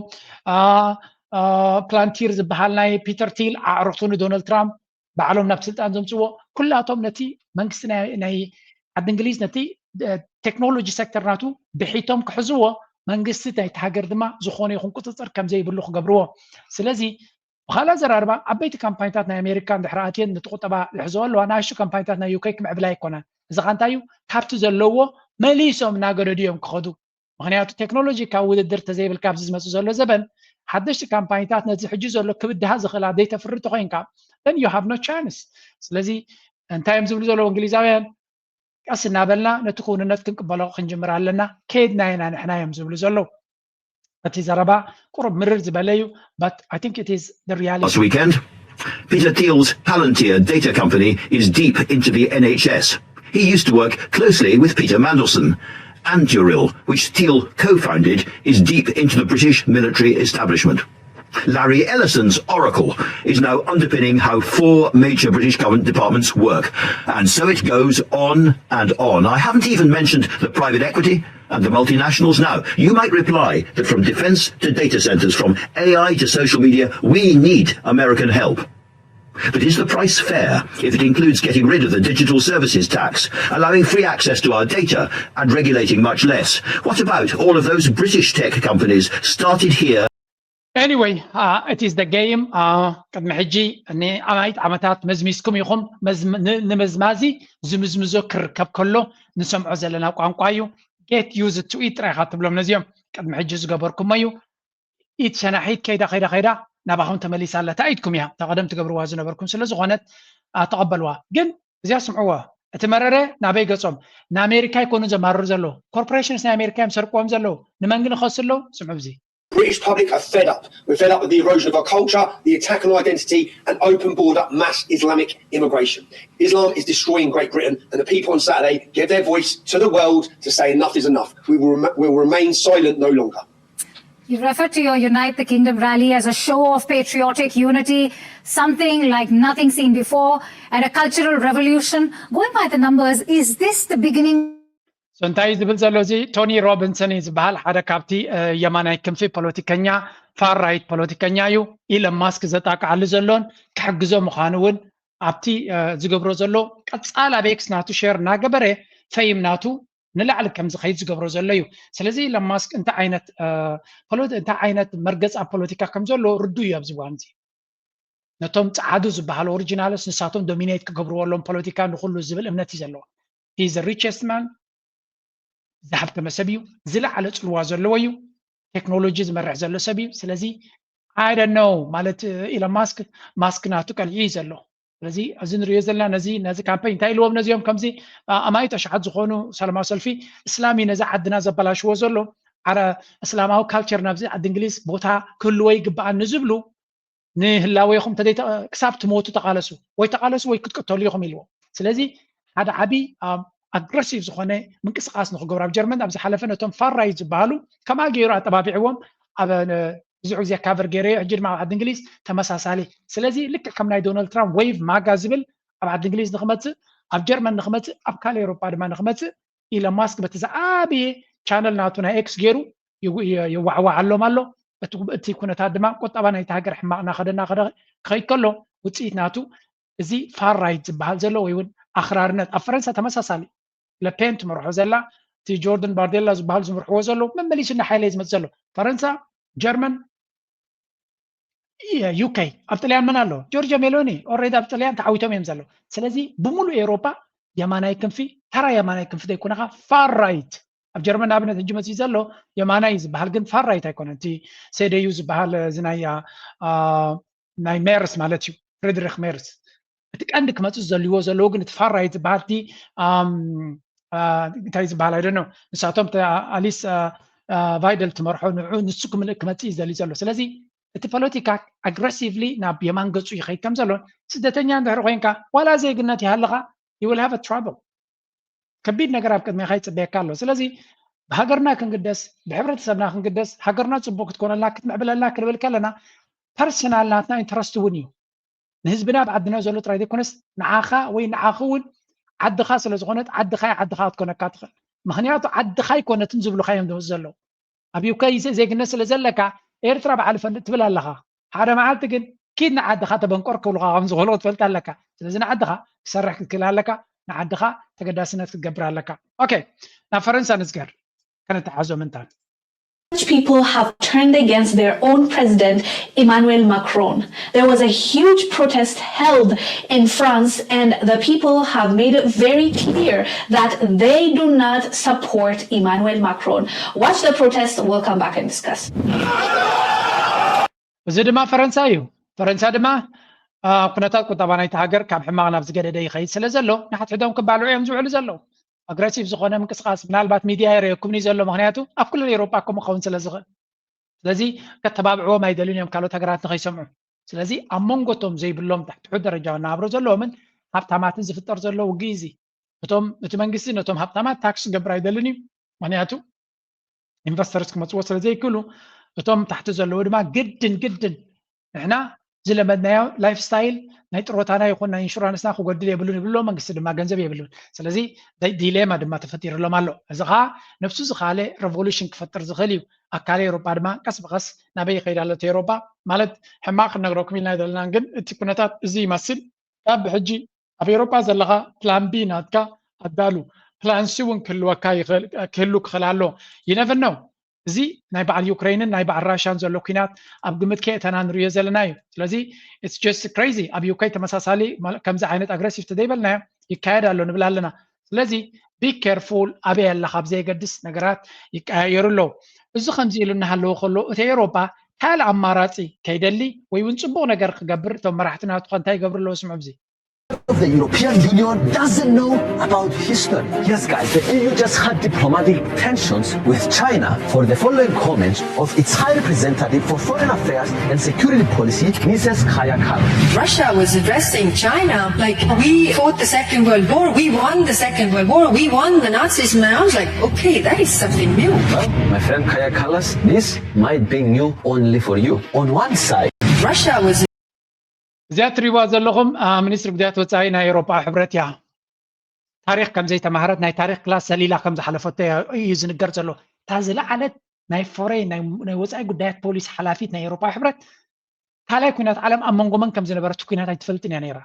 ፕላንቲር ዝበሃል ናይ ፒተር ቲል ኣዕሩኽቱ ንዶናልድ ትራምፕ ባዕሎም ናብ ስልጣን ዘምፅዎ ኩላቶም ነቲ መንግስቲ ናይ ዓዲ እንግሊዝ ነቲ ቴክኖሎጂ ሴክተር ናቱ ብሒቶም ክሕዝዎ መንግስቲ ናይቲ ሃገር ድማ ዝኾነ ይኹን ቁፅፅር ከም ዘይብሉ ክገብርዎ። ስለዚ ብኻልእ ኣዘራርባ ዓበይቲ ካምፓኒታት ናይ ኣሜሪካ እንድሕር ኣትየን ነቲ ቁጠባ ዝሕዝኦ ኣለዋ፣ ንኣሽቱ ካምፓኒታት ናይ ዩኬ ክምዕብላ ኣይኮናን። እዚ ኸ እንታይ እዩ? ካብቲ ዘለዎ መሊሶም እናገደዱ እዮም ክኸዱ። ምኽንያቱ ቴክኖሎጂ ካብ ውድድር ተዘይብልካ ኣብዚ ዝመፅእ ዘሎ ዘበን ሓደሽቲ ካምፓኒታት ነዚ ሕጂ ዘሎ ክብድሃ ዝኽእላ ዘይተፍሪ ተኮይንካ then you have no chance። ስለዚ እንታይ እዮም ዝብሉ ዘለዉ እንግሊዛውያን? ቀስ እናበልና ነቲ ክውንነት ክንቅበሎ ክንጅምር ኣለና። ከይድና ኢና ንሕና እዮም ዝብሉ ዘለዉ። እቲ ዘረባ ቁሩብ ምርር ዝበለ እዩ but I think it is the reality. Last weekend, Peter Thiel's Palantir data company is deep into the N H S. He used to work closely with Peter Mandelson. Anduril, which Thiel co-founded, is deep into the British military establishment. Larry Ellison's Oracle is now underpinning how four major British government departments work. And so it goes on and on. I haven't even mentioned the private equity and the multinationals. Now, you might reply that from defense to data centers, from A I to social media, we need American help. But is the price fair if it includes getting rid of the digital services tax, allowing free access to our data, and regulating much less? What about all of those British tech companies started here? Anyway, uh, it is the game. Uh, ቅድሚ ሕጂ ንኣማይት ዓመታት መዝሚዝኩም ኢኹም። ንምዝማዚ ዝምዝምዞ ክርከብ ከሎ ንሰምዖ ዘለና ቋንቋ እዩ። Get used to it ጥራይካ ትብሎም ነዚኦም። ቅድሚ ሕጂ ዝገበርኩሞ እዩ። ኢት ሸናሒት ከይዳ ከይዳ ከይዳ ናባኹም ተመሊሳ ኣላ። እታ ኢድኩም እያ እታ ቀደም ትገብርዋ ዝነበርኩም ስለ ዝኾነት ተቐበልዋ። ግን እዚኣ ስምዕዎ፣ እቲ መረረ ናበይ ገጾም? ንኣሜሪካ ይኮኑ ዘማርሩ ዘለዉ። ኮርፖሬሽንስ ናይ ኣሜሪካ እዮም ሰርቅዎም ዘለዉ። ንመን ግን ይኸሱ ኣለዉ? ስምዑ እዚ። British public are fed up. We're fed up with the erosion of our culture, the attack on identity, and open border mass Islamic immigration. Islam is destroying Great Britain, and the people on Saturday gave their voice to the world to say enough is enough. We will, rem- we will remain silent no longer. You referred to your Unite the Kingdom rally as a show of patriotic unity, something like nothing seen before, and a cultural revolution. Going by the numbers, is this the beginning? So እንታይ ዝብል ዘሎ እዚ ቶኒ ሮቢንሰን እዩ ዝበሃል ሓደ ካብቲ የማናይ ክንፊ ፖለቲከኛ ፋር ራይት ፖለቲከኛ እዩ። ኢለን ማስክ ዘጣቅዓሉ ዘሎን ክሕግዞ ምዃኑ እውን ኣብቲ ዝገብሮ ዘሎ ቀፃል ኣብ ኤክስ ናቱ ሸር እናገበረ ፈይም ናቱ ንላዕሊ ከም ዝኸይድ ዝገብሮ ዘሎ እዩ። ስለዚ ኢሎን ማስክ እንታይ ዓይነት እንታይ ዓይነት መርገፂ ኣብ ፖለቲካ ከም ዘሎ ርዱ እዩ ኣብዚ እዋን እዚ። ነቶም ፃዓዱ ዝበሃሉ ኦሪጂናልስ ንሳቶም ዶሚኔት ክገብርዎ ኣለዎም ፖለቲካ ንኩሉ ዝብል እምነት እዩ ዘለዎ። He is the richest man፣ ዝሃብተመ ሰብ እዩ፣ ዝለዓለ ፅልዋ ዘለዎ እዩ፣ ቴክኖሎጂ ዝመርሕ ዘሎ ሰብ እዩ። ስለዚ I don't know ማለት ኢሎን ማስክ ማስክ ናቱ ቀሊዑ እዩ ዘሎ። ስለዚ እዚ ንሪኦ ዘለና ነዚ ነዚ ካምፔን እንታይ ኢልዎም ነዚኦም ከምዚ ኣማይት ኣሽሓት ዝኾኑ ሰላማዊ ሰልፊ እስላም እዩ ነዚ ዓድና ዘበላሽዎ ዘሎ። ኣረ እስላማዊ ካልቸር ናብዚ ዓዲ እንግሊዝ ቦታ ክህልዎ ይግባኣን ንዝብሉ ንህላዌኹም ተደይ ክሳብ ትሞቱ ተቃለሱ ወይ ተቃለሱ ወይ ክትቅተሉ ኢኹም ኢልዎም። ስለዚ ሓደ ዓቢ ኣግረሲቭ ዝኾነ ምንቅስቃስ ንክገብሩ ኣብ ጀርመን ኣብ ዝሓለፈ ነቶም ፋር ራይት ዝበሃሉ ከምኣ ገይሩ ኣጠባቢዕዎም ኣብ ብዙሕ ግዜ ካቨር ገይረዮ ሕጂ ድማ ኣብ ዓዲ እንግሊዝ ተመሳሳሊ። ስለዚ ልክዕ ከም ናይ ዶናልድ ትራምፕ ዌይቭ ማጋ ዝብል ኣብ ዓዲ እንግሊዝ ንክመፅእ ኣብ ጀርመን ንክመፅእ ኣብ ካልእ ኤውሮጳ ድማ ንክመፅእ ኢሎን ማስክ በቲ ዝዓበየ ቻነል ናቱ ናይ ኤክስ ገይሩ የዋዕዋዓሎም ኣሎ። እቲ ኩነታት ድማ ቁጠባ ናይቲ ሃገር ሕማቕ እናኸደ እናኸደ ክኸይድ ከሎ ውፅኢት ናቱ እዚ ፋር ራይት ዝበሃል ዘሎ ወይ እውን ኣኽራርነት ኣብ ፈረንሳ ተመሳሳሊ ለፔን ትመርሖ ዘላ እቲ ጆርደን ባርዴላ ዝበሃሉ ዝምርሕዎ ዘለዉ መመሊሱ እናሓይለ እዩ ዝመፅእ ዘሎ። ፈረንሳ፣ ጀርመን፣ ዩኬ ኣብ ጥልያን መን ኣሎ? ጆርጆ ሜሎኒ ኦሬዲ ኣብ ጥልያን ተዓዊቶም እዮም ዘለዉ። ስለዚ ብምሉእ ኤውሮፓ የማናይ ክንፊ፣ ተራ የማናይ ክንፊ ዘይኮነኻ ፋር ራይት ኣብ ጀርመን ንኣብነት ሕጂ መፅኡ ዘሎ የማናይ ዝበሃል ግን ፋር ራይት ኣይኮነን። እቲ ሴደዩ ዝበሃል እዚ ናይ ናይ ሜርስ ማለት እዩ ፍሬድሪክ ሜርስ እቲ ቀንዲ ክመፅእ ዘልዎ ዘለዎ ግን እቲ ፋር ራይት ዝበሃል እቲ እንታይ ዝበሃል ኣይደኖ ንሳቶም ኣሊስ ቫይደል ትመርሖ ንዑ ንሱ ክመፅእ እዩ ዘልዩ ዘሎ። ስለዚ እቲ ፖለቲካ ኣግረሲቭሊ ናብ የማን ገፁ ይኸይድ ከም ዘሎ ስደተኛ እንድሕር ኮይንካ ዋላ ዜግነት ይሃልኻ you will have a trouble። ከቢድ ነገር ኣብ ቅድሜኻ ይፅበየካ ኣሎ። ስለዚ ብሃገርና ክንግደስ ብሕብረተሰብና ክንግደስ ሃገርና ፅቡቅ ክትኮነልና ክትምዕብለልና ክንብል ከለና ፐርሰናል ናትና ኢንተረስት እውን እዩ። ንህዝብና ኣብ ዓድና ዘሎ ጥራይ ዘይኮነስ ንዓኻ ወይ ንዓኺ እውን ዓድኻ ስለ ዝኾነት ዓድኻ እያ ዓድኻ ክትኮነካ ትኽእል። ምኽንያቱ ዓድኻ ኣይኮነትን ዝብሉኻ እዮም ዝመፁ ዘለዉ። ኣብ ዩኬ ዜግነት ስለ ዘለካ ኤርትራ በዓል እፈልጥ ትብል ኣለኻ። ሓደ መዓልቲ ግን ኪድ ንዓድኻ ተበንቆር ክብሉኻ ከም ዝኾኑ ክትፈልጥ ኣለካ። ስለዚ ንዓድኻ ክትሰርሕ ክትክእል ኣለካ። ንዓድኻ ተገዳስነት ክትገብር ኣለካ። ኦኬ፣ ናብ ፈረንሳ ንዝገር ከነተሓዞ ምንታን French people have turned against their own president, Emmanuel Macron. There was a huge protest held in France, and the people have made it very clear that they do not support Emmanuel Macron. Watch the protest, we'll come back and discuss. እዚ ድማ ፈረንሳ እዩ። ፈረንሳ ድማ ኩነታት ቁጠባ ናይቲ ሃገር ካብ ሕማቕ ናብ ዝገደደ ይኸይድ ስለ ዘሎ ንሓድሕዶም ክባልዑ እዮም ዝውዕሉ ዘለዉ። ኣግረሲቭ ዝኾነ ምንቅስቃስ ምናልባት ሚድያ የረየኩም እዩ ዘሎ ምክንያቱ ኣብ ኩለን ኤውሮጳ ከምኡ ክኸውን ስለ ዝኽእል ስለዚ ከተባብዕዎም ኣይደልን እዮም ካልኦት ሃገራት ንኸይሰምዑ። ስለዚ ኣብ መንጎ እቶም ዘይብሎም ትሕቲ ትሑት ደረጃ ናብሮ ዘለዎምን ሃብታማትን ዝፍጠር ዘሎ ውግእ እዚ እቶም እቲ መንግስቲ ነቶም ሃብታማት ታክስ ክገብር ኣይደልን እዩ ምክንያቱ ኢንቨስተርስ ክመፅዎ ስለ ዘይክእሉ እቶም ታሕቲ ዘለዉ ድማ ግድን ግድን ንሕና ዝለመድናዮ ላይፍ ስታይል ናይ ጥሮታና ይኹን ናይ ኢንሹራንስና ክጎድል የብሉን ይብሎ መንግስቲ ድማ ገንዘብ የብሉን ስለዚ ዲሌማ ድማ ተፈጢርሎም ኣሎ እዚ ከዓ ነብሱ ዝካለ ሬቮሉሽን ክፈጥር ዝኽእል እዩ ኣካል ኤውሮጳ ድማ ቀስ ብቀስ ናበይ ይኸይድ ኣሎ እቲ ኤውሮጳ ማለት ሕማቅ ክነግረኩም ኢልና ዘለና ግን እቲ ኩነታት እዚ ይመስል ካብ ሕጂ ኣብ ኤውሮጳ ዘለኻ ፕላን ቢ ናትካ ኣዳሉ ፕላን ሲ እውን ክህልወካ ክህሉ ክኽእል ኣሎ ይነፍነው እዚ ናይ በዓል ዩክሬንን ናይ በዓል ራሽያን ዘሎ ኩናት ኣብ ግምት ከየእተና ንሪዮ ዘለና እዩ ስለዚ it's just crazy ኣብ ዩክሬን ተመሳሳሊ ከምዚ ዓይነት ኣግረሲቭ ተዘይበልናዮ ይካየድ ኣሎ ንብል ኣለና ስለዚ be careful ኣበይ ኣለኻ ብዘየገድስ ነገራት ይቀያየሩ ኣለዉ እዚ ከምዚ ኢሉ እናሃለወ ከሎ እቲ ኤውሮጳ ካልእ ኣማራፂ ከይደሊ ወይ እውን ፅቡቅ ነገር ክገብር እቶም መራሕቲ ናቱ ከ እንታይ ይገብሩ ኣለዉ ስምዑ ብዚ of the European Union doesn't know about history. Yes, guys, the E U just had diplomatic tensions with China for the following comments of its High Representative for Foreign Affairs and Security Policy, Missus Kaja Kallas. Russia was addressing China like, we fought the Second World War, we won the Second World War, we won the Nazis. And I was like, okay, that is something new. Well, my friend Kaja Kallas, this might be new only for you. On one side, Russia was እዚኣ ትሪእዋ ዘለኹም ሚኒስትሪ ጉዳያት ወፃኢ ናይ ኤውሮጳ ሕብረት እያ ታሪክ ከም ዘይተማሃረት ናይ ታሪክ ክላስ ሰሊላ ከም ዝሓለፈቶ እዩ ዝንገር ዘሎ እታ ዝለዓለት ናይ ፎሬን ናይ ወፃኢ ጉዳያት ፖሊሲ ሓላፊት ናይ ኤውሮጳ ሕብረት ካልኣይ ኩናት ዓለም ኣብ መንጎ መን ከም ዝነበረት ኩናት ኣይትፈልጥን እያ ነይራ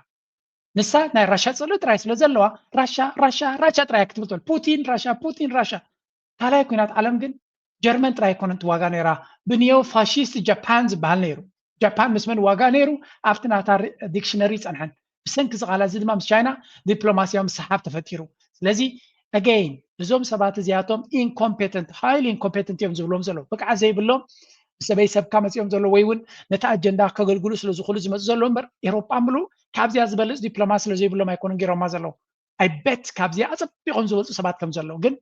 ንሳ ናይ ራሻ ጽልኢ ጥራይ ስለ ዘለዋ ራሻ ራሻ ራሻ ጥራይ ክትብል ትብል። ፑቲን ራሻ፣ ፑቲን ራሻ። ካልኣይ ኩናት ዓለም ግን ጀርመን ጥራይ ኣይኮነን ትዋጋ ነይራ፣ ብኒዮ ፋሽስት ጃፓን ዝበሃል ነይሩ። ጃፓን ምስ መን ዋጋ ነይሩ? ኣብቲ ናታ ዲክሽነሪ ይጸንሐን። ብሰንኪ እዚ ቃላት እዚ ድማ ምስ ቻይና ዲፕሎማሲያዊ ምስሕሓብ ተፈጢሩ። ስለዚ ኣገይን እዞም ሰባት እዚኣቶም ኢንኮምፔተንት፣ ሃይሊ ኢንኮምፔተንት እዮም ዝብሎም ዘለዉ፣ ብቅዓት ዘይብሎም፣ ሰበይ ሰብካ መፂኦም ዘለዉ ወይ እውን ነቲ ኣጀንዳ ከገልግሉ ስለ ዝኽእሉ ዝመፁ ዘለዉ እምበር ኤሮጳ ምሉእ ካብዚኣ ዝበልፅ ዲፕሎማሲ ስለ ዘይብሎም ኣይኮኑን ገይሮማ ዘለዉ። ኣይ ቤት ካብዚኣ ኣፀቢቖም ዝበልፁ ሰባት ከም ዘለዉ ግን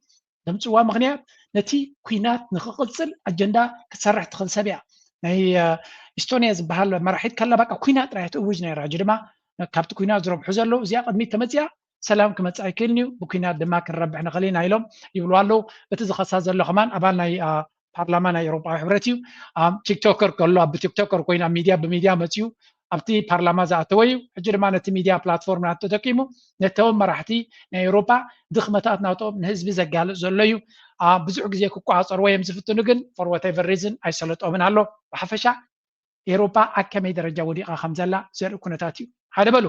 ዘምፅዋ ምኽንያት ነቲ ኩናት ንክቕፅል ኣጀንዳ ክትሰርሕ ትኽእል ሰብ እያ። ናይ ኢስቶኒያ ዝበሃል መራሒት ከላ በቃ ኩናት ጥራይ ትእውጅ ነይራ። ሕጂ ድማ ካብቲ ኩናት ዝረብሑ ዘለዉ እዚኣ ቅድሚት ተመፅያ ሰላም ክመፅእ ኣይክእልን እዩ፣ ብኩናት ድማ ክንረብሕ ንኽእል ኢና ኢሎም ይብሉ ኣለዉ። እቲ ዝኸሳ ዘሎ ከማን ኣባል ናይ ፓርላማ ናይ ኤሮጳዊ ሕብረት እዩ። ቲክቶከር ከሎ ኣብ ቲክቶከር ኮይኑ ኣብ ሚድያ ብሚድያ መፅዩ ኣብቲ ፓርላማ ዝኣተወ እዩ። ሕጂ ድማ ነቲ ሚድያ ፕላትፎርም ናቱ ተጠቂሙ ነቶም መራሕቲ ናይ ኤሮጳ ድኽመታት ናቶም ንህዝቢ ዘጋልፅ ዘሎ እዩ። ብዙሕ ግዜ ክቆፃፀርዎ እዮም ዝፍትኑ፣ ግን for whatever reason ኣይሰለጦምን ኣሎ። ብሓፈሻ ኤሮጳ ኣብ ከመይ ደረጃ ወዲቓ ከም ዘላ ዘርኢ ኩነታት እዩ። ሓደ በሉ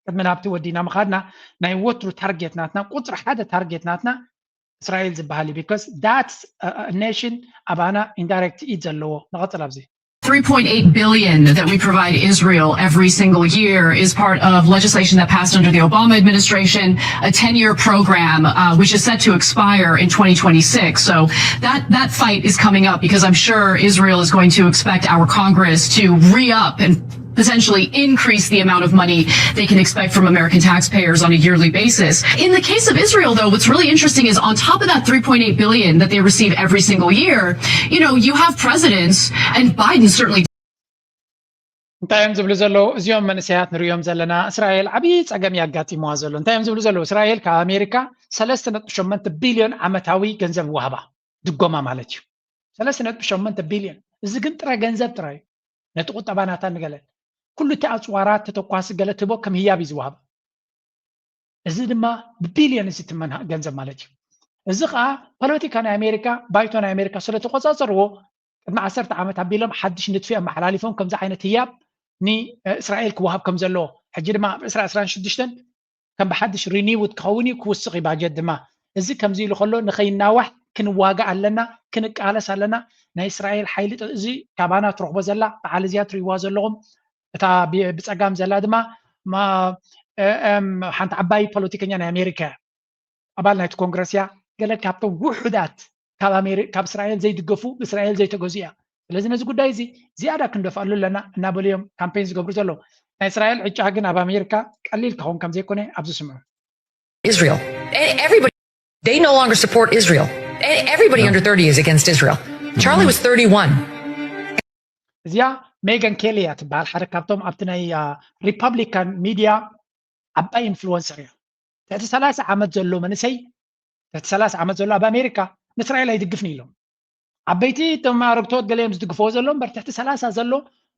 ቅድሚ ናብቲ ወዲና ምኻድና ናይ ወትሩ ታርጌት ናትና ቁፅሪ ሓደ ታርጌት ናትና እስራኤል ዝበሃል እዩ። Because that's nation ኣባና ኢንዳይሬክት ኢድ ዘለዎ። ንቐፅል ኣብዚ three point eight billion that we provide Israel every single year is part of legislation that passed under the Obama administration, a ten-year program uh, which is set to expire in twenty twenty-six. So that that fight is coming up because I'm sure Israel is going to expect our Congress to re-up and potentially increase the amount of money they can expect from American taxpayers on a yearly basis. In the case of Israel, though, what's really interesting is on top of that three point eight billion that they receive every single year, you know, you have presidents, and Biden certainly እንታይ እዮም ዝብሉ ዘለዉ እዚኦም መንእሰያት ንሪኦም ዘለና? እስራኤል ዓብዪ ፀገም እዩ ኣጋጢምዋ ዘሎ። እንታይ እዮም ዝብሉ ዘለዉ? እስራኤል ካብ ኣሜሪካ ሰለስተ ነጥቢ ሸሞንተ ቢልዮን ዓመታዊ ገንዘብ ይወሃባ፣ ድጎማ ማለት እዩ። ሰለስተ ነጥቢ ሸሞንተ ቢልዮን። እዚ ግን ጥረ ገንዘብ ጥራይ እዩ። ነቲ ቁጠባ ናታ ንገለ ኩሉ እቲ ኣፅዋራት ተተኳሲ ገለ ትቦ ከም ህያብ እዩ ዝወሃብ። እዚ ድማ ብቢልዮን ዝትመን ገንዘብ ማለት እዩ። እዚ ከዓ ፖለቲካ ናይ ኣሜሪካ፣ ባይቶ ናይ ኣሜሪካ ስለ ተቆፃፀርዎ ቅድሚ ዓሰርተ ዓመት ኣቢሎም ሓድሽ ንጥፊ ኣመሓላሊፎም ከምዚ ዓይነት ህያብ ንእስራኤል ክወሃብ ከም ዘለዎ። ሕጂ ድማ ኣብ ዕስራ ዕስራን ሽዱሽተን ከም ብሓድሽ ሪኒውድ ክኸውን እዩ፣ ክውስኽ እዩ ባጀት ድማ። እዚ ከምዚ ኢሉ ከሎ ንኸይናዋሕ ክንዋጋእ ኣለና፣ ክንቃለስ ኣለና። ናይ እስራኤል ሓይሊ ጥ- እዚ ካባና ትረኽቦ ዘላ በዓል እዚኣ ትሪእዋ ዘለኹም እታ ብ- ብፀጋም ዘላ ድማ ማ- እ- እም፣ ሓንቲ ዓባይ ፖለቲከኛ ናይ ኣሜሪካ እያ። ኣባል ናይቲ ኮንግረስ እያ። ገለ ካብቶም ውሑዳት ካብ ኣሜሪ- ካብ እስራኤል ዘይድገፉ ብእስራኤል ዘይተገዙ እያ። ስለዚ ነዚ ጉዳይ እዚ ዝያዳ ክንደፍኣሉ ኣለና እናበሉ እዮም ካምፔን ዝገብሩ ዘለዉ። ናይ እስራኤል ዕጫ ግን ኣብ ኣሜሪካ ቀሊል ክኸውን ከም ዘይኮነ ኣብዚ ስምዑ። Israel. And everybody, they no longer support Israel. And everybody under thirty is against Israel. Charlie was thirty-one. እዚኣ ሜገን ኬሊ እያ ትበሃል። ሓደ ካብቶም ኣብቲ ናይ ሪፐብሊካን ሚድያ ዓባይ ኢንፍሉወንሰር እያ። ትሕቲ ሰላሳ ዓመት ዘሎ መንእሰይ ትሕቲ ሰላሳ ዓመት ዘሎ ኣብ ኣሜሪካ ንእስራኤል ኣይድግፍን ኢሎም። ዓበይቲ እቶም ኣረግቶት ገለ እዮም ዝድግፍዎ ዘሎ እምበር ትሕቲ ሰላሳ ዘሎ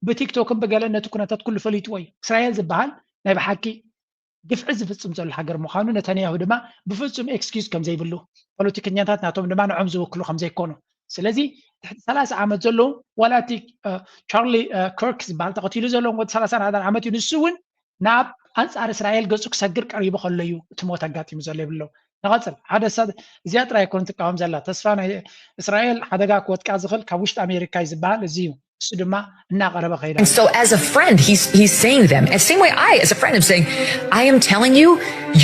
ብቲክቶክን ብገለን ነቲ ኩነታት ኩሉ ፈሊጥዎ እዩ። እስራኤል ዝበሃል ናይ ብሓቂ ግፍዒ ዝፍፅም ዘሎ ሃገር ምዃኑ ነታንያሁ ድማ ብፍፁም ኤክስኪዝ ከም ዘይብሉ ፖለቲከኛታት ናቶም ድማ ንዖም ዝውክሉ ከም ዘይኮኑ ስለዚ ትሕቲ ሰላሳ ዓመት ዘለዉ ዋላ እቲ ቻርሊ ከርክ ዝበሃል ተቐቲሉ ዘሎ ወዲ ሰላሳን ሓደን ዓመት እዩ ንሱ እውን ናብ ኣንፃር እስራኤል ገፁ ክሰግር ቀሪቡ ከሎ እዩ እቲ ሞት ኣጋጢሙ ዘሎ ይብለው ንቐፅል ሓደ ሰብ እዚኣ ጥራይ ኣይኮነ ትቃወም ዘላ ተስፋ ናይ እስራኤል ሓደጋ ክወጥቃ ዝኽእል ካብ ውሽጢ ኣሜሪካ እዩ ዝበሃል እዚ እዩ እሱ ድማ እናቐረበ ከይዳ And so, as a friend, he's he's saying them. And same way, I, as a friend, am saying, I am telling you,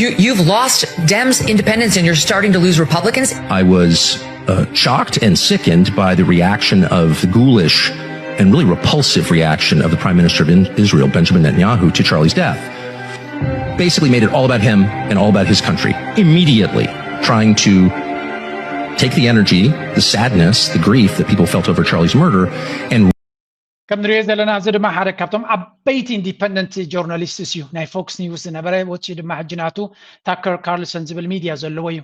you you've lost Dems independents, and you're starting to lose Republicans. I was uh, shocked and sickened by the reaction of the ghoulish and really repulsive reaction of the Prime Minister of Israel, Benjamin Netanyahu, to Charlie's death. Basically, made it all about him and all about his country. Immediately, trying to take the energy, the sadness, the grief that people felt over Charlie's murder, and ከም ንሪኦ ዘለና እዚ ድማ ሓደ ካብቶም ዓበይቲ ኢንዲፐንደንት ጆርናሊስትስ እዩ ናይ ፎክስ ኒውስ ዝነበረ ወፂኡ ድማ ሕጂ ናቱ ታከር ካርልሰን ዝብል ሚድያ ዘለዎ እዩ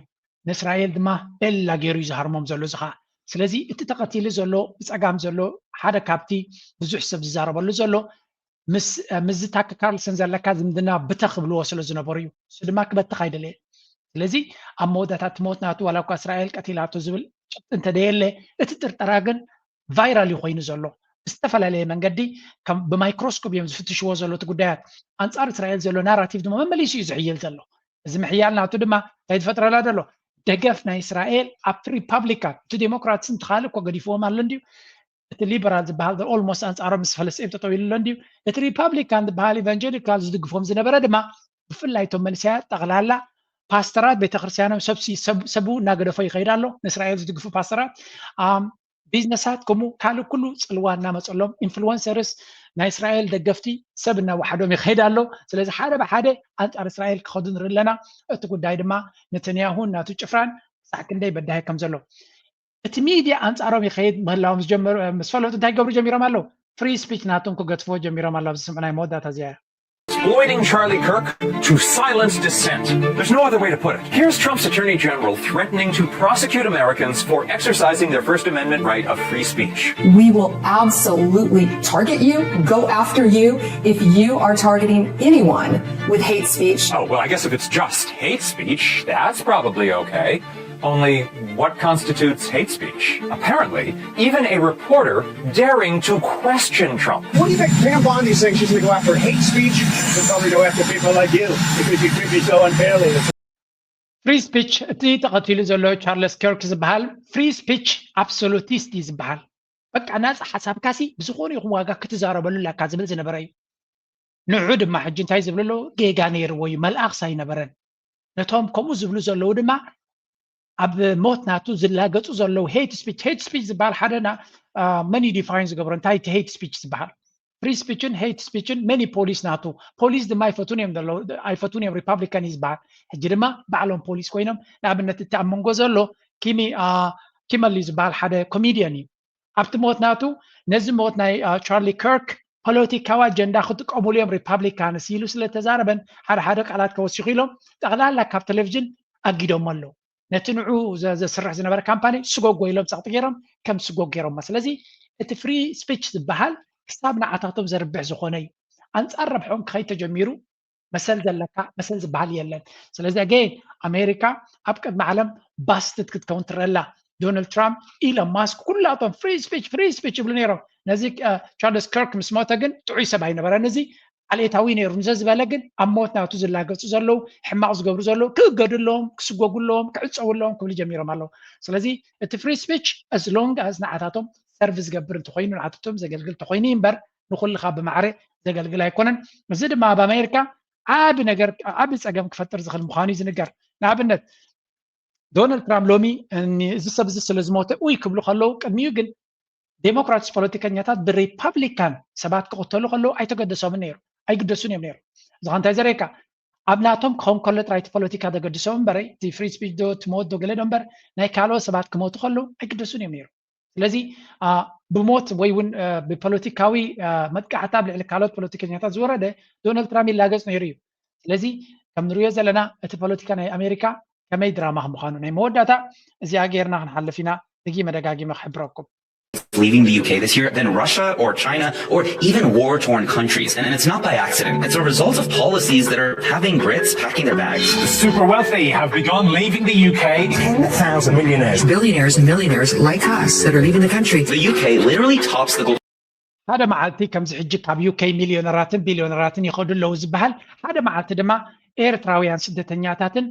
ንእስራኤል ድማ ቤላ ገይሩ እዩ ዝሃርሞም ዘሎ እዚ ከዓ ስለዚ እቲ ተቐቲሉ ዘሎ ብፀጋም ዘሎ ሓደ ካብቲ ብዙሕ ሰብ ዝዛረበሉ ዘሎ ምስ ታከር ካርልሰን ዘለካ ዝምድና ብተ ክብልዎ ስለ ዝነበሩ እዩ እሱ ድማ ክበትኽ ኣይደለየ ስለዚ ኣብ መወዳእታ እቲ ሞት ናቱ ዋላ እኳ እስራኤል ቀቲላቶ ዝብል ጭብጢ እንተደየለ እቲ ጥርጠራ ግን ቫይራል እዩ ኮይኑ ዘሎ ዝተፈላለየ መንገዲ ከም ብማይክሮስኮፕ እዮም ዝፍትሽዎ ዘሎ እቲ ጉዳያት። ኣንጻር እስራኤል ዘሎ ናራቲቭ ድማ መመሊሱ እዩ ዝሕይል ዘሎ። እዚ ምሕያል ናቱ ድማ እንታይ ዝፈጥረላ ዘሎ? ደገፍ ናይ እስራኤል ኣብቲ ሪፓብሊካን፣ እቲ ዴሞክራትስ እንተኻልእ እኮ ገዲፍዎም ኣሎ እንድዩ። እቲ ሊበራል ዝበሃል ኦልሞስት ኣንጻሮም ምስ ፈለስጤም ጠጠው ኢሉ ኣሎ እንድዩ። እቲ ሪፓብሊካን ዝበሃል ኢቫንጀሊካል ዝድግፎም ዝነበረ ድማ ብፍላይ እቶም መንእሰያት ጠቕላላ ፓስተራት ቤተክርስትያኖም ሰብ ሰብ እናገደፎ ይኸይድ ኣሎ። ንእስራኤል ዝድግፉ ፓስተራት ቢዝነሳት ከምኡ ካልእ ኩሉ ጽልዋ እናመጸሎም ኢንፍሉወንሰርስ ናይ እስራኤል ደገፍቲ ሰብ እናወሓዶም ይኸይድ ኣሎ። ስለዚ ሓደ ብሓደ ኣንጻር እስራኤል ክኸዱ ንርኢ ኣለና። እቲ ጉዳይ ድማ ነተንያሁን ናቱ ጭፍራን ክሳዕ ክንደይ በዳሂ ከም ዘሎ እቲ ሚድያ ኣንጻሮም ይኸይድ ምህላዎም ዝጀመሩ ምስ ፈለጡ እንታይ ገብሩ ጀሚሮም ኣለዉ? ፍሪ ስፒች ናቶም ክገድፍዎ ጀሚሮም ኣለዉ። ኣብዚ ስምዑ ናይ መወዳእታ እዚኣ እያ። Exploiting Charlie Kirk to silence dissent. There's no other way to put it. Here's Trump's Attorney General threatening to prosecute Americans for exercising their First Amendment right of free speech. We will absolutely target you, go after you if you are targeting anyone with hate speech. Oh, well, I guess if it's just hate speech, that's probably okay. Only what constitutes hate speech? Apparently, even a reporter daring to question Trump. What do you think? Pam Bondi saying she's going to go after hate speech. She'll probably go after people like you because you treat me so unfairly. ፍሪ ስፒች እቲ ተቐቲሉ ዘሎ ቻርለስ ኪርክ ዝበሃል ፍሪ ስፒች ኣብሶሉቲስት እዩ ዝበሃል። በቃ ናፃ ሓሳብካሲ ብዝኾነ ይኹን ዋጋ ክትዛረበሉ ኣለካ ዝብል ዝነበረ እዩ። ንዑ ድማ ሕጂ እንታይ ዝብል ኣሎ? ጌጋ ነይርዎ እዩ፣ መልኣኽስ ኣይነበረን። ነቶም ከምኡ ዝብሉ ዘለዉ ድማ ኣብ ሞት ናቱ ዝላገፁ ዘለዉ ሄት ስፒች ሄት ስፒች ዝበሃል ሓደ መን እዩ ዲፋይን ዝገብሮ? እንታይ እቲ ሄት ስፒች ዝበሃል? ፍሪ ስፒችን ሄት ስፒችን መን እዩ ፖሊስ ናቱ? ፖሊስ ድማ ኣይፈቱን እዮም ዘለዉ ኣይፈቱን እዮም ሪፓብሊካን እዩ ዝበሃል። ሕጂ ድማ ባዕሎም ፖሊስ ኮይኖም ንኣብነት እቲ ኣብ መንጎ ዘሎ ኪሚ ኪመል እዩ ዝበሃል ሓደ ኮሚድያን እዩ። ኣብቲ ሞት ናቱ ነዚ ሞት ናይ ቻርሊ ከርክ ፖለቲካዊ ኣጀንዳ ክጥቀሙሉ እዮም ሪፓብሊካንስ ኢሉ ስለተዛረበን ሓደ ሓደ ቃላት ከወሲኹ ኢሎም ጠቕላላ ካብ ቴሌቪዥን ኣጊዶሞ ኣለዉ። ነቲ ንዑ ዘስርሕ ዝነበረ ካምፓኒ ስጎጎ ኢሎም ጸቕጢ ገይሮም ከም ስጎግ ገይሮሞ። ስለዚ እቲ ፍሪ ስፒች ዝበሃል ክሳብ ንዓታቶም ዘርብሕ ዝኾነ እዩ። ኣንጻር ረብሖም ክኸይድ ተጀሚሩ መሰል ዘለካ መሰል ዝበሃል የለን። ስለዚ ኣገይን ኣሜሪካ ኣብ ቅድሚ ዓለም ባስትድ ክትከውን ትረአ ኣላ። ዶናልድ ትራምፕ፣ ኢሎን ማስክ ኩላቶም ፍሪ ስፒች ፍሪ ስፒች ይብሉ ነይሮም። ነዚ ቻርልስ ከርክ ምስ ሞተ ግን ጥዑይ ሰብ ኣይነበረን። እዚ ዓሌታዊ ነይሩ። ንዘ ዝበለ ግን ኣብ ሞት ናቱ ዝላገጹ ዘለዉ ሕማቕ ዝገብሩ ዘለዉ ክእገዱ ኣለዎም፣ ክስጎጉ ኣለዎም፣ ክዕጸዉ ኣለዎም ክብሉ ጀሚሮም ኣለዉ። ስለዚ እቲ ፍሪ ስፒች as long as ንዓታቶም ሰርቭ ዝገብር እንተኾይኑ ንዓታቶም ዘገልግል እንተኾይኑ እዩ እምበር ንኹልኻ ብማዕረ ዘገልግል ኣይኮነን። እዚ ድማ ኣብ ኣሜሪካ ዓቢ ነገር ዓቢ ጸገም ክፈጥር ዝኽእል ምዃኑ እዩ ዝንገር። ንኣብነት ዶናልድ ትራምፕ ሎሚ እዚ ሰብ እዚ ስለ ዝሞተ ኡይ ክብሉ ከለዉ ቅድሚኡ ግን ዴሞክራትስ ፖለቲከኛታት ብሪፓብሊካን ሰባት ክቕተሉ ከለዉ ኣይተገደሶምን ነይሩ ኣይግደሱን እዮም ነይሩ። እዚ እንታይ ዘርእየካ ኣብ ናቶም ክኸውን ከሎ ጥራይ እቲ ፖለቲካ ዘገድሶም እምበረ እቲ ፍሪ ስፒች ዶ እቲ ሞት ዶ ገለ ዶ እምበር ናይ ካልኦት ሰባት ክሞቱ ከለዉ ኣይግደሱን እዮም ነይሩ። ስለዚ ብሞት ወይ እውን ብፖለቲካዊ መጥቃዕቲ ኣብ ልዕሊ ካልኦት ፖለቲከኛታት ዝወረደ ዶናልድ ትራምፕ ይላገፅ ነይሩ እዩ። ስለዚ ከም ንሪኦ ዘለና እቲ ፖለቲካ ናይ ኣሜሪካ ከመይ ድራማ ምዃኑ ናይ መወዳእታ እዚኣ ገይርና ክንሓልፍ ኢና። ደጊመ ደጋጊመ ክሕብረኩም። Leaving the U K this year than Russia or China or even war torn countries. And it's not by accident. It's a result of policies that are having Brits packing their bags. The super wealthy have begun leaving the U K. Ten thousand millionaires. Billionaires and millionaires like us that are leaving the country. The U K literally tops the global. ሓደ መዓልቲ ከምዚ ሕጂ ካብ ዩኬ ሚሊዮነራትን ቢሊዮነራትን ይኸዱ ኣለዉ ዝበሃል ሓደ መዓልቲ ድማ ኤርትራውያን ስደተኛታትን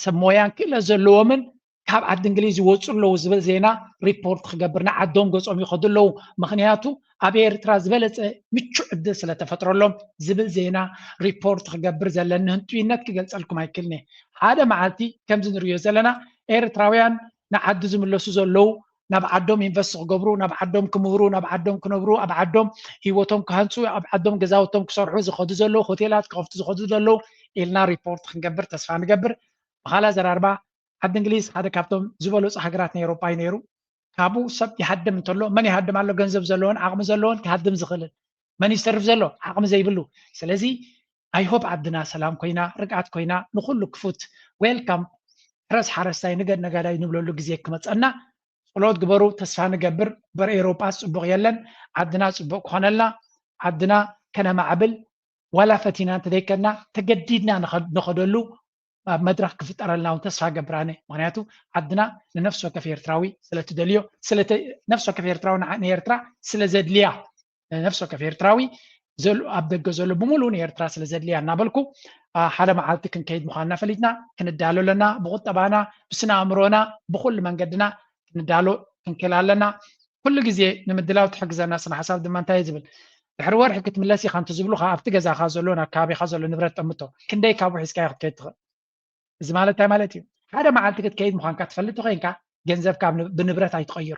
ሰብ ሞያን ክእለት ዘለዎምን ካብ ዓዲ እንግሊዝ ይወፁ ኣለዉ ዝብል ዜና ሪፖርት ክገብር ንዓዶም ገፆም ይኸዱ ኣለዉ። ምክንያቱ ኣብ ኤርትራ ዝበለፀ ምቹ ዕድል ስለተፈጥረሎም ዝብል ዜና ሪፖርት ክገብር ዘለኒ ህንጡይነት ክገልፀልኩም ኣይክልኒ። ሓደ መዓልቲ ከምዚ ንሪዮ ዘለና ኤርትራውያን ንዓዲ ዝምለሱ ዘለዉ ናብ ዓዶም ኢንቨስት ክገብሩ ናብ ዓዶም ክምህሩ ናብ ዓዶም ክነብሩ ኣብ ዓዶም ህይወቶም ክሃንፁ ኣብ ዓዶም ገዛውቶም ክሰርሑ ዝኸዱ ዘለዉ ሆቴላት ክኸፍቱ ዝኸዱ ዘለዉ ኢልና ሪፖርት ክንገብር ተስፋ ንገብር። ብኻላ ዘራርባ ዓዲ እንግሊዝ ሓደ ካብቶም ዝበለፁ ሃገራት ናይ ኤሮጳ እዩ ነይሩ። ካብኡ ሰብ ይሃድም እንተሎ መን ይሃድም ኣሎ? ገንዘብ ዘለዎን ዓቕሚ ዘለዎን ክሃድም ዝኽእልን መን ይሰርፍ ዘሎ ዓቕሚ ዘይብሉ። ስለዚ ኣይሆፕ ዓድና ሰላም ኮይና ርግኣት ኮይና ንኩሉ ክፉት ዌልካም። ሕረስ ሓረስታይ ንገድ ነጋዳይ ንብለሉ ግዜ ክመፀና ፀሎት ግበሩ። ተስፋ ንገብር በር ኤሮጳ ፅቡቕ የለን። ዓድና ፅቡቕ ክኾነልና ዓድና ከነማዕብል ዋላ ፈቲና እንተደይከና ተገዲድና ንኸደሉ ኣብ መድረኽ ክፍጠረልና እውን ተስፋ ገብር ኣነ። ምክንያቱ ዓድና ንነፍሲ ወከፍ ኤርትራዊ ስለትደልዮ፣ ስለተ-፣ ነፍሲ ወከፍ ኤርትራዊ ንዓ-፣ ንኤርትራ ስለ ዘድልያ፣ ንነፍሲ ወከፍ ኤርትራዊ ዘሉ-፣ ኣብ ደገ ዘሎ ብምሉኡ ንኤርትራ ስለ ዘድልያ እናበልኩ፣ አ፣ ሓደ መዓልቲ ክንከይድ ምዃንና ፈሊጥና ክንዳሎ ኣለና። ብቁጠባና፣ ብስነ ኣእምሮና፣ ብኩሉ መንገድና ክንዳሎ ክንክእል ኣለና። ኩሉ ግዜ ንምድላው ትሕግዘና ስነ ሓሳብ ድማ እንታይ እዩ ዝብል? ድሕሪ ወርሒ ክትምለስ ኢኻ እንተ ዝብሉኻ ኣብቲ ገዛኻ ዘሎ ናብ ከባቢኻ ዘሎ ንብረት ጠምቶ። ክንደይ ካብኡ ሒዝካዮ ክትከይድ ትኽእል? እዚ ማለት እንታይ ማለት እዩ? ሓደ መዓልቲ ክትከይድ ምዃንካ ትፈልጥ ኮይንካ ገንዘብካ ኣብ ን-፣ ብንብረት ኣይትቐይሩ።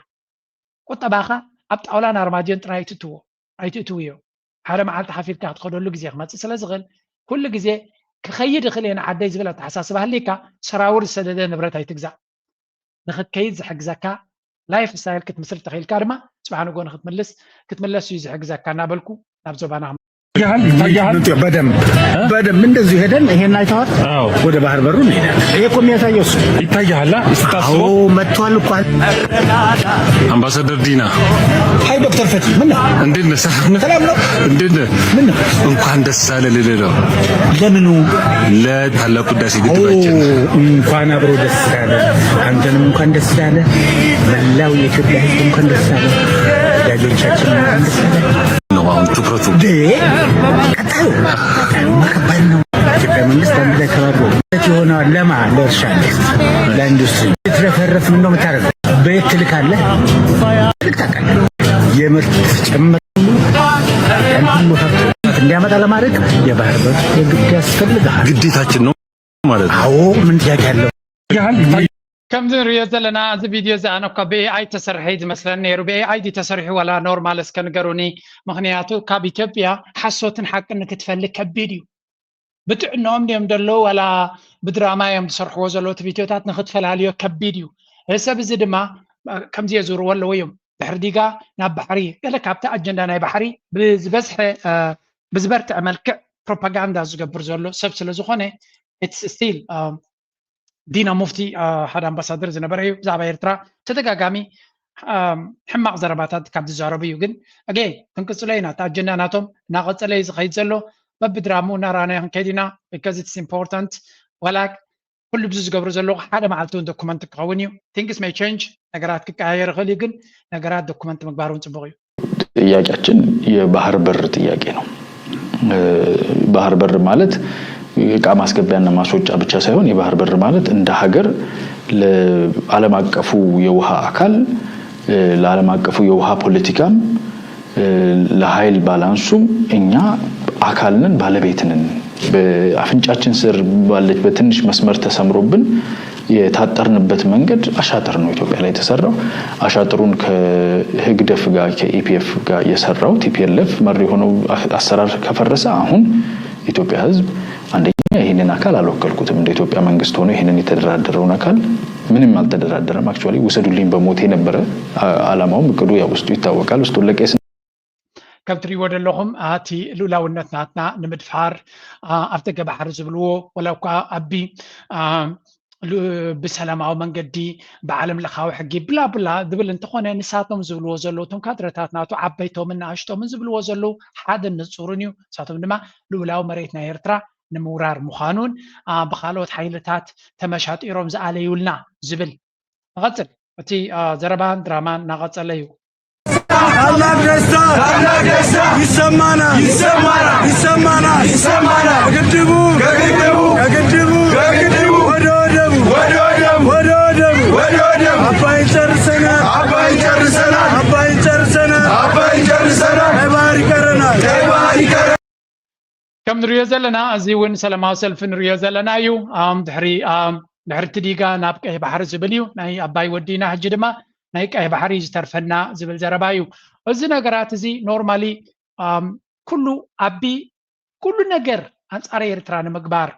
ቁጠባኻ ኣብ ጣውላን ኣርማድዮን ጥራይ ኣይትእትዎ፣ ኣይትእትውዮ። ሓደ መዓልቲ ሓፊርካ ክትኸደሉ ግዜ ክመጽእ ስለ ዝኽእል ኩሉ ግዜ ክኸይድ እኽእል እየ ንዓደይ ዝብል ኣተሓሳስባ ህልካ ሰራውር ዝሰደደ ንብረት ኣይትግዛእ። ንኽትከይድ ዝሕግዘካ ላይፍ ስታይል ክትምስርት ተኽኢልካ ድማ ጽባሕ ንጎ ንክትምልስ ክትምለስ እዩ ዝሕግዘካ እናበልኩ ናብ ዞባና ክም- ይታያል ይታያል። በደንብ በደንብ እንደዚሁ ሄደን ይሄን አይተዋል። አዎ። ወደ ባህር በሩ እንሄዳለን። ይሄ እኮ የሚያሳየው እሱ ይታያል። ስታስበው አዎ መጥቷል እኮ አለ። አምባሳደር ዲና ሀይ ዶክተር ፈቲ ምን ነው? እንዴት ነህ? ሰላም ነው? ሰላም ነው። እንዴት ነህ? ምን ነው? እንኳን ደስ አለ ልልህ ነው ለምኑ? ለታላቁ ህዳሴ ኦ ግድባችን። እንኳን አብሮ ደስ ያለ፣ አንተንም እንኳን ደስ ያለ፣ መላው የኢትዮጵያ ሕዝብ እንኳን ደስ ያለ፣ ወዳጆቻችን እንኳን ደስ ያለ። ነው አሁን ትኩረቱ። እንዴ ቀጣዩ ቀጣዩማ ከባድ ነው። የኢትዮጵያ መንግስት አንድ ላይ ተባብሮ የሆነ ለማ ለእርሻ ኢንዱስትሪ ለኢንዱስትሪ ትረፈረፍ ምን ነው የምታደርገው? በየት ትልካለህ? ትልክ ታውቃለህ። የምርት ጭምር እንዲያመጣ ለማድረግ የባህር በር የግድ ያስፈልግሃል። ግዴታችን ነው ማለት ነው። አዎ ምን ጥያቄ አለው? ይታያል ይታያል። ከምዚ ንሪኦ ዘለና እዚ ቪድዮ እዚ ኣነ እኳ ብኤኣይ ተሰርሐ እዩ ዝመስለኒ ነይሩ። ብኤኣይ ድዩ ተሰሪሑ ዋላ ኖርማል እስከ ንገሩኒ። ምክንያቱ ካብ ኢትዮጵያ ሓሶትን ሓቅን ክትፈልግ ከቢድ እዩ። ብጥዕናኦም ድዮም ዘለዉ ዋላ ብድራማ እዮም ዝሰርሕዎ ዘለዉ እቲ ቪድዮታት ንክትፈላልዮ ከቢድ እዩ። እዚ ሰብ እዚ ድማ ከምዚ የዝርዎ ኣለዉ እዮም። ድሕሪ ዲጋ ናብ ባሕሪ ገለ ካብቲ ኣጀንዳ ናይ ባሕሪ ብዝበዝሐ ብዝበርትዐ መልክዕ ፕሮፓጋንዳ ዝገብር ዘሎ ሰብ ስለ ዝኾነ it's still ዲና ሙፍቲ ሓደ ኣምባሳደር ዝነበረ እዩ። ብዛዕባ ኤርትራ ተደጋጋሚ ሕማቕ ዘረባታት ካብ ዝዛረቡ እዩ። ግን ኣገ ክንቅፅሎ ኢና። እቲ ኣጀንዳ ናቶም እናቐፀለ እዩ ዝኸይድ ዘሎ። በብድራሙ እናረኣናዮ ክንከይድ ኢና። Because it's important። ዋላ ኩሉ ብዚ ዝገብሩ ዘለኹ ሓደ መዓልቲ እውን ዶኩመንት ክኸውን እዩ። Things may change። ነገራት ክቀያየር ይኽእል እዩ። ግን ነገራት ዶኩመንት ምግባር እውን ፅቡቕ እዩ። ጥያቄያችን የባህር በር ጥያቄ ነው። ባህር በር ማለት እቃ ማስገቢያና ማስወጫ ብቻ ሳይሆን የባህር በር ማለት እንደ ሀገር ለዓለም አቀፉ የውሃ አካል ለዓለም አቀፉ የውሃ ፖለቲካም ለኃይል ባላንሱም እኛ አካል ነን፣ ባለቤት ነን። በአፍንጫችን ስር ባለች በትንሽ መስመር ተሰምሮብን የታጠርንበት መንገድ አሻጥር ነው ኢትዮጵያ ላይ የተሰራው። አሻጥሩን ከህግደፍ ጋር ከኢፒኤፍ ጋር የሰራው ቲፒኤልኤፍ መር የሆነው አሰራር ከፈረሰ አሁን ኢትዮጵያ ህዝብ አንደኛ ይህንን አካል አልወከልኩትም፣ እንደ ኢትዮጵያ መንግስት ሆኖ ይህንን የተደራደረውን አካል ምንም አልተደራደረም። Actually ውሰዱልኝ በሞቴ ነበረ አላማውም እቅዱ ያው ውስጡ ይታወቃል። ውስጡ ለቄስ ከም ትሪእዎ ዘለኹም እቲ ልኡላውነት ናትና ንምድፋር ኣብ ደገ ባሕሪ ዝብልዎ ወላ እኳ ኣቢ ብሰላማዊ መንገዲ ብዓለም ለኻዊ ሕጊ ብላ ብላ ዝብል እንተኾነ ንሳቶም ዝብልዎ ዘለዉ እቶም ካድረታት ናቱ ዓበይቶምን ንኣሽቶምን ዝብልዎ ዘለዉ ሓደ ንፁርን እዩ። ንሳቶም ድማ ልኡላዊ መሬት ናይ ኤርትራ ንምውራር ምዃኑን ብካልኦት ሓይልታት ተመሻጢሮም ዝኣለዩልና ዝብል ንቐጽል እቲ ዘረባን ድራማን እናቐጸለ እዩ። ታላቅ ደስታ ታላቅ ደስታ ይሰማናል ይሰማናል ይሰማናል ይሰማናል። ከግድቡ ከግድቡ ከግድቡ ከግድቡ ወደ ወደቡ ወደ ወደቡ ወደ ወደቡ ወደ ወደቡ አባይን ጨርሰናል አባይን ጨርሰናል አባይን ጨርሰናል አባይን ጨርሰናል። ቀይ ባህር ይቀረናል ቀይ ባህር ይቀረናል። ከም ንሪኦ ዘለና እዚ እውን ሰላማዊ ሰልፊ ንሪኦ ዘለና እዩ። ድሕሪ ድሕርቲ ዲጋ ናብ ቀይ ባሕሪ ዝብል እዩ ናይ ኣባይ ወዲና ሕጂ ድማ ናይ ቀይ ባሕሪ እዩ ዝተርፈና ዝብል ዘረባ እዩ። እዚ ነገራት እዚ ኖርማሊ ኩሉ ኣቢ ኩሉ ነገር ኣንፃር ኤርትራ ንምግባር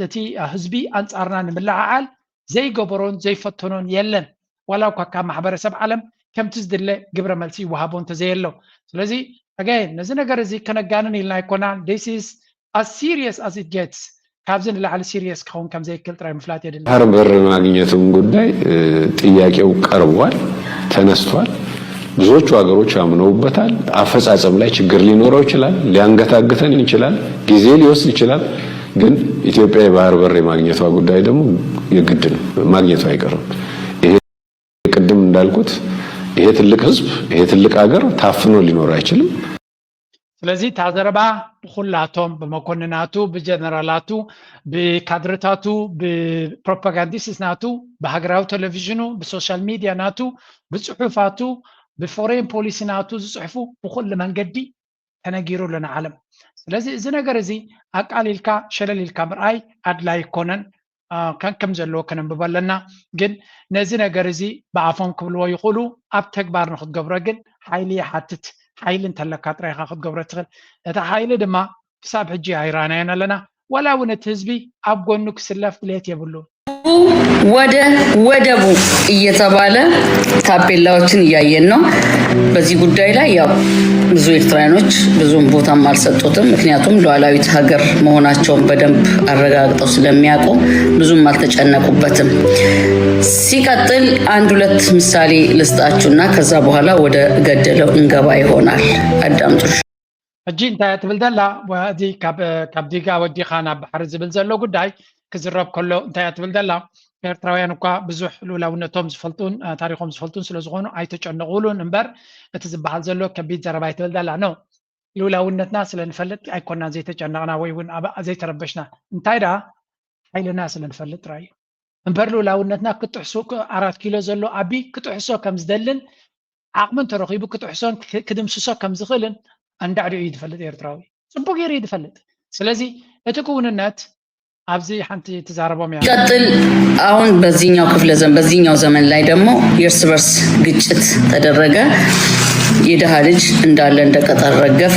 እቲ ህዝቢ ኣንፃርና ንምልዓዓል ዘይገበሮን ዘይፈተኖን የለን። ዋላ እኳ ካብ ማሕበረሰብ ዓለም ከምቲ ዝድለ ግብረ መልሲ ይወሃቦ እንተዘየሎ። ስለዚ ኣጋይን ነዚ ነገር እዚ ከነጋንን ኢልና ኣይኮናን። This is as serious as it gets። ካብዚ ንላዕሊ ሲሪየስ ክኸውን ከምዘይክእል ጥራይ ምፍላጥ የድሊ። ባህር በር ማግኘቱም ጉዳይ ጥያቄው ቀርቧል፣ ተነስቷል። ብዙዎቹ ሀገሮች አምነውበታል። አፈጻጸም ላይ ችግር ሊኖረው ይችላል፣ ሊያንገታግተን ይችላል፣ ጊዜ ሊወስድ ይችላል። ግን ኢትዮጵያ የባህር በር የማግኘቷ ጉዳይ ደግሞ የግድ ነው፣ ማግኘቱ አይቀርም። ይሄ ቅድም እንዳልኩት ይሄ ትልቅ ህዝብ፣ ይሄ ትልቅ ሀገር ታፍኖ ሊኖር አይችልም። ስለዚ እታ ዘረባ ብኩላቶም፣ ብመኮንናቱ፣ ብጀነራላቱ፣ ብካድርታቱ፣ ብፕሮፓጋንዲስት ናቱ፣ ብሃገራዊ ቴሌቪዥኑ፣ ብሶሻል ሚድያ ናቱ፣ ብፅሑፋቱ፣ ብፎሬን ፖሊሲ ናቱ ዝፅሕፉ ብኩሉ መንገዲ ተነጊሩ ኣሎ ንዓለም። ስለዚ እዚ ነገር እዚ ኣቃሊልካ ሸለል ኢልካ ምርኣይ ኣድላይ ኣይኮነን። ከንከም ዘለዎ ከነንብቦ ኣለና። ግን ነዚ ነገር እዚ ብኣፎም ክብልዎ ይኽእሉ፣ ኣብ ተግባር ንክትገብሮ ግን ሓይሊ ይሓትት። ሓይሊ እንተለካ ጥራይ ኢኻ ክትገብሮ ትኽእል። እቲ ሓይሊ ድማ ክሳብ ሕጂ ኣይረኣናዮን ኣለና። ዋላ እውን እቲ ህዝቢ ኣብ ጎኑ ክስለፍ ድሌት የብሉን። ወደ ወደቡ እየተባለ ታፔላዎችን እያየን ነው። በዚህ ጉዳይ ላይ ያው ብዙ ኤርትራውያኖች ብዙም ቦታም አልሰጡትም። ምክንያቱም ሉዓላዊት ሀገር መሆናቸውን በደንብ አረጋግጠው ስለሚያውቁ ብዙም አልተጨነቁበትም። ሲቀጥል አንድ ሁለት ምሳሌ ልስጣችሁና ከዛ በኋላ ወደ ገደለው እንገባ ይሆናል። አዳምጡ። ሕጂ እንታይ እያ ትብል ዘላ? እዚ ካብ ዲጋ ወዲኻ ናብ ባሕሪ ዝብል ዘሎ ጉዳይ ክዝረብ ከሎ እንታይ እያ ትብል ዘላ? ኤርትራውያን እኳ ብዙሕ ልኡላውነቶም ዝፈልጡን ታሪኾም ዝፈልጡን ስለዝኾኑ ኣይተጨነቑሉን እምበር፣ እቲ ዝበሃል ዘሎ ከቢድ ዘረባ እያ ትብል ዘላ። ኖ፣ ልኡላውነትና ስለንፈልጥ ኣይኮናን ዘይተጨነቕና ወይ እውን ዘይተረበሽና። እንታይ ደኣ ሓይልና ስለንፈልጥ ጥራይ እዩ እምበር፣ ልኡላውነትና ክጥሕሱ፣ ኣራት ኪሎ ዘሎ ኣቢ ክጥሕሶ ከም ዝደልን ዓቕሚ እንተረኺቡ ክጥሕሶን ክድምስሶ ከም ዝኽእልን ኣንዳዕዲኡ እዩ ዝፈልጥ ኤርትራዊ። ፅቡቅ ገይሩ እዩ ዝፈልጥ። ስለዚ እቲ ክውንነት ኣብዚ ሓንቲ ትዛረቦም እያ። ቀጥል አሁን በዚህኛው ክፍለ ዘመን በዚህኛው ዘመን ላይ ደግሞ የእርስ በርስ ግጭት ተደረገ። የድሃ ልጅ እንዳለ እንደ ቅጠል ረገፈ።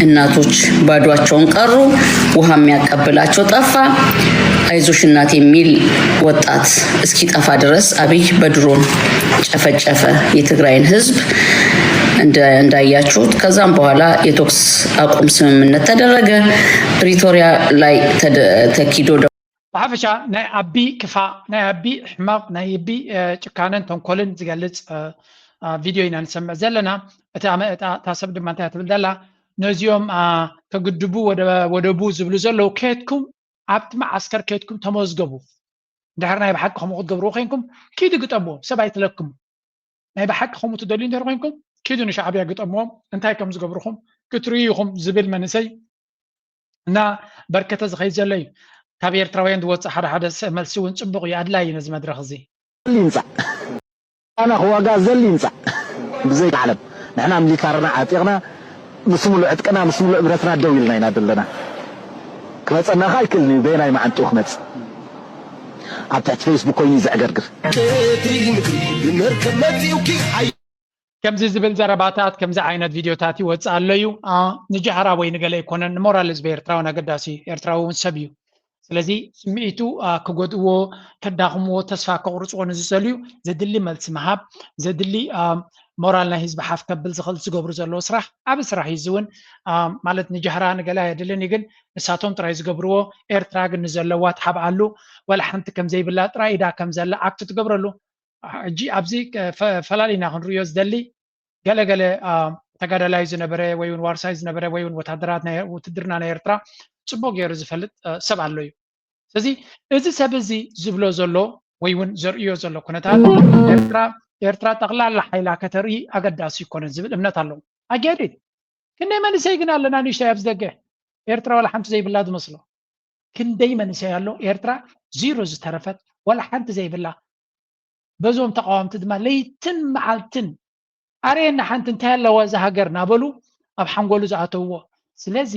እናቶች ባዷቸውን ቀሩ። ውሃ የሚያቀብላቸው ጠፋ። አይዞሽ እናት የሚል ወጣት እስኪጠፋ ድረስ አብይ በድሮን ጨፈጨፈ የትግራይን ህዝብ። እንዳያችሁት ከዛም በኋላ የተኩስ አቁም ስምምነት ተደረገ። ፕሪቶሪያ ላይ ተኪዶ ብሓፈሻ ናይ ኣቢ ክፋእ፣ ናይ ኣቢ ሕማቕ፣ ናይ ኣቢ ጭካነን ተንኮልን ዝገልፅ ቪድዮ ኢና ንሰምዕ ዘለና። እታ ሰብ ድማ እንታይ ትብል ዘላ? ነዚኦም ከግድቡ ወደቡ ዝብሉ ዘለዉ ከድኩም ኣብቲ መዓስከር ከድኩም ተመዝገቡ። እንድሕር ናይ ብሓቂ ከምኡ ክትገብርዎ ኮይንኩም ኪዱ ግጠምዎም፣ ሰብ ኣይትለክሙ። ናይ ብሓቂ ከምኡ ትደልዩ እንድሕር ኮይንኩም ኪዱ ንሻዕብያ ግጠምዎም። እንታይ ከም ዝገብርኹም ክትርእዩ ኢኹም ዝብል መንእሰይ እና በርከተ ዝኸይድ ዘሎ እዩ። ካብ ኤርትራውያን ዝወፅእ ሓደ ሓደ መልሲ እውን ፅቡቕ እዩ፣ ኣድላይ እዩ ነዚ መድረኽ እዚ። ይምፃእ ኣና ክዋጋ ዘል ይምፃእ ብዘይ ዓለም ንሕና ሚሊታርና ዓጢቕና ምስ ሙሉእ ዕጥቅና ምስ ሙሉእ እምነትና ደው ኢልና ኢና ዘለና። ክመፀና ከኣ ኣይክእልን እዩ በየናይ መዓንጥኡ ክመፅእ ኣብ ትሕቲ ፌስቡክ ኮይኑ እዩ ዘዕገርግር። ከምዚ ዝብል ዘረባታት ከምዚ ዓይነት ቪድዮታት ይወፅእ ኣሎ እዩ። ንጃህራ ወይ ንገለ ኣይኮነን፣ ንሞራል ህዝቢ ኤርትራውን ኣገዳሲ እዩ። ኤርትራዊ እውን ሰብ እዩ። ስለዚ ስምዒቱ ክጎድእዎ፣ ከዳኽምዎ፣ ተስፋ ከቑርፅዎ ንዝደልዩ ዘድሊ መልሲ ምሃብ፣ ዘድሊ ሞራል ናይ ህዝቢ ሓፍ ከብል ዝኽእል ዝገብሩ ዘለዉ ስራሕ ዓቢ ስራሕ እዩ። እዚ እውን ማለት ንጃህራ ንገለ ኣየድልን እዩ፣ ግን ንሳቶም ጥራይ ዝገብርዎ፣ ኤርትራ ግን ንዘለዋ ትሓብኣሉ፣ ዋላ ሓንቲ ከም ዘይብላ ጥራይ ኢዳ ከም ዘላ ኣክት ትገብረሉ። ሕጂ ኣብዚ ፈላሊና ክንርእዮ ዝደሊ ገለ ገለ ተጋዳላይ ዝነበረ ወይ እውን ዋርሳይ ዝነበረ ወይ እውን ወታደራት ናይ ውትድርና ናይ ኤርትራ ጽቡቕ ገይሩ ዝፈልጥ ሰብ ኣሎ እዩ። ስለዚ እዚ ሰብ እዚ ዝብሎ ዘሎ ወይ እውን ዘርእዮ ዘሎ ኩነታት ኤርትራ ኤርትራ ጠቕላላ ሓይላ ከተርኢ ኣገዳሲ ይኮነን ዝብል እምነት ኣለዎ። ኣገዲድ ክንደይ መንእሰይ ግን ኣለና ንእሽተይ ኣብዚ ደገ ኤርትራ ዋላ ሓንቲ ዘይብላ ዝመስሎ ክንደይ መንእሰይ ኣሎ ኤርትራ ዚሮ ዝተረፈት ዋላ ሓንቲ ዘይብላ በዞም ተቃወምቲ ድማ ለይትን መዓልትን ኣርእየና ሓንቲ እንታይ ኣለዋ እዛ ሃገር እናበሉ ኣብ ሓንጎሉ ዝኣተውዎ። ስለዚ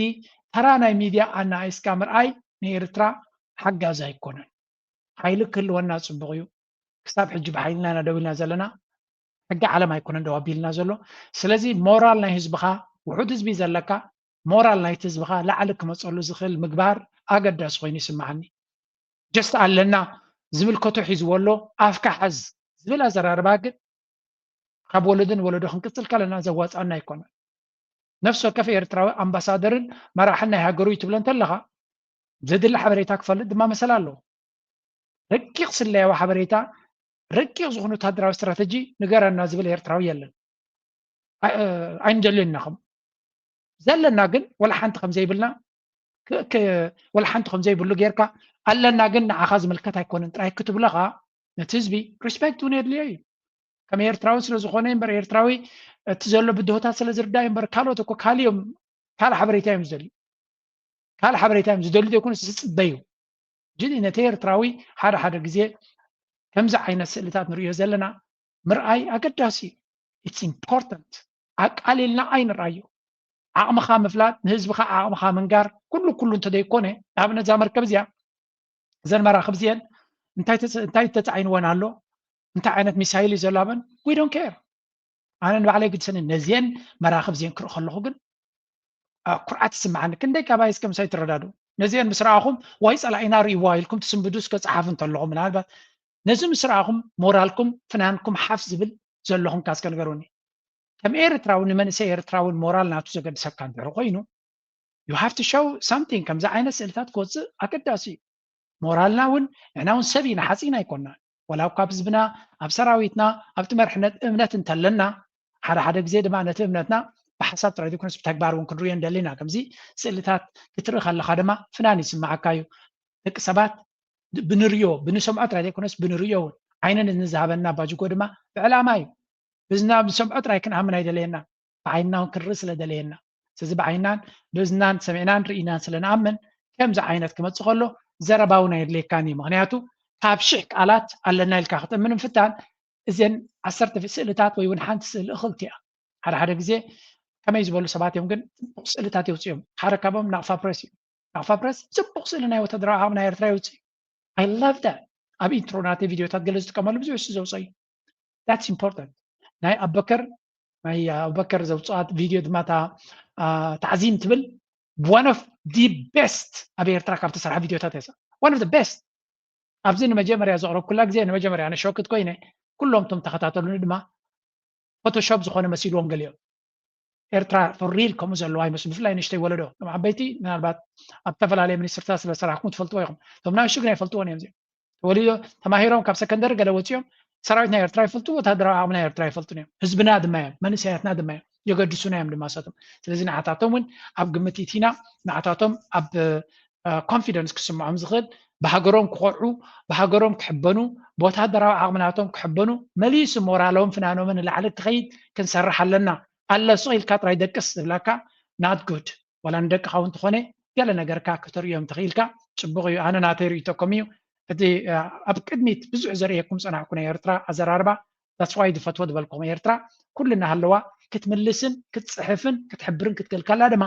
ተራ ናይ ሚድያ ኣናኣኢስካ ምርኣይ ንኤርትራ ሓጋዚ ኣይኮነን። ሓይሊ ክህልወና ጽቡቕ እዩ። ክሳብ ሕጂ ብሓይልና ኢና ደው ኢልና ዘለና። ሕጊ ዓለም ኣይኮነን ደው ኣቢልና ዘሎ። ስለዚ ሞራል ናይ ህዝብኻ ውሑድ ህዝቢ ዘለካ ሞራል ናይቲ ህዝብኻ ላዕሊ ክመፀሉ ዝኽእል ምግባር ኣገዳሲ ኮይኑ ይስምዓኒ። ጀስት ኣለና ዝምልከቶ ሒዝዎ ኣሎ ኣፍካ ሓዝ ዝብል ኣዘራርባ ግን ካብ ወለዶ ንወለዶ ክንቅፅል ከለና ዘዋፅኣና ኣይኮነን። ነፍሲ ወከፍ ኤርትራዊ ኣምባሳደርን መራሕን ናይ ሃገሩ እዩ ትብሎ እንተለኻ ዘድሊ ሓበሬታ ክፈልጥ ድማ መሰል ኣለዎ። ረቂቕ ስለያዊ ሓበሬታ ረቂቕ ዝኾነ ወታደራዊ ስትራተጂ ንገረና ዝብል ኤርትራዊ የለን። ኣይንደልን ኢና ከም ዘለና ግን ወላ ሓንቲ ከም ዘይብልና ወላ ሓንቲ ከም ዘይብሉ ጌርካ ኣለና ግን ንዓኻ ዝምልከት ኣይኮነን ጥራይ ክትብሎ ከዓ ነቲ ህዝቢ ሪስፔክት እውን የድልዮ እዩ። ከም ኤርትራዊ ስለ ዝኾነ እምበር ኤርትራዊ እቲ ዘሎ ብድሆታት ስለ ዝርዳእ እምበር ካልኦት እኮ ካልዮም ካልእ ሓበሬታ እዮም ዝደልዩ ካልእ ሓበሬታ እዮም ዝደልዩ ዘይኮኑ ዝፅበዩ። ግን ነቲ ኤርትራዊ ሓደ ሓደ ግዜ ከምዚ ዓይነት ስእልታት ንሪኦ ዘለና ምርኣይ ኣገዳሲ እዩ። It's important። ኣቃሊልና ኣይንርኣዮ። ዓቕምኻ ምፍላጥ ንህዝብኻ ዓቕምኻ ምንጋር ኩሉ ኩሉ እንተዘይኮነ ንኣብነት እዛ መርከብ እዚኣ እዘን መራኽብ እዚአን እንታይ ተፃዒንወን ኣሎ እንታይ ዓይነት ሚሳይል እዩ ዘላበን we don't care። ኣነ ንባዕለይ ግድሰኒ ነዚአን መራኽብ እዚአን ክርኢ ከለኹ ግን ኩርዓት ይስምዓኒ። ክንደይ ካባይ እስከ ምሳይ ትረዳዱ ነዚአን ምስ ረኣኹም ዋይ ፀላኢና ርእይዋ ኢልኩም ትስንብዱ እስከ ፀሓፉ እንተለኹም ምናልባት ነዚ ምስ ረኣኹም ሞራልኩም ፍናንኩም ሓፍ ዝብል ዘለኹም ካስከ ንገሩኒ። ከም ኤርትራዊ ንመንእሰይ ኤርትራውን ሞራል ናቱ ዘገድሰካ እንድሕር ኮይኑ you have to show something። ከምዚ ዓይነት ስእልታት ክወፅእ ኣገዳሲ እዩ። ሞራልና እውን ንሕና እውን ሰብ ኢና ሓፂን ኣይኮናን። ወላ ኣብ ካብ ህዝብና ኣብ ሰራዊትና ኣብቲ መርሕነት እምነት እንተለና ሓደ ሓደ ግዜ ድማ ነቲ እምነትና ብሓሳብ ጥራይ ዘይኮነስ ብተግባር እውን ክንርእዮ እንደሊና ከምዚ ስእልታት ክትርኢ ከለካ ድማ ፍናን ይስምዓካ እዩ። ደቂ ሰባት ብንርእዮ ብንሰምዖ ጥራይ ዘይኮነስ ብንርእዮ እውን ዓይነ ንዝሃበና ኣባጅጎ ድማ ብዕላማ እዩ። ብዝና ብንሰምዖ ጥራይ ክንኣምን ኣይደለየና ብዓይንና እውን ክንርኢ ስለ ደለየና ስለዚ ብዓይንናን ብእዝናን ሰሚዕናን ርኢናን ስለ ንኣምን ከምዚ ዓይነት ክመፅእ ከሎ ዘረባ እውን ኣየድልየካን እዩ። ምክንያቱ ካብ ሽሕ ቃላት ኣለና ኢልካ ክትእምን ምፍታን እዘን ዓሰርተ ስእልታት ወይ እውን ሓንቲ ስእሊ እኽልቲ እያ። ሓደ ሓደ ግዜ ከመይ ዝበሉ ሰባት እዮም ግን ፅቡቕ ስእልታት የውፅኦም። ሓደ ካብኦም ናቕፋ ፕረስ እዩ። ናቕፋ ፕረስ ፅቡቕ ስእሊ ናይ ወታደራዊ ዓቕሚ ናይ ኤርትራ የውፅእ እዩ። I love that። ኣብ ኢንትሮ ናተይ ቪድዮታት ገለ ዝጥቀመሉ ብዙሕ እሱ ዘውፅኦ እዩ። That's important። ናይ ኣበከር ናይ ኣበከር ዘውፅኣት ቪድዮ ድማ እታ ታዕዚም ትብል one of the best ኣብ ኤርትራ ካብ ተሰርሐ ቪድዮታት እያ። One of the best። ኣብዚ ንመጀመርያ ዘቕረብኩላ ግዜ ንመጀመርያ ኣነ ሾክት ኮይነ ኩሎም እቶም ተኸታተሉኒ ድማ ፎቶሾፕ ዝኾነ መሲልዎም ገሊኦም። ኤርትራ for real ከምኡ ዘለዋ ይመስሉ ብፍላይ ንእሽተይ ወለዶ ቶም ዓበይቲ ምናልባት ኣብ ዝተፈላለየ ሚኒስትርታት ስለ ሰራሕኩም ትፈልጥዎ ኢኹም። እቶም ናእሽቱ ግን ኣይፈልጥዎን እዮም እዚኦም። ተወሊዶ ተማሂሮም ካብ ሰከንደሪ ገለ ወፂኦም ሰራዊት ናይ ኤርትራ ይፈልጡ ወታደራዊ ዓቕሚ ናይ ኤርትራ ይፈልጡን እዮም። ህዝብና ድማ እዮም መንእሰያትና ድማ እዮም የገድሱና እዮም ድማ ሰቶም። ስለዚ ንዓታቶም እውን ኣብ ግምት ኢቲና ንዓታቶም ኣብ ኮንፊደንስ ክስምዖም ዝኽእል ብሃገሮም ክኾርዑ ብሃገሮም ክሕበኑ ብወታደራዊ ዓቕምናቶም ክሕበኑ መሊሱ ሞራሎም ፍናኖምን ንላዕሊ ክኸይድ ክንሰርሕ ኣለና። ኣለ ሱቕ ኢልካ ጥራይ ደቅስ ዝብለካ not good። ዋላ ንደቅኻ እውን እንተኾነ ገለ ነገርካ ከተርእዮም ተኽኢልካ ፅቡቕ እዩ። ኣነ ናተይ ርእይቶ ከምኡ እዩ። እቲ ኣብ ቅድሚት ብዙሕ ዘርእየኩም ፀናሕኩ ናይ ኤርትራ ኣዘራርባ that's why ዝፈትዎ ዝበልኩም ኤርትራ ኩሉ እናሃለዋ ክትምልስን ክትፅሕፍን ክትሕብርን ክትክእል ከላ ድማ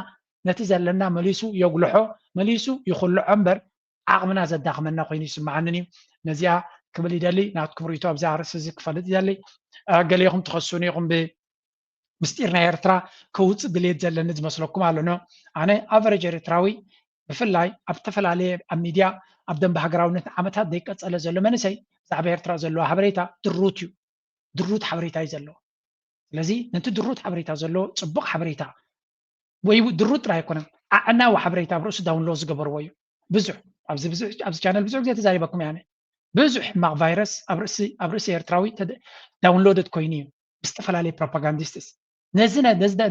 ነቲ ዘለና መሊሱ የጉልሖ መሊሱ ይኹልዖ እምበር ዓቕምና ዘዳኽመና ኮይኑ ይስምዓንን እዩ። ነዚኣ ክብል ይደሊ ናትኩም ርእይቶ ኣብዛ ርእሲ እዚ ክፈልጥ ይደሊ። ገሌኹም ትኸሱኒ ኢኹም ብምስጢር ናይ ኤርትራ ከውፅእ ድሌት ዘለኒ ዝመስለኩም ኣሎ no። ኣነ ኣቨሬጅ ኤርትራዊ ብፍላይ ኣብ ዝተፈላለየ ኣብ ሚድያ ኣብ ደንበ ሃገራውነት ዓመታት ዘይቀፀለ ዘሎ መንእሰይ ብዛዕባ ኤርትራ ዘለዎ ሓበሬታ ድሩት እዩ። ድሩት ሓበሬታ እዩ ዘለዎ። ስለዚ ነቲ ድሩት ሓበሬታ ዘለዎ ፅቡቕ ሓበሬታ ወይ ድሩት ጥራይ ኣይኮነን ኣዕናዊ ሓበሬታ ኣብ ርእሱ ዳውንሎድ ዝገበርዎ እዩ። ብዙሕ ኣብዚ ብዙሕ ኣብዚ ቻነል ብዙሕ ግዜ ተዛሪበኩም እየ ኣነ ብዙሕ ሕማቕ ቫይረስ ኣብ ርእሲ ኣብ ርእሲ ኤርትራዊ ዳውንሎድድ ኮይኑ እዩ ብዝተፈላለየ ፕሮፓጋንዲስትስ ነዚ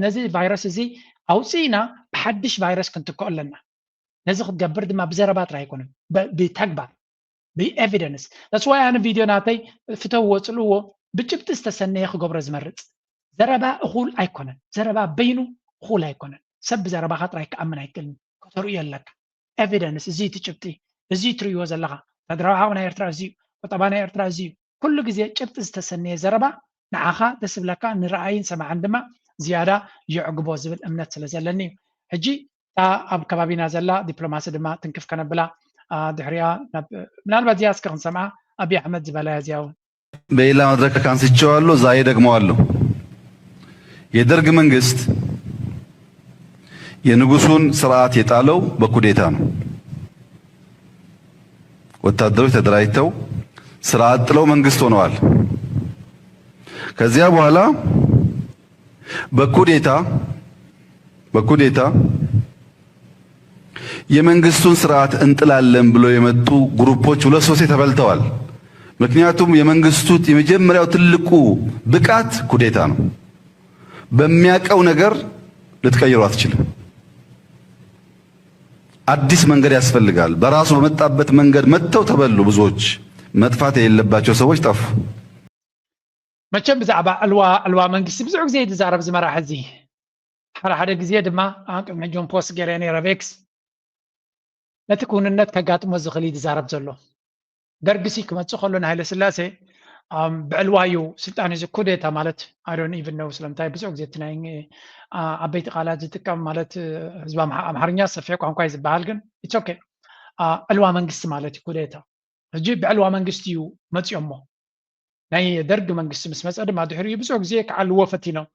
ነዚ ቫይረስ እዚ ኣውፅእና ብሓድሽ ቫይረስ ክንትክኦ ኣለና። ነዚ ክትገብር ድማ ብዘረባ ጥራይ ኣይኮነን ብተግባር ብኤቪደንስ that's why ኣነ ቪድዮ ናተይ ፍተውዎ ፅልእዎ ብጭብጢ ዝተሰነየ ክገብሮ ዝመርፅ። ዘረባ እኹል ኣይኮነን። ዘረባ በይኑ እኹል ኣይኮነን። ሰብ ብዘረባኻ ጥራይ ክኣምን ኣይክእልን። ከተርእዮ ኣለካ ኤቪደንስ እዚ እቲ ጭብጢ እዚ ትርእይዎ ዘለኻ ተድራዊ ዓቕሚ ናይ ኤርትራ እዚ እዩ። ቁጠባ ናይ ኤርትራ እዚ እዩ። ኩሉ ግዜ ጭብጢ ዝተሰነየ ዘረባ ንዓኻ ደስ ዝብለካ ንረኣይን ሰማዕን ድማ ዝያዳ የዕግቦ ዝብል እምነት ስለ ዘለኒ እዩ። ሕጂ እታ ኣብ ከባቢና ዘላ ዲፕሎማሲ ድማ ትንክፍ ከነብላ ድሕሪያ ምናልባት እዚኣ እስከ ክንሰምዓ ኣብዪ ኣሕመድ ዝበላያ እዚኣ እውን በሌላ መድረክ አንስቼዋለሁ፣ ዛሬ ደግመዋለሁ። የደርግ መንግስት የንጉሱን ስርዓት የጣለው በኩዴታ ነው። ወታደሮች ተደራጅተው ስርዓት ጥለው መንግስት ሆነዋል። ከዚያ በኋላ በኩዴታ በኩዴታ የመንግስቱን ስርዓት እንጥላለን ብለው የመጡ ግሩፖች ሁለት ሶስቴ ተበልተዋል። ምክንያቱም የመንግስቱ የመጀመሪያው ትልቁ ብቃት ኩዴታ ነው። በሚያቀው ነገር ልትቀይረው አትችልም። አዲስ መንገድ ያስፈልጋል። በራሱ በመጣበት መንገድ መጥተው ተበሉ። ብዙዎች መጥፋት የሌለባቸው ሰዎች ጠፉ። መቸም ብዛዕባ ዕልዋ ዕልዋ መንግስቲ ብዙሕ ግዜ እዩ ዝዛረብ ዝመራሕ እዚ። ሓደ ሓደ ግዜ ድማ ኣብ ቅድሚ ሕጂ ፖስት ገይረ ነይረ ቤክስ ነቲ ክውንነት ከጋጥሞ ዝኽእል እዩ ዝዛረብ ዘሎ። ደርግሲ ክመጽእ ከሎ ንሃይለ ስላሴ ብዕልዋ እዩ ስልጣን እዚ ኩዴታ ማለት I don't even know ስለምንታይ ብዙሕ ግዜ እቲ ናይ ዓበይቲ ቃላት ዝጥቀም ማለት ህዝቢ ኣምሓርኛ ሰፊሕ ቋንቋ እዩ ዝበሃል ግን it's okay ዕልዋ መንግስቲ ማለት እዩ ኩዴታ ሕጂ ብዕልዋ መንግስቲ እዩ መጽዮሞ ናይ ደርግ መንግስቲ ምስ መጸ ድማ ድሕሪኡ ብዙሕ ግዜ ክዓልዎ ፈቲኖም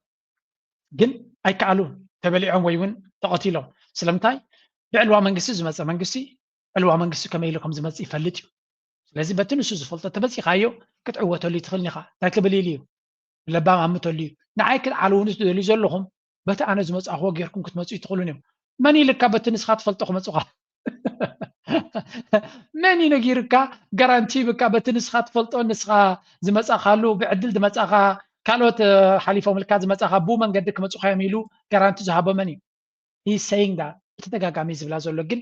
ግን ኣይከኣሉን ተበሊዖም ወይ እውን ተቐቲሎም ስለምንታይ ብዕልዋ መንግስቲ ዝመፀ መንግስቲ ዕልዋ መንግስቲ ከመይ ኢሉ ከም ዝመፅእ ይፈልጥ እዩ ስለዚ በቲ ንሱ ዝፈልጦ ተበፂኻዮ ክትዕወተሉ ትኽእል ኢኻ እንታይ ክብል ኢሉ እዩ ለባም ኣምተሉ እዩ ንዓይ ክትዓልውኒ ትደልዩ ዘለኹም በቲ ኣነ ዝመፃኽዎ ጌርኩም ክትመፁ ትኽእሉን እዮም መን ኢልካ በቲ ንስኻ ትፈልጦ ክመፁኻ መን እዩ ነጊርካ ጋራንቲ ብካ በቲ ንስኻ ትፈልጦ ንስኻ ዝመፃኻሉ ብዕድል ዝመፃኻ ካልኦት ሓሊፎምልካ ዝመፃኻ ብኡ መንገዲ ክመፁኻ እዮም ኢሉ ጋራንቲ ዝሃቦ መን እዩ He's saying that ብተደጋጋሚ ዝብላ ዘሎ ግን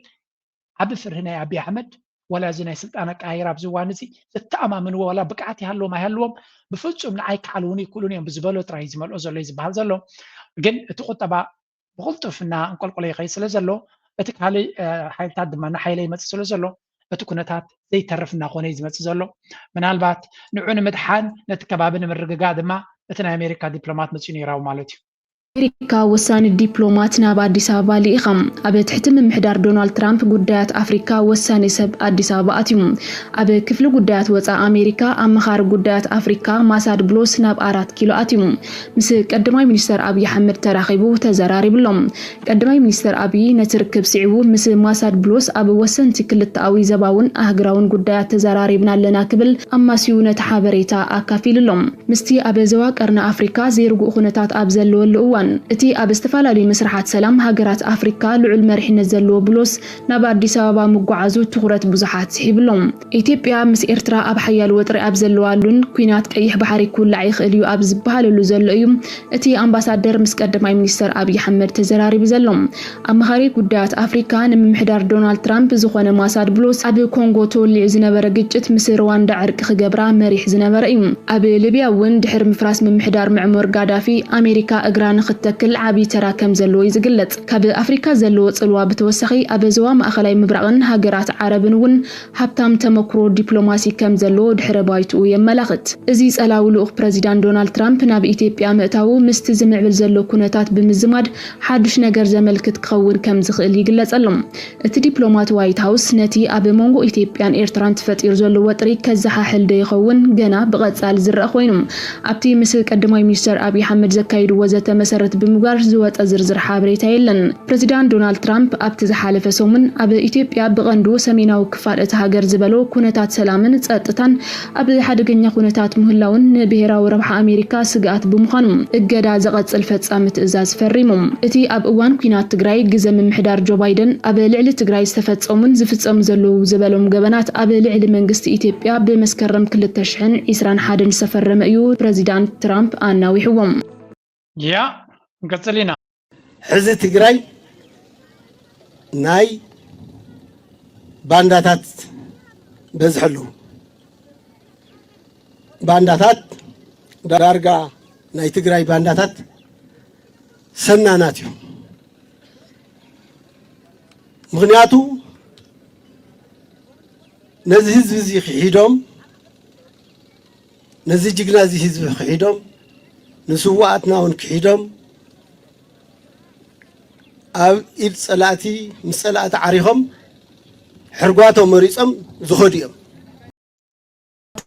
ዓቢ ፍርሂ ናይ ኣቢ ኣሕመድ ዋላ እዚ ናይ ስልጣን ኣቀያይራ ኣብዚ እዋን እዚ ዘተኣማምንዎ ዋላ ብቅዓት ይሃልዎም ኣይሃልዎም ብፍፁም ንዓይ ክዓልውኒ ይክእሉን እዮም ብዝበሎ ጥራይ ዝመልኦ ዘሎ እዩ ዝበሃል ዘሎ ግን እቲ ቁጠባ ብቕልጡፍና እንቆልቆሎ ይኸይድ ስለ ዘሎ እቲ ካልእ ሓይልታት ድማ ንሓይለ ይመፅእ ስለ ዘሎ እቲ ኩነታት ዘይተርፍ እናኾነ እዩ ዝመፅእ ዘሎ ምናልባት ንዑ ንምድሓን ነቲ ከባቢ ንምርግጋ ድማ እቲ ናይ ኣሜሪካ ዲፕሎማት መፅኡ ነይራዊ ማለት እዩ ኣሜሪካ ወሳኒ ዲፕሎማት ናብ ኣዲስ ኣበባ ልኢኻ። ኣብ ትሕቲ ምምሕዳር ዶናልድ ትራምፕ ጉዳያት ኣፍሪካ ወሳኒ ሰብ ኣዲስ ኣበባ ኣትዩ። ኣብ ክፍሊ ጉዳያት ወፃኢ ኣሜሪካ ኣመኻሪ ጉዳያት ኣፍሪካ ማሳድ ብሎስ ናብ ኣራት ኪሎ ኣትዩ። ምስ ቀዳማይ ሚኒስተር ኣብይ ኣሕመድ ተራኺቡ ተዘራሪቡሎም። ቀዳማይ ሚኒስተር ኣብይ ነቲ ርክብ ስዒቡ ምስ ማሳድ ብሎስ ኣብ ወሰንቲ ክልተኣዊ ዘባውን ኣህግራውን ጉዳያት ተዘራሪብና ኣለና ክብል ኣማስዩ ነቲ ሓበሬታ ኣካፊሉሎም። ምስቲ ኣብ ዞባ ቀርኒ ኣፍሪካ ዘይርጉእ ኩነታት ኣብ ዘለወሉ እዋን፣ እቲ ኣብ ዝተፈላለዩ መስርሓት ሰላም ሃገራት ኣፍሪካ ልዑል መሪሕነት ዘለዎ ብሎስ ናብ ኣዲስ ኣበባ ምጉዓዙ ትኹረት ብዙሓት ስሒቡሎም። ኢትዮጵያ ምስ ኤርትራ ኣብ ሓያል ወጥሪ ኣብ ዘለዋሉን ኲናት ቀይሕ ባሕሪ ክውላዕ ይኽእል እዩ ኣብ ዝበሃለሉ ዘሎ እዩ እቲ ኣምባሳደር ምስ ቀዳማይ ሚኒስተር ኣብይ ኣሕመድ ተዘራሪቡ ዘሎ። ኣማኻሪ ጉዳያት ኣፍሪካ ንምምሕዳር ዶናልድ ትራምፕ ዝኾነ ማሳድ ብሎስ ኣብ ኮንጎ ተወሊዑ ዝነበረ ግጭት ምስ ሩዋንዳ ዕርቂ ክገብራ መሪሕ ዝነበረ እዩ። ኣብ ሊብያ እውን ድሕሪ ምፍራስ ምምሕዳር ምዕሙር ጋዳፊ ኣሜሪካ እግራ ንኽትተክል ዓብዪ ተራ ከም ዘለዎ እዩ ዝግለጽ። ካብ ኣፍሪካ ዘለዎ ጽልዋ ብተወሳኺ ኣብ ዞባ ማእኸላይ ምብራቕን ሃገራት ዓረብን እውን ሃብታም ተመክሮ ዲፕሎማሲ ከም ዘለዎ ድሕረ ባይትኡ የመላኽት። እዚ ጸላዊ ልኡኽ ፕረዚዳንት ዶናልድ ትራምፕ ናብ ኢትዮጵያ ምእታዉ ምስቲ ዝምዕብል ዘሎ ኩነታት ብምዝማድ ሓዱሽ ነገር ዘመልክት ክኸውን ከም ዝኽእል ይግለጸሎም። እቲ ዲፕሎማት ዋይት ሃውስ ነቲ ኣብ መንጎ ኢትዮጵያን ኤርትራን ተፈጢሩ ዘሎ ወጥሪ ከዘሓሕል ዶ ይኸውን ገና ብቐጻሊ ዝረኣ ኮይኑ። ኣብቲ ምስ ቀዳማይ ሚኒስተር ኣብይ ኣሕመድ ዘካይድዎ ዘተ መሰረት ብምግባር ዝወጸ ዝርዝር ሓበሬታ የለን። ፕረዚዳንት ዶናልድ ትራምፕ ኣብቲ ዝሓለፈ ሰሙን ኣብ ኢትዮጵያ ብቐንዱ ሰሜናዊ ክፋል እቲ ሃገር ዝበሎ ኩነታት ሰላምን ጸጥታን ኣብ ሓደገኛ ኩነታት ምህላውን ንብሄራዊ ረብሓ ኣሜሪካ ስግኣት ብምዃኑ እገዳ ዘቐጽል ፈጻሚ ትእዛዝ ፈሪሙ። እቲ ኣብ እዋን ኲናት ትግራይ ግዘ ምምሕዳር ጆ ባይደን ኣብ ልዕሊ ትግራይ ዝተፈጸሙን ዝፍጸሙ ዘለዉ ዝበሎም ገበናት ኣብ ልዕሊ መንግስቲ ኢትዮጵያ ብመስከረም ክልተ ሽሕን ዕስራን ሓደን ዝተፈረመ እዩ ፕረዚዳንት ትራምፕ ኣናዊሕዎም። ያ ንቀጽል ኢና። ሕዚ ትግራይ ናይ ባንዳታት በዝሐሉ ባንዳታት ዳርጋ ናይ ትግራይ ባንዳታት ሰናናት እዩ። ምክንያቱ ነዚ ህዝቢ እዚ ክሒዶም ነዚ ጅግና እዚ ህዝቢ ክሒዶም ንስዋኣትና እውን ክሒዶም ኣብ ኢድ ፀላእቲ ምስ ፀላእቲ ዓሪኾም ሕርጓቶ መሪፆም ዝኸዱ እዮም።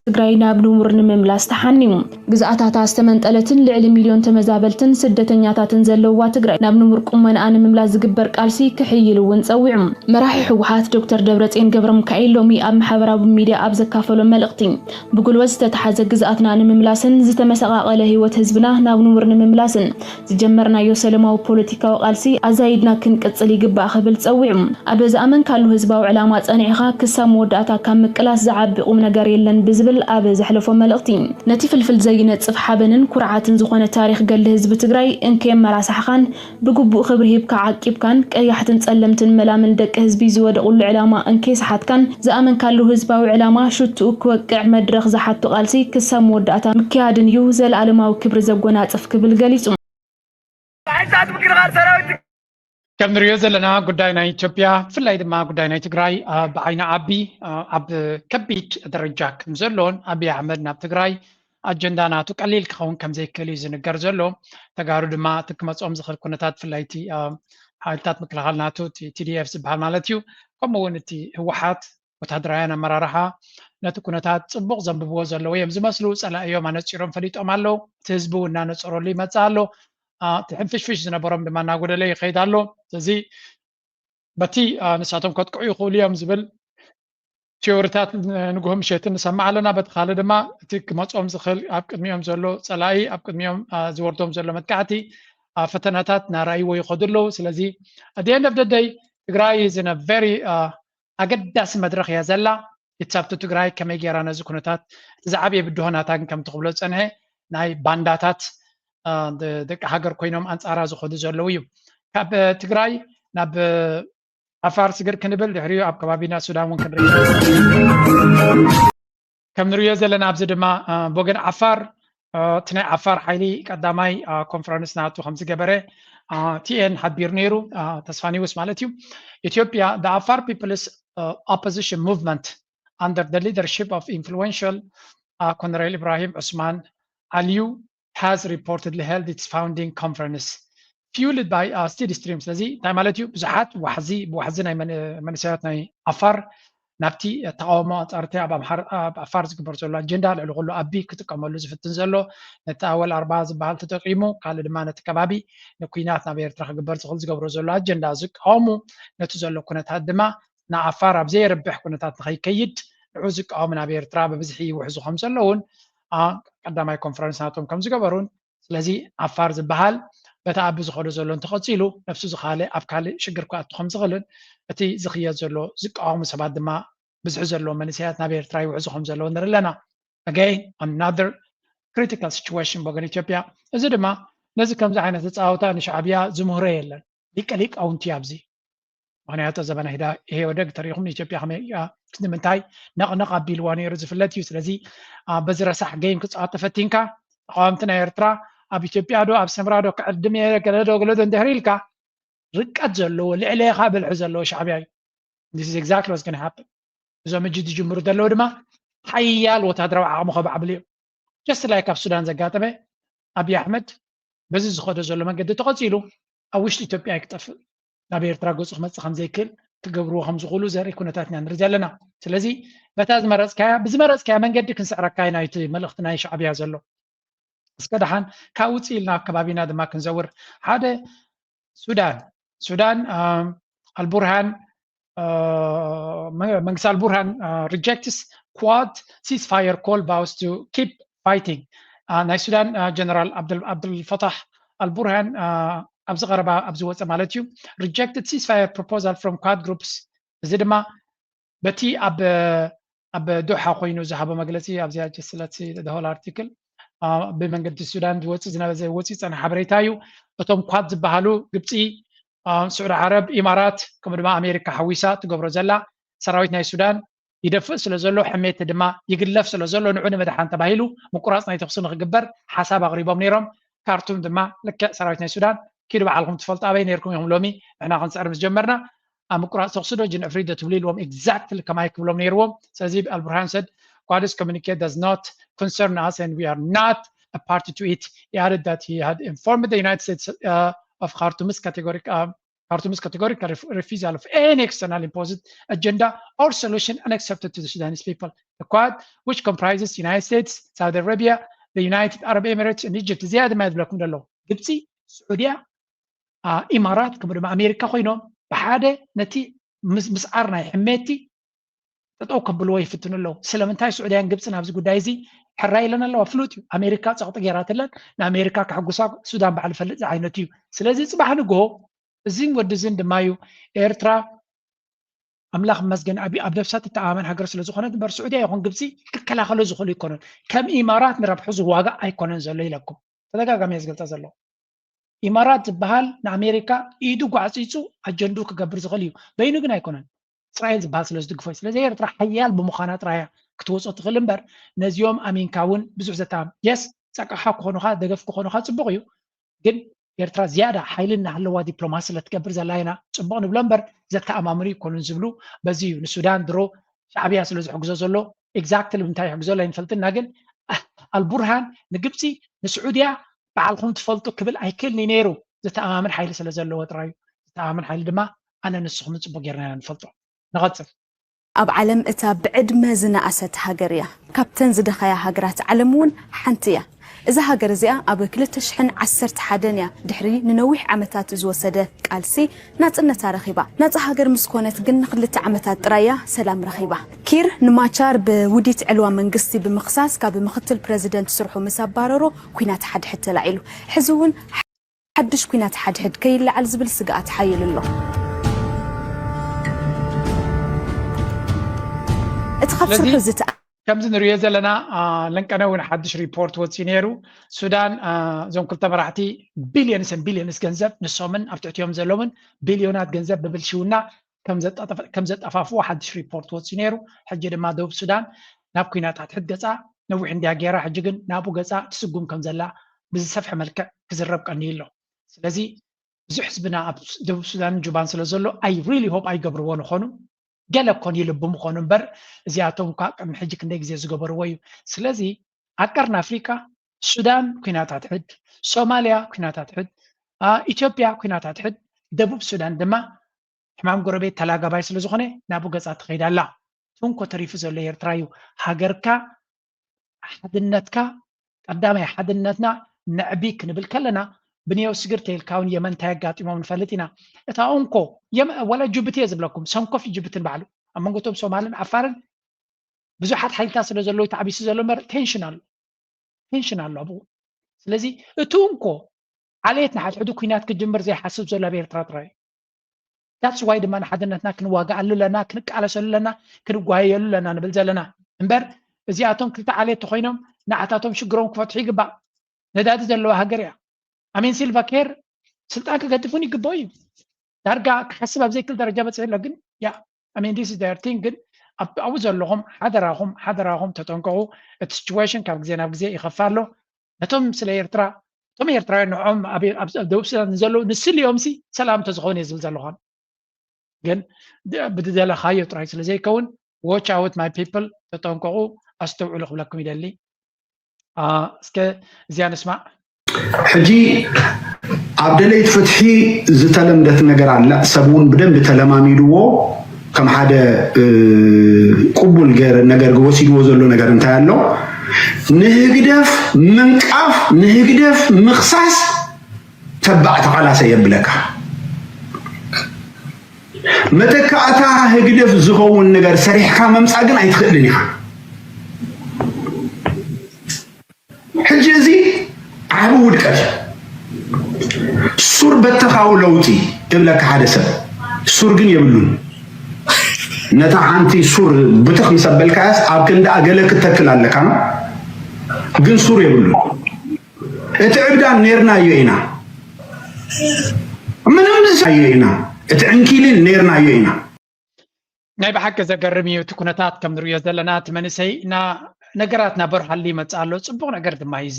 ትግራይ ናብ ንቡር ንምምላስ ተሓንዩ። ግዝኣታታ ዝተመንጠለትን ልዕሊ ሚልዮን ተመዛበልትን ስደተኛታትን ዘለውዋ ትግራይ ናብ ንቡር ቁመንኣ ንምምላስ ዝግበር ቃልሲ ክሕይል እውን ፀዊዑ። መራሒ ህወሓት ዶክተር ደብረፅዮን ገብረሚካኤል ሎሚ ኣብ ማሕበራዊ ሚድያ ኣብ ዘካፈሎ መልእኽቲ፣ ብጉልበት ዝተተሓዘ ግዝኣትና ንምምላስን ዝተመሰቓቐለ ህይወት ህዝብና ናብ ንቡር ንምምላስን ዝጀመርናዮ ሰለማዊ ፖለቲካዊ ቃልሲ ኣዛይድና ክንቅፅል ይግባእ ክብል ፀዊዑ። ኣብ ዝኣመንካሉ ህዝባዊ ዕላማ ፀኒዕኻ ክሳብ መወዳእታ ካብ ምቅላስ ዝዓቢ ቁም ነገር የለን ብዝብል ኣብ ዘሕለፎ መልእኽቲ፣ ነቲ ፍልፍል ዘይነጽፍ ሓበንን ኩርዓትን ዝኾነ ታሪኽ ገድሊ ህዝቢ ትግራይ እንከየመራሳሕኻን ብግቡእ ክብሪ ሂብካ ዓቂብካን ቀያሕትን ጸለምትን መላምን ደቂ ህዝቢ ዝወደቑሉ ዕላማ እንከየሰሓትካን ዝኣመንካሉ ህዝባዊ ዕላማ ሽትኡ ክወቅዕ መድረኽ ዝሓቱ ቃልሲ ክሳብ መወዳእታ ምክያድን እዩ ዘለኣለማዊ ክብሪ ዘጎናጽፍ ክብል ገሊጹ። ከም ንሪኦ ዘለና ጉዳይ ናይ ኢትዮጵያ ብፍላይ ድማ ጉዳይ ናይ ትግራይ ብዓይኒ ዓቢ ኣብ ከቢድ ደረጃ ከም ዘሎን ኣብይ ኣሕመድ ናብ ትግራይ ኣጀንዳ ናቱ ቀሊል ክኸውን ከም ዘይክእል እዩ ዝንገር ዘሎ። ተጋሩ ድማ እቲ ክመፅኦም ዝኽእል ኩነታት ብፍላይ እቲ ሓይልታት ምክልኻል ናቱ ቲ ዲ ኤፍ ዝበሃል ማለት እዩ፣ ከምኡ እውን እቲ ህወሓት ወታደራውያን ኣመራርሓ ነቲ ኩነታት ፅቡቕ ዘንብብዎ ዘለዉ እዮም ዝመስሉ። ፀላኢ እዮም ኣነፂሮም ፈሊጦም ኣለዉ። እቲ ህዝቢ እውን እናነፀረሉ ይመፅእ ኣሎ። እቲ ሕንፍሽፍሽ ዝነበሮም ድማ እናጎደለ ይኸይድ ኣሎ። ስለዚ በቲ ንሳቶም ከጥቅዑ ይኽእሉ እዮም ዝብል ቲዮሪታት ንግሆ ምሸትን ንሰምዕ ኣለና። በቲ ካልእ ድማ እቲ ክመፅኦም ዝኽእል ኣብ ቅድሚኦም ዘሎ ፀላኢ፣ ኣብ ቅድሚኦም ዝወርዶም ዘሎ መጥቃዕቲ ፈተናታት እናረኣይዎ ይኸዱ ኣለዉ። ስለዚ ኣት ኤንድ ኦፍ ደይ ትግራይ ዝነ ቨሪ ኣገዳሲ መድረኽ እያ ዘላ። ኢትሳብቲ ትግራይ ከመይ ገይራ ነዚ ኩነታት እቲ ዝዓበየ ብድሆ ናታ ግን ከምቲ ክብሎ ዝፀንሐ ናይ ባንዳታት ደቂ ሃገር ኮይኖም ኣንፃራ ዝኸዱ ዘለዉ እዩ። ካብ ትግራይ ናብ ዓፋር ስግር ክንብል ድሕሪኡ ኣብ ከባቢና ሱዳን እውን ክንርኢ ከም ንሪኦ ዘለና ኣብዚ ድማ ብወገን ዓፋር እቲ ናይ ዓፋር ሓይሊ ቀዳማይ ኮንፈረንስ ናቱ ከም ዝገበረ ቲኤን ሓቢሩ ነይሩ። ተስፋኒውስ ማለት እዩ። ኢትዮጵያ the Afar People's Opposition Movement under the leadership of influential ኮነሬል ኢብራሂም ዑስማን ዓሊዩ has reportedly held its founding conference fueled by steady stream። ስለዚ እንታይ ማለት እዩ? ብዙሓት ዋሕዚ ብዋሕዚ ናይ መንእሰያት ናይ ዓፋር ናብቲ ተቃውሞ ኣንጻርቲ ኣብ ዓፋር ዝግበር ዘሎ ኣጀንዳ ልዕሊ ኩሉ ኣቢ ክጥቀመሉ ዝፍትን ዘሎ ነቲ ኣወል ኣርባ ዝበሃል ተጠቂሙ ካልእ ድማ ነቲ ከባቢ ንኩናት ናብ ኤርትራ ክግበር ዝኽእል ዝገብሮ ዘሎ ኣጀንዳ ዝቃወሙ ነቲ ዘሎ ኩነታት ድማ ንዓፋር ኣብ ዘየርብሕ ኩነታት ንኸይከይድ ንዑ ዝቃወሙ ናብ ኤርትራ ብብዝሒ ይውሕዙ ከም ዘለውን ቀዳማይ ኮንፈረንስ ናቶም ከም ዝገበሩን ስለዚ ዓፋር ዝበሃል በቲ ኣቢ ዝኸዶ ዘሎ እንተቐፂሉ ነፍሱ ዝኻለ ኣብ ካልእ ሽግር ክኣቱ ከም ዝኽእልን እቲ ዝኽየድ ዘሎ ዝቃወሙ ሰባት ድማ ብዝሒ ዘለዎ መንእሰያት ናብ ኤርትራ ይውሕዙ ከም ዘለዉ ንርኢ ኣለና። Again another critical situation ብወገን ኢትዮጵያ። እዚ ድማ ነዚ ከምዚ ዓይነት ኣጻውታ ንሻዕብያ ዝምህሮ የለን። ሊቀ ሊቃውንቲ ኣብዚ ምክንያቱ ዘበነ ኢህወደግ ተሪኹም ንኢትዮጵያ ከመይ እያ ንምንታይ ነቕነቕ ኣቢልዋ ነይሩ ዝፍለጥ እዩ። ስለዚ በዚ ረሳሕ ጌም ክፃወት ተፈቲንካ ተቃወምቲ ናይ ኤርትራ ኣብ ኢትዮጵያ ዶ ኣብ ሰምራ ዶ ክዕድም እየ ገለ ዶ ገለ ዶ እንድሕር ኢልካ ርቀት ዘለዎ ልዕሌኻ ብልሒ ዘለዎ ሻዕብያ እዩ። This is exactly what's going to happen። እዞም እጂ ዝጅምሩ ዘለዉ ድማ ሓያል ወታደራዊ ዓቕሚ ከማዕብሉ እዮም። Just like ኣብ ሱዳን ዘጋጠመ ኣብይ ኣሕመድ በዚ ዝኸዶ ዘሎ መንገዲ ተቐፂሉ ኣብ ውሽጢ ኢትዮጵያ ኣይክጠፍእ ናብ ኤርትራ ገፁ ክመፅእ ከም ዘይክእል ክገብርዎ ከም ዝኽእሉ ዘርኢ ኩነታት ኢና ንርኢ ዘለና። ስለዚ በታ ዝመረፅካያ ብዝመረፅካያ መንገዲ ክንስዕረካ ኢና እቲ መልእኽቲ ናይ ሻዕብያ ዘሎ። እስከ ደሓን ካብ ውፅእ ኢልና ኣብ ከባቢና ድማ ክንዘውር ሓደ ሱዳን ሱዳን ኣልቡርሃን መንግስቲ ኣልቡርሃን rejects Quad ceasefire call, vows to keep fighting። ናይ ሱዳን ጀነራል ዓብዱልፈታሕ ኣልቡርሃን ኣብዚ ቀረባ ኣብ ዝወፀ ማለት እዩ rejected ceasefire proposal from Quad groups። እዚ ድማ በቲ ኣብ ኣብ ዶሓ ኮይኑ ዝሃቦ መግለፂ ኣብዚኣ ስለቲ the whole article ብመንገዲ ሱዳን ዝወፅእ ዝነበረ ወፂ ዝፀነ ሓበሬታ እዩ። እቶም ኳድ ዝበሃሉ ግብፂ፣ ስዑዲ ዓረብ፣ ኢማራት ከምኡ ድማ ኣሜሪካ ሓዊሳ ትገብሮ ዘላ ሰራዊት ናይ ሱዳን ይደፍእ ስለ ዘሎ ሕሜት ድማ ይግለፍ ስለ ዘሎ ንዑ ንምድሓን ተባሂሉ ምቁራፅ ናይ ተኽሲ ንክግበር ሓሳብ ኣቕሪቦም ነይሮም። ካርቱም ድማ ልክዕ ሰራዊት ናይ ሱዳን ኪዱ ባዕልኩም ትፈልጡ ኣበይ ነይርኩም ኢኹም ሎሚ ንሕና ክንስዕር ምስ ጀመርና ኣብ ምቁራፅ ተኽሲ ዶ ጅን ዕፍሪት ዶ ትብሉ ኢልዎም exactly ከማይ ክብሎም ነይርዎም። ስለዚ ኣልቡርሃን said Quad's communique does not concern us and we are not a party to it. He added that he had informed the United States uh, of Khartoum's categoric uh, Khartoum's categorical ref- refusal of any external imposed agenda or solution unacceptable to the Sudanese people. The Quad, which comprises United States, Saudi Arabia, the United Arab Emirates, and Egypt. እዚኣ ድማ ዝብለኩም ዘሎ ግብፂ፣ ስዑድያ፣ ኢማራት ከምኡ ድማ ኣሜሪካ ኮይኖም ብሓደ ነቲ ምስዓር ናይ ሕሜቲ ጠጠው ከብልዎ ይፍትኑ ኣለዉ። ስለምንታይ ስዑድያን ግብፅን ኣብዚ ጉዳይ እዚ ሕራይ ኢለን ኣለዋ? ፍሉጥ እዩ። ኣሜሪካ ፀቕጢ ገይራትለን ንኣሜሪካ ከሕጉሳ ሱዳን ባዕሉ ፈልጥ ዝዓይነቱ እዩ። ስለዚ ፅባሕ ንግሆ እዚን ወዲ እዚን ድማ እዩ ኤርትራ ኣምላኽ ይመስገን ኣብ ኣብ ነብሳ ትተኣማመን ሃገር ስለ ዝኾነት እምበር፣ ስዑድያ ይኹን ግብጺ ክከላኸሎ ዝኽእሉ ኣይኮኑን። ከም ኢማራት ንረብሑ ዝዋጋእ ኣይኮነን ዘሎ ኢለኩም። ተደጋጋሚ እየ ዝገልጸ ዘለኹ። ኢማራት ዝበሃል ንኣሜሪካ ኢዱ ጓዕጺጹ ኣጀንድኡ ክገብር ዝኽእል እዩ። በይኑ ግን ኣይኮነን። እስራኤል ዝበሃል ስለ ዝድግፎ እዩ። ስለዚ ኤርትራ ሓያል ብምዃና ጥራይ እያ ክትወጾ ትኽእል እምበር፣ ነዚኦም ኣሚንካ እውን ብዙሕ ዘተኣም-፣ የስ፣ ጸቃኻ ክኾኑኻ፣ ደገፍ ክኾኑኻ ጽቡቕ እዩ። ግን ኤርትራ ዝያዳ ሓይሊ እናሃለዋ ዲፕሎማሲ ስለ ትገብር ዘላ ኢና ጽቡቕ ንብሎ እምበር፣ ዘተኣማምኑ ኣይኮኑን ዝብሉ በዚ እዩ። ንሱዳን ድሮ ሻዕብያ ስለ ዝሕግዞ ዘሎ፣ ኤግዛክትሊ እንታይ ይሕግዞ ኣሎ ኣይንፈልጥና፣ ግን ኣልቡርሃን ንግብጺ ንስዑድያ በዓልኹም ትፈልጡ ክብል ኣይክእልን እዩ ነይሩ። ዝተኣማምን ሓይሊ ስለ ዘለዎ ጥራይ እዩ። ዝተኣማምን ሓይሊ ድማ ኣነ ንስኹምን ጽቡቕ ጌርና ኢና ንፈልጦ። ንቐጽል። ኣብ ዓለም እታ ብዕድመ ዝነኣሰት ሃገር እያ። ካብተን ዝደኸያ ሃገራት ዓለም እውን ሓንቲ እያ። እዛ ሃገር እዚኣ ኣብ ክልተ ሽሕን ዓሰርተ ሓደን እያ ድሕሪ ንነዊሕ ዓመታት ዝወሰደ ቃልሲ ናጽነታ ረኺባ። ናጻ ሃገር ምስ ኮነት ግን ንኽልተ ዓመታት ጥራይ እያ ሰላም ረኺባ። ኪር ንማቻር ብውዲት ዕልዋ መንግስቲ ብምኽሳስ ካብ ምኽትል ፕረዚደንት ስርሑ ምስ ኣባረሮ ኲናት ሓድሕድ ተላዒሉ። ሕዚ እውን ሓድሽ ኲናት ሓድሕድ ከይለዓል ዝብል ስግኣት ሓይሉ ኣሎ። እቲ ካብ ስለዚ ስርሑ ዝተኣ- ከምዚ ንሪኦ ዘለና፣ አ፣ ለንቀነ እውን ሓድሽ ሪፖርት ወፂኡ ነይሩ። ሱዳን፣ አ፣ እዞም ክልተ መራሕቲ ቢልዮንስ ን ቢልዮንስ ገንዘብ ንሶምን ኣብ ትሕቲኦም ዘለውን ቢልዮናት ገንዘብ ብብልሽውና ከም ዘጣጠፈ-፣ ከም ዘጠፋፍዎ ሓድሽ ሪፖርት ወፂኡ ነይሩ። ሕጂ ድማ ደቡብ ሱዳን ናብ ኲናት ሓድሕድ ገፃ ነዊሕ እንድያ ገይራ፣ ሕጂ ግን ናብኡ ገፃ ትስጉም ከም ዘላ ብዝሰፍሐ መልክዕ ክዝረብ ቀንዩ ኣሎ። ስለዚ ብዙሕ ህዝብና ኣብ ደቡብ ሱዳንን ጁባን ስለ ዘሎ፣ I really hope ኣይገብርዎ ንኾኑ፣ ገለ ኮን ይልቡ ምኾኑ እምበር፣ እዚኣቶም እኳ ቅድሚ ሕጂ ክንደይ ግዜ ዝገበርዎ እዩ። ስለዚ ኣብ ቀርኒ ኣፍሪቃ ሱዳን ኲናት ሓድሕድ፣ ሶማልያ ኲናት ሓድሕድ፣ አ፣ ኢትዮጵያ ኲናት ሓድሕድ፣ ደቡብ ሱዳን ድማ ሕማም ጎረቤት ተላጋባይ ስለ ዝኾነ ናብኡ ገጻ ትኸይድ ኣላ። እቲ እንኮ ተሪፉ ዘሎ ኤርትራ እዩ። ሃገርካ፣ ሓድነትካ፣ ቀዳማይ ሓድነትና ነዕቢ ክንብል ከለና ብንየው ስግር ተይልካ እውን የመን እንታይ ኣጋጢሞም ንፈልጥ ኢና። እታ እንኮ የመ-፣ ወላ ጅቡቲ እየ ዝብለኩም፣ ሰንኮፍ ጅቡቲ ንባዕሉ ኣብ መንጎ እቶም ሶማልን ዓፋርን ብዙሓት ሓይልታት ስለ ዘለዉ ተዓቢሱ ዘሎ እምበር ቴንሽን ኣሎ፣ ቴንሽን ኣሎ ኣብኡ። ስለዚ እቲ እንኮ ዓሌት ንሓድሕዱ ኲናት ክጅምር ዘይሓስብ ዘሎ ኣብ ኤርትራ ጥራይ እዩ። That's why ድማ ንሓድነትና ክንዋጋኣሉ ኣለና፣ ክንቃለሰሉ ኣለና፣ ክንጓየየሉ ኣለና ንብል ዘለና እምበር፣ እዚኣቶም ክልተ ዓሌት ተኾይኖም ንዓታቶም ሽግሮም ክፈትሑ ይግባእ። ነዳዲ ዘለዋ ሃገር እያ። ኣሜን ሲልቫ ኬር ስልጣን ክገድፉን ይግባኡ እዩ። ዳርጋ ክሓስብ ኣብ ዘይክእል ደረጃ በፂሑ ኣሎ። ግን ያ፣ ኣሜን this is their thing። ግን ኣብ-፣ ኣብኡ ዘለኹም ሓደራኹም፣ ሓደራኹም ተጠንቀቑ። እቲ ሲቹዌሽን ካብ ግዜ ናብ ግዜ ይኸፍእ ኣሎ። ነቶም ስለ ኤርትራ፣ እቶም ኤርትራውያን ንዕኦም ኣብ፣ ኣብ ደቡብ ሱዳን ንዘለዉ ንስልዮም ሲ ሰላም ተዝኸውን እየ ዝብል ዘለኹም። ግን ድ-፣ ብዝደለኻዮ ጥራይ ስለ ዘይከውን፣ watch out my people፣ ተጠንቀቑ፣ ኣስተውዕሉ ክብለኩም ይደሊ። አ፣ እስከ እዚኣ ንስማዕ። ሕጂ ኣብ ደለይቲ ፍትሒ ዝተለምደት ነገር ኣላ። ሰብ እውን ብደንቢ ተለማሚድዎ፣ ከም ሓደ፣ እ፣ ቅቡል ገር-፣ ነገር ወሲድዎ ዘሎ ነገር እንታይ ኣሎ? ንህግደፍ ምንቃፍ፣ ንህግደፍ ምኽሳስ ተባዕ ተቓላሰ የብለካ። መተካእታ ህግደፍ ዝኸውን ነገር ሰሪሕካ መምጻእ ግን ኣይትኽእልን ኢኻ። ሕጂ እዚ ዓቢ ውድቀት እዩ። ሱር በተኻዊ ለውጢ እብለካ ሓደ ሰብ፣ ሱር ግን የብሉን። ነታ ሓንቲ ሱር ብትኽ ምስ ኣበልካያስ ኣብ ክንድኣ ገለ ክትተክል ኣለካ፣ ግን ሱር የብሉን። እቲ ዕብዳን ኔርናዮ ኢና፣ ምንም ዝሳዮ ኢና፣ እቲ ዕንኪሊል ኔርናዮ ኢና። ናይ ብሓቂ ዘገርም እዩ እቲ ኩነታት። ከም ንሪኦ ዘለና እቲ መንእሰይ ና-፣ ነገራት ናበርሃሉ ይመጽእ ኣሎ። ጽቡቕ ነገር ድማ እዩ እዚ።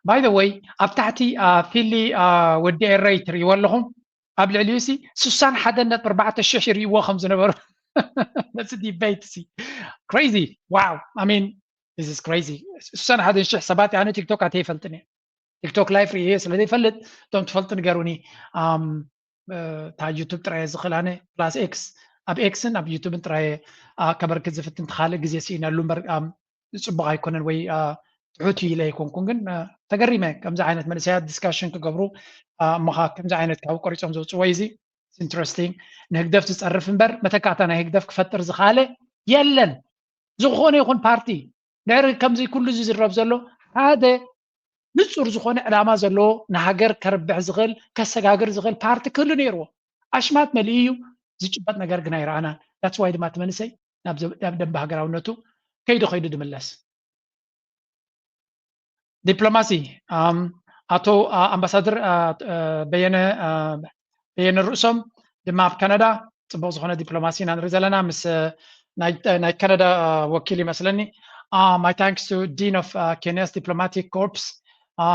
By the way፣ ኣብ ታሕቲ፣ አ፣ ፊሊ፣ አ፣ ወዲ ኤረይ ትርእይዎ ኣለኹም። ኣብ ልዕሊኡ ሲ ስሳን ሓደን ነጥቢ ኣርባዕተ ሽሕ ይርእይዎ ከም ዝነበሩ ነዚ ዲቤት ሲ። Crazy። Wow። I mean፣ this is crazy። ስሳን ሓደን ሽሕ ሰባት፣ ኣነ ቲክቶክ ኣተ ይፈልጥን እየ። ቲክቶክ ላይፍ ርእየ ስለ ዘይፈልጥ፣ እቶም ትፈልጡ ንገሩኒ። ኣም፣ እ፣ እታ ዩቱብ ጥራይ እየ ዝኽእል ኣነ፣ ፕላስ ኤክስ። ኣብ ኤክስን ኣብ ዩቱብን ጥራይ እየ፣ አ፣ ከበርክት ዝፍትን፣ እቲ ካልእ ግዜ ስኢነሉ እምበር፣ ኣም፣ ጽቡቕ ኣይኮነን ወይ፣ አ፣ ትሑት እዩ ኢለ ኣይኮንኩን፣ ግን፣ አ፣ ተገሪመ። ከምዚ ዓይነት መንእሰያት ዲስካሽን ክገብሩ፣ አ፣ እሞ ኸኣ ከምዚ ዓይነት ካብ ቆሪጾም ዘውጽእዎ እዩ። እዚ ኢንትረስቲንግ። ንህግደፍ ዝጸርፍ እምበር መተካእታ ናይ ህግደፍ ክፈጥር ዝኸኣለ የለን። ዝኾነ ይኹን ፓርቲ ድሕሪ ከምዚ ኩሉ ዝዝረብ ዘሎ ሓደ ንጹር ዝኾነ ዕላማ ዘለዎ ንሃገር ከርብሕ ዝኽእል ከሰጋግር ዝኽእል ፓርቲ ክህሉ ነይርዎ። ኣሽማት መሊኡ እዩ። ዝጭበጥ ነገር ግን ኣይረኣናን። That's why ድማ እቲ መንእሰይ ናብ ደንበ ሃገራውነቱ ከይዱ ከይዱ ድምለስ። ዲፕሎማሲ ኣቶ ኣምባሳደር በየነ በየነ ርእሶም ድማ ኣብ ካናዳ ጽቡቕ ዝኾነ ዲፕሎማሲ ኢና ንርኢ ዘለና ምስ ናይ ካናዳ ወኪል ይመስለኒ። My thanks to Dean of Kenya's Diplomatic Corps,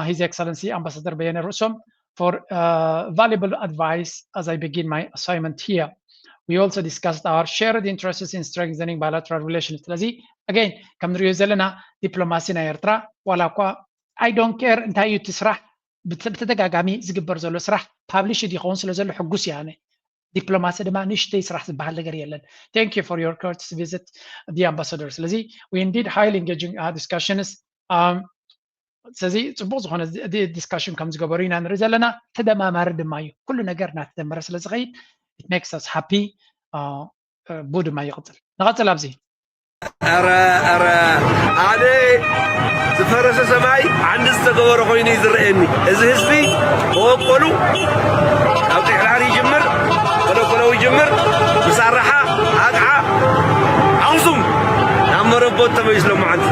His Excellency Ambassador Beyene Russom, for valuable advice as I begin my assignment here. We also discussed our shared interests in strengthening bilateral relations. ስለዚ again ከም ንሪኦ ዘለና ዲፕሎማሲ ናይ ኤርትራ ዋላ እኳ I don't care እንታይ እዩ እቲ ስራሕ ብተደጋጋሚ ዝግበር ዘሎ ስራሕ published ይኸውን ስለ ዘሎ ሕጉስ እየ ኣነ። ዲፕሎማሲ ድማ ንእሽተይ ስራሕ ዝበሃል ነገር የለን። Thank you for your courteous visit, the ambassador. ስለዚ we indeed highly engaging discussions. ስለዚ ጽቡቕ ዝኾነ discussion ከም ዝገበሩ ኢና ንርኢ ዘለና። ተደማማሪ ድማ እዩ። ኩሉ ነገር እናተደመረ ስለ ዝኸይድ it makes us happy. ቡ ድማ ይቕጽል። ንቐጽል ኣብዚ ኧረ ኧረ ኣነ ዝፈረሰ ሰማይ ዓንዲ ዝተገበረ ኮይኑ እዩ ዝረኣየኒ። እዚ ህዝቢ መበቆሉ ካብ ጭዕራር ይጅምር፣ ኮለኮለው ይጅምር፣ ምስ ኣራሓ፣ ኣቕዓ፣ ኣኽሱም ናብ መረቦት ተመሊሱ ሎማዓንቲ።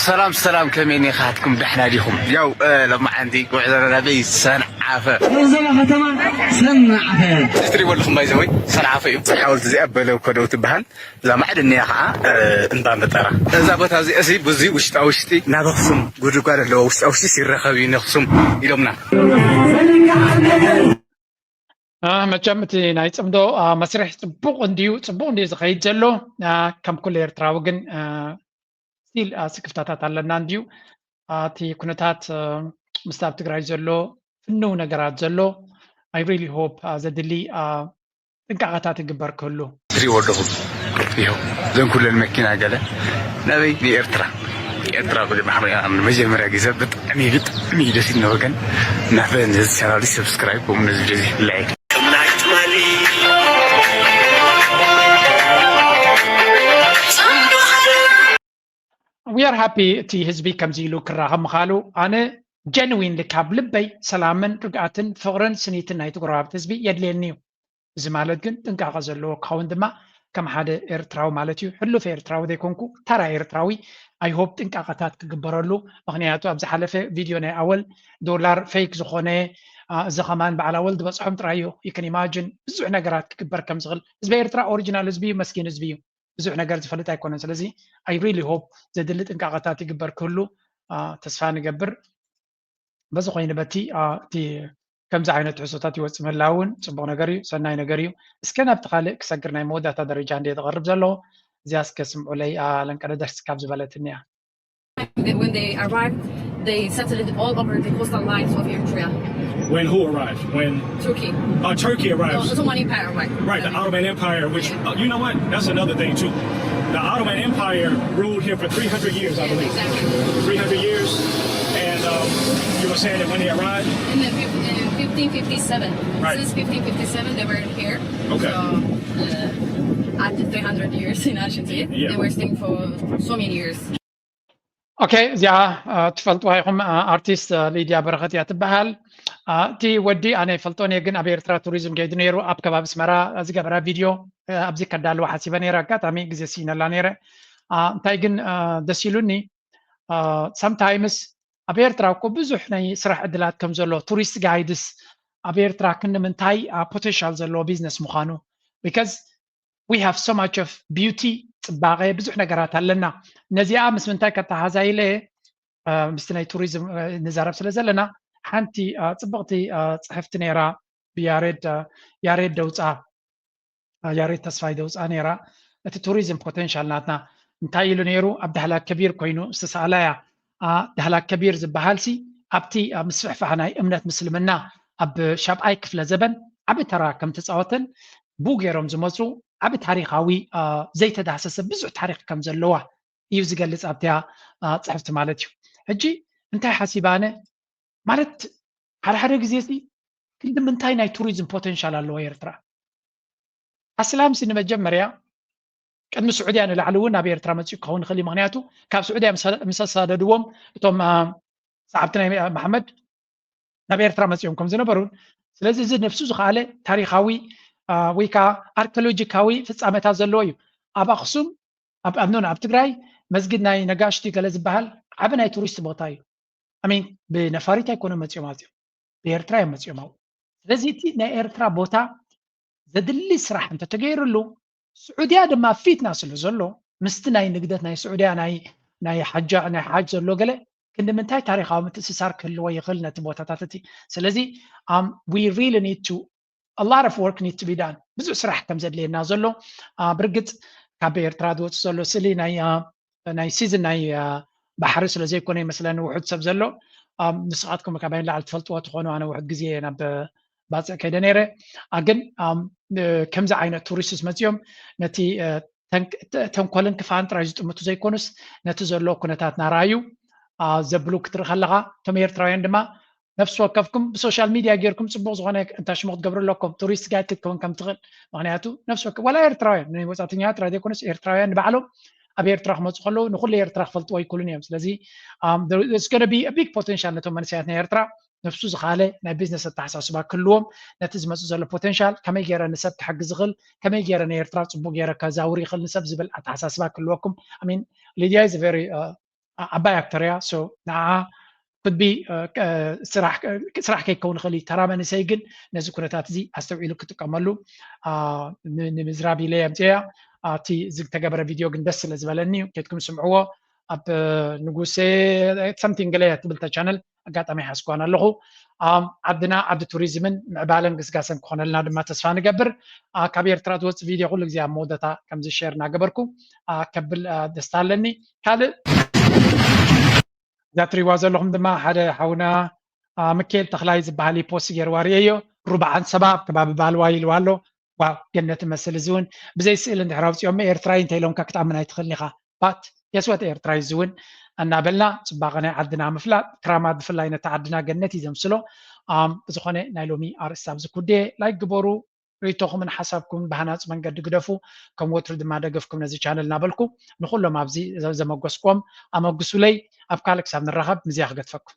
ሰላም ሰላም፣ ከመይ ኔኻትኩም? ዳሕና ዲኹም? ያው ሎማዓንቲ ጉዕዞና ናበይ ሰንዓፈ። መቕዘባ ከተማ ሰንዓፈ። ትሪእዎ ኣለኹም ባይዘወይ ሰንዓፈ እዩ። ሓወልቲ እዚኣ በለው ኮደው ትበሃል። እዛ ማዕድ እኒኣ ከዓ እንዳ መጠራ። እዛ ቦታ እዚኣ እዚ ብዙ ውሽጣ ውሽጢ ናብ ኣኽሱም ጉድጓድ ኣለዎ። ውሽጣ ውሽጢ ሲረኸብ እዩ ንኣኽሱም ኢሎምና። መቸም እቲ ናይ ፅምዶ መስርሕ ፅቡቕ እንድዩ፣ ፅቡቕ እንድዩ ዝኸይድ ዘሎ። ከም ኩሉ ኤርትራዊ ግን ስቲል ስክፍታታት ኣለና እንድዩ። እቲ ኩነታት ምስቲ ኣብ ትግራይ ዘሎ ፍንው ነገራት ዘሎ I really hope ዘድሊ ጥንቃቐታት ይግበር ክህሉ። ትሪእዎ ኣለኹም ይኸው ዘን ኩለን መኪና ገለ ናበይ ንኤርትራ ኤርትራ ብልባሕሪ ንመጀመርያ ግዜ ብጣዕሚ ብጣዕሚ ደስ ኢልና ወገን ናፈ ነዚ ቻናል ሰብስክራይብ ከምኡ ነዚ ቪድዮ ላይክ We are happy እቲ ህዝቢ ከምዚ ኢሉ ክራኸብ ምኻሉ ኣነ genuinely ካብ ልበይ ሰላምን ርግኣትን ፍቕርን ስኒትን ናይቲ ጎረባብቲ ህዝቢ የድልየኒ እዩ። እዚ ማለት ግን ጥንቃቐ ዘለዎ ክኸውን ድማ ከም ሓደ ኤርትራዊ ማለት እዩ። ሕሉፍ ኤርትራዊ ዘይኮንኩ ተራ ኤርትራዊ I hope ጥንቃቐታት ክግበረሉ። ምኽንያቱ ኣብ ዝሓለፈ ቪድዮ ናይ ኣወል ዶላር ፌክ ዝኾነ እዚ ከማን በዓል ኣወል ዝበፅሖም ጥራይ እዩ። You can imagine ብዙሕ ነገራት ክግበር ከም ዝኽእል። ህዝቢ ኤርትራ ኦሪጂናል ህዝቢ እዩ፣ መስኪን ህዝቢ እዩ። ብዙሕ ነገር ዝፈልጥ ኣይኮነን። ስለዚ I really hope ዘድሊ ጥንቃቐታት ይግበር ክህሉ ተስፋ ንገብር። በዚ ኮይኑ በቲ እቲ ከምዚ ዓይነት ትሕዝቶታት ይወፅእ ምህላው እውን ፅቡቕ ነገር እዩ፣ ሰናይ ነገር እዩ። እስከ ናብቲ ካልእ ክሰግር ናይ መወዳእታ ደረጃ እንደ ዝቐርብ ዘሎ እዚኣ እስከ ስምዑለይ። ለንቀደደርስ ካብ ዝበለት እኒኣ When they arrived, they settled all over the coastal lines of Eritrea. When who arrived? When Turkey. Uh, Turkey arrived. The Ottoman Empire arrived. Right, the Ottoman Empire, which, uh, you know what? That's another thing, too. The Ottoman Empire ruled here for three hundred years, I believe. Exactly. three hundred years. And um, you were saying that when they arrived? In, the, in fifteen fifty-seven. Right. Since fifteen fifty-seven, they were here. Okay. So, uh, at the three hundred years in ancient Egypt, Yeah. they were staying for so many years. ኦኬ፣ እዚኣ ትፈልጥዋ ኢኹም። ኣርቲስት ሊድያ በረኸት እያ ትበሃል። እቲ ወዲ ኣነ ይፈልጦን እየ፣ ግን ኣብ ኤርትራ ቱሪዝም ከይዱ ነይሩ፣ ኣብ ከባቢ ኣስመራ ዝገበራ ቪድዮ ኣብዚ ከዳልዋ ሓሲበ ነይረ። ኣጋጣሚ ግዜ ስኢነላ ነይረ። እንታይ ግን ደስ ኢሉኒ፣ sometimes ኣብ ኤርትራ እኮ ብዙሕ ናይ ስራሕ ዕድላት ከም ዘሎ፣ ቱሪስት ጋይድስ ኣብ ኤርትራ ክንዲ ምንታይ ፖቴንሻል ዘለዎ ቢዝነስ ምዃኑ፣ because we have so much of beauty፣ ፅባቐ ብዙሕ ነገራት ኣለና። ነዚኣ ምስ ምንታይ ከተሓዛይለ ምስቲ ናይ ቱሪዝም ንዛረብ ስለ ዘለና ሓንቲ ፅብቕቲ ፅሕፍቲ ነይራ ብያሬድ ያሬድ ደውፃ ያሬድ ተስፋይ ደውፃ ነይራ። እቲ ቱሪዝም ፖቴንሻል ናትና እንታይ ኢሉ ነይሩ? ኣብ ዳህላክ ከቢር ኮይኑ ዝተሰኣላያ። ዳህላክ ከቢር ዝበሃል ሲ ኣብቲ ምስፍሕፋሕ ናይ እምነት ምስልምና ኣብ ሻብዓይ ክፍለ ዘበን ዓቢ ተራ ከም ተፃወተን ብኡ ገይሮም ዝመፁ ዓቢ ታሪኻዊ ዘይተዳህሰሰ ብዙሕ ታሪክ ከም ዘለዋ እዩ ዝገልፅ ኣብቲያ ፅሕፍቲ ማለት እዩ። ሕጂ እንታይ ሓሲበ ኣነ ማለት ሓደ ሓደ ግዜ ሲ ክንዲ ምንታይ ናይ ቱሪዝም ፖቴንሻል ኣለዋ ኤርትራ? ኣስላም ሲ ንመጀመርያ ቅድሚ ስዑድያ ንላዕሊ እውን ናብ ኤርትራ መፂኡ ክኸውን ይኽእል እዩ። ምክንያቱ ካብ ስዑድያ ምስ ኣሳደድዎም እቶም ሰዓብቲ ናይ መሓመድ ናብ ኤርትራ መፂኦም ከም ዝነበሩን ስለዚ እዚ ነብሱ ዝኸኣለ ታሪኻዊ ወይ ከዓ ኣርኪኦሎጂካዊ ፍፃመታት ዘለዎ እዩ። ኣብ ኣክሱም ኣብ ኣምኖን ኣብ ትግራይ መስጊድ ናይ ነጋሽቲ ገለ ዝበሃል ዓቢ ናይ ቱሪስት ቦታ እዩ። ኣሚን ብነፋሪት ኣይኮነ መፅኦም ኣብዚኦም ብኤርትራ እዮም መፅኦም ኣብኡ። ስለዚ እቲ ናይ ኤርትራ ቦታ ዘድሊ ስራሕ እንተተገይርሉ ስዑድያ ድማ ፊትና ስለ ዘሎ ምስቲ ናይ ንግደት ናይ ስዑድያ ናይ ናይ ሓጃ ናይ ሓጅ ዘሎ ገለ ክንዲ ምንታይ ታሪኻዊ ምትእስሳር ክህልዎ ይኽእል ነቲ ቦታታት እቲ። ስለዚ we really need to a lot of work need to be done ብዙሕ ስራሕ ከም ዘድልየና ዘሎ ብርግፅ ካብ ኤርትራ ዝወፅእ ዘሎ ስእሊ ናይ ናይ ሲዝን ናይ ባሕሪ ስለ ዘይኮነ ይመስለኒ ውሑድ ሰብ ዘሎ ንስኻትኩም ካብ ንላዕሊ ትፈልጥዎ ትኾኑ ኣነ ውሑድ ግዜ ናብ ባፅዕ ከይደ ነይረ ግን ከምዚ ዓይነት ቱሪስትስ መፅኦም ነቲ ተንኮልን ክፋን ጥራይ ዝጥምቱ ዘይኮኑስ ነቲ ዘሎ ኩነታት ናራዩ ዘብሉ ክትርኢ ከለካ እቶም ኤርትራውያን ድማ ነፍሲ ወከፍኩም ብሶሻል ሚድያ ጌርኩም ፅቡቅ ዝኮነ እንታይ ሽሙ ክትገብሩ ኣለኩም ቱሪስት ጋይድ ክትከውን ከም ትኽእል ምክንያቱ ነፍሲ ወከፍ ዋላ ኤርትራውያን ንወፃእተኛታት ጥራይ ዘይኮነስ ኤርትራውያን ንባዕሎም ኣብ ኤርትራ ክመፁ ከለዉ ንኩሉ ኤርትራ ክፈልጥዎ ይክእሉን እዮም ስለዚ ቢ ቢግ ፖቴንሻል ነቶም መንእሰያት ናይ ኤርትራ ነፍሱ ዝካለ ናይ ቢዝነስ ኣተሓሳስባ ክህልዎም ነቲ ዝመፅእ ዘሎ ፖቴንሻል ከመይ ገይረ ንሰብ ክሕግዝ ይኽእል ከመይ ገይረ ንኤርትራ ፅቡቅ ገይረ ከዛውር ይኽእል ንሰብ ዝብል ኣተሓሳስባ ክህልወኩም ሚን ሊድያ is very ዓባይ ኣክተር እያ ንዓ could be ስራሕ ከይከውን ይኽእል እዩ ተራ መንእሰይ ግን ነዚ ኩነታት እዚ ኣስተውዒሉ ክጥቀመሉ ንምዝራብ ኢለ የምፅያ እቲ ዝተገበረ ቪድዮ ግን ደስ ስለ ዝበለኒ እዩ ኬድኩም ስምዕዎ ኣብ ንጉሴ something ገለ ትብል ቻነል ኣጋጣሚ ሓስኳን ኣለኹ ዓድና ዓዲ ቱሪዝምን ምዕባለን ግስጋሰን ክኾነልና ድማ ተስፋ ንገብር ካብ ኤርትራ ዝወፅእ ቪድዮ ኩሉ ግዜ ኣብ መወዳእታ ከምዚ ሸር እናገበርኩ ከብል ደስታ ኣለኒ ካልእ እዛ ትሪዋ ዘለኹም ድማ ሓደ ሓውና ምኬል ተኽላይ ዝበሃል ፖስት ገይርዋ ርእየዮ ሩብዓን ሰባ ኣብ ከባቢ ባልዋ ኢልዋ ኣሎ ዋው ገነት መስል እዚ እውን ብዘይ ስእል እንድሕር ኣውፅኦሞ ኤርትራይ እንተ ኢሎምካ ክትኣምን ኣይትኽእልን ኢኻ but guess what ኤርትራይ እዚ እውን እናበልና ፅባቐ ናይ ዓድና ምፍላጥ ክራማት ብፍላይ ነቲ ዓድና ገነት እዩ ዘምስሎ ብዝኾነ ናይ ሎሚ ኣርእስቲ ኣብዚ ኩዴ ላይክ ግበሩ ርእቶኹምን ሓሳብኩምን ብሃናፂ መንገዲ ግደፉ ከም ወትሩ ድማ ደገፍኩም ነዚ ቻነል እናበልኩ ንኩሎም ኣብዚ ዘመጎስክዎም ኣመጉሱለይ ኣብ ካልእ ክሳብ ንራኸብ ምዝያ ክገድፈኩም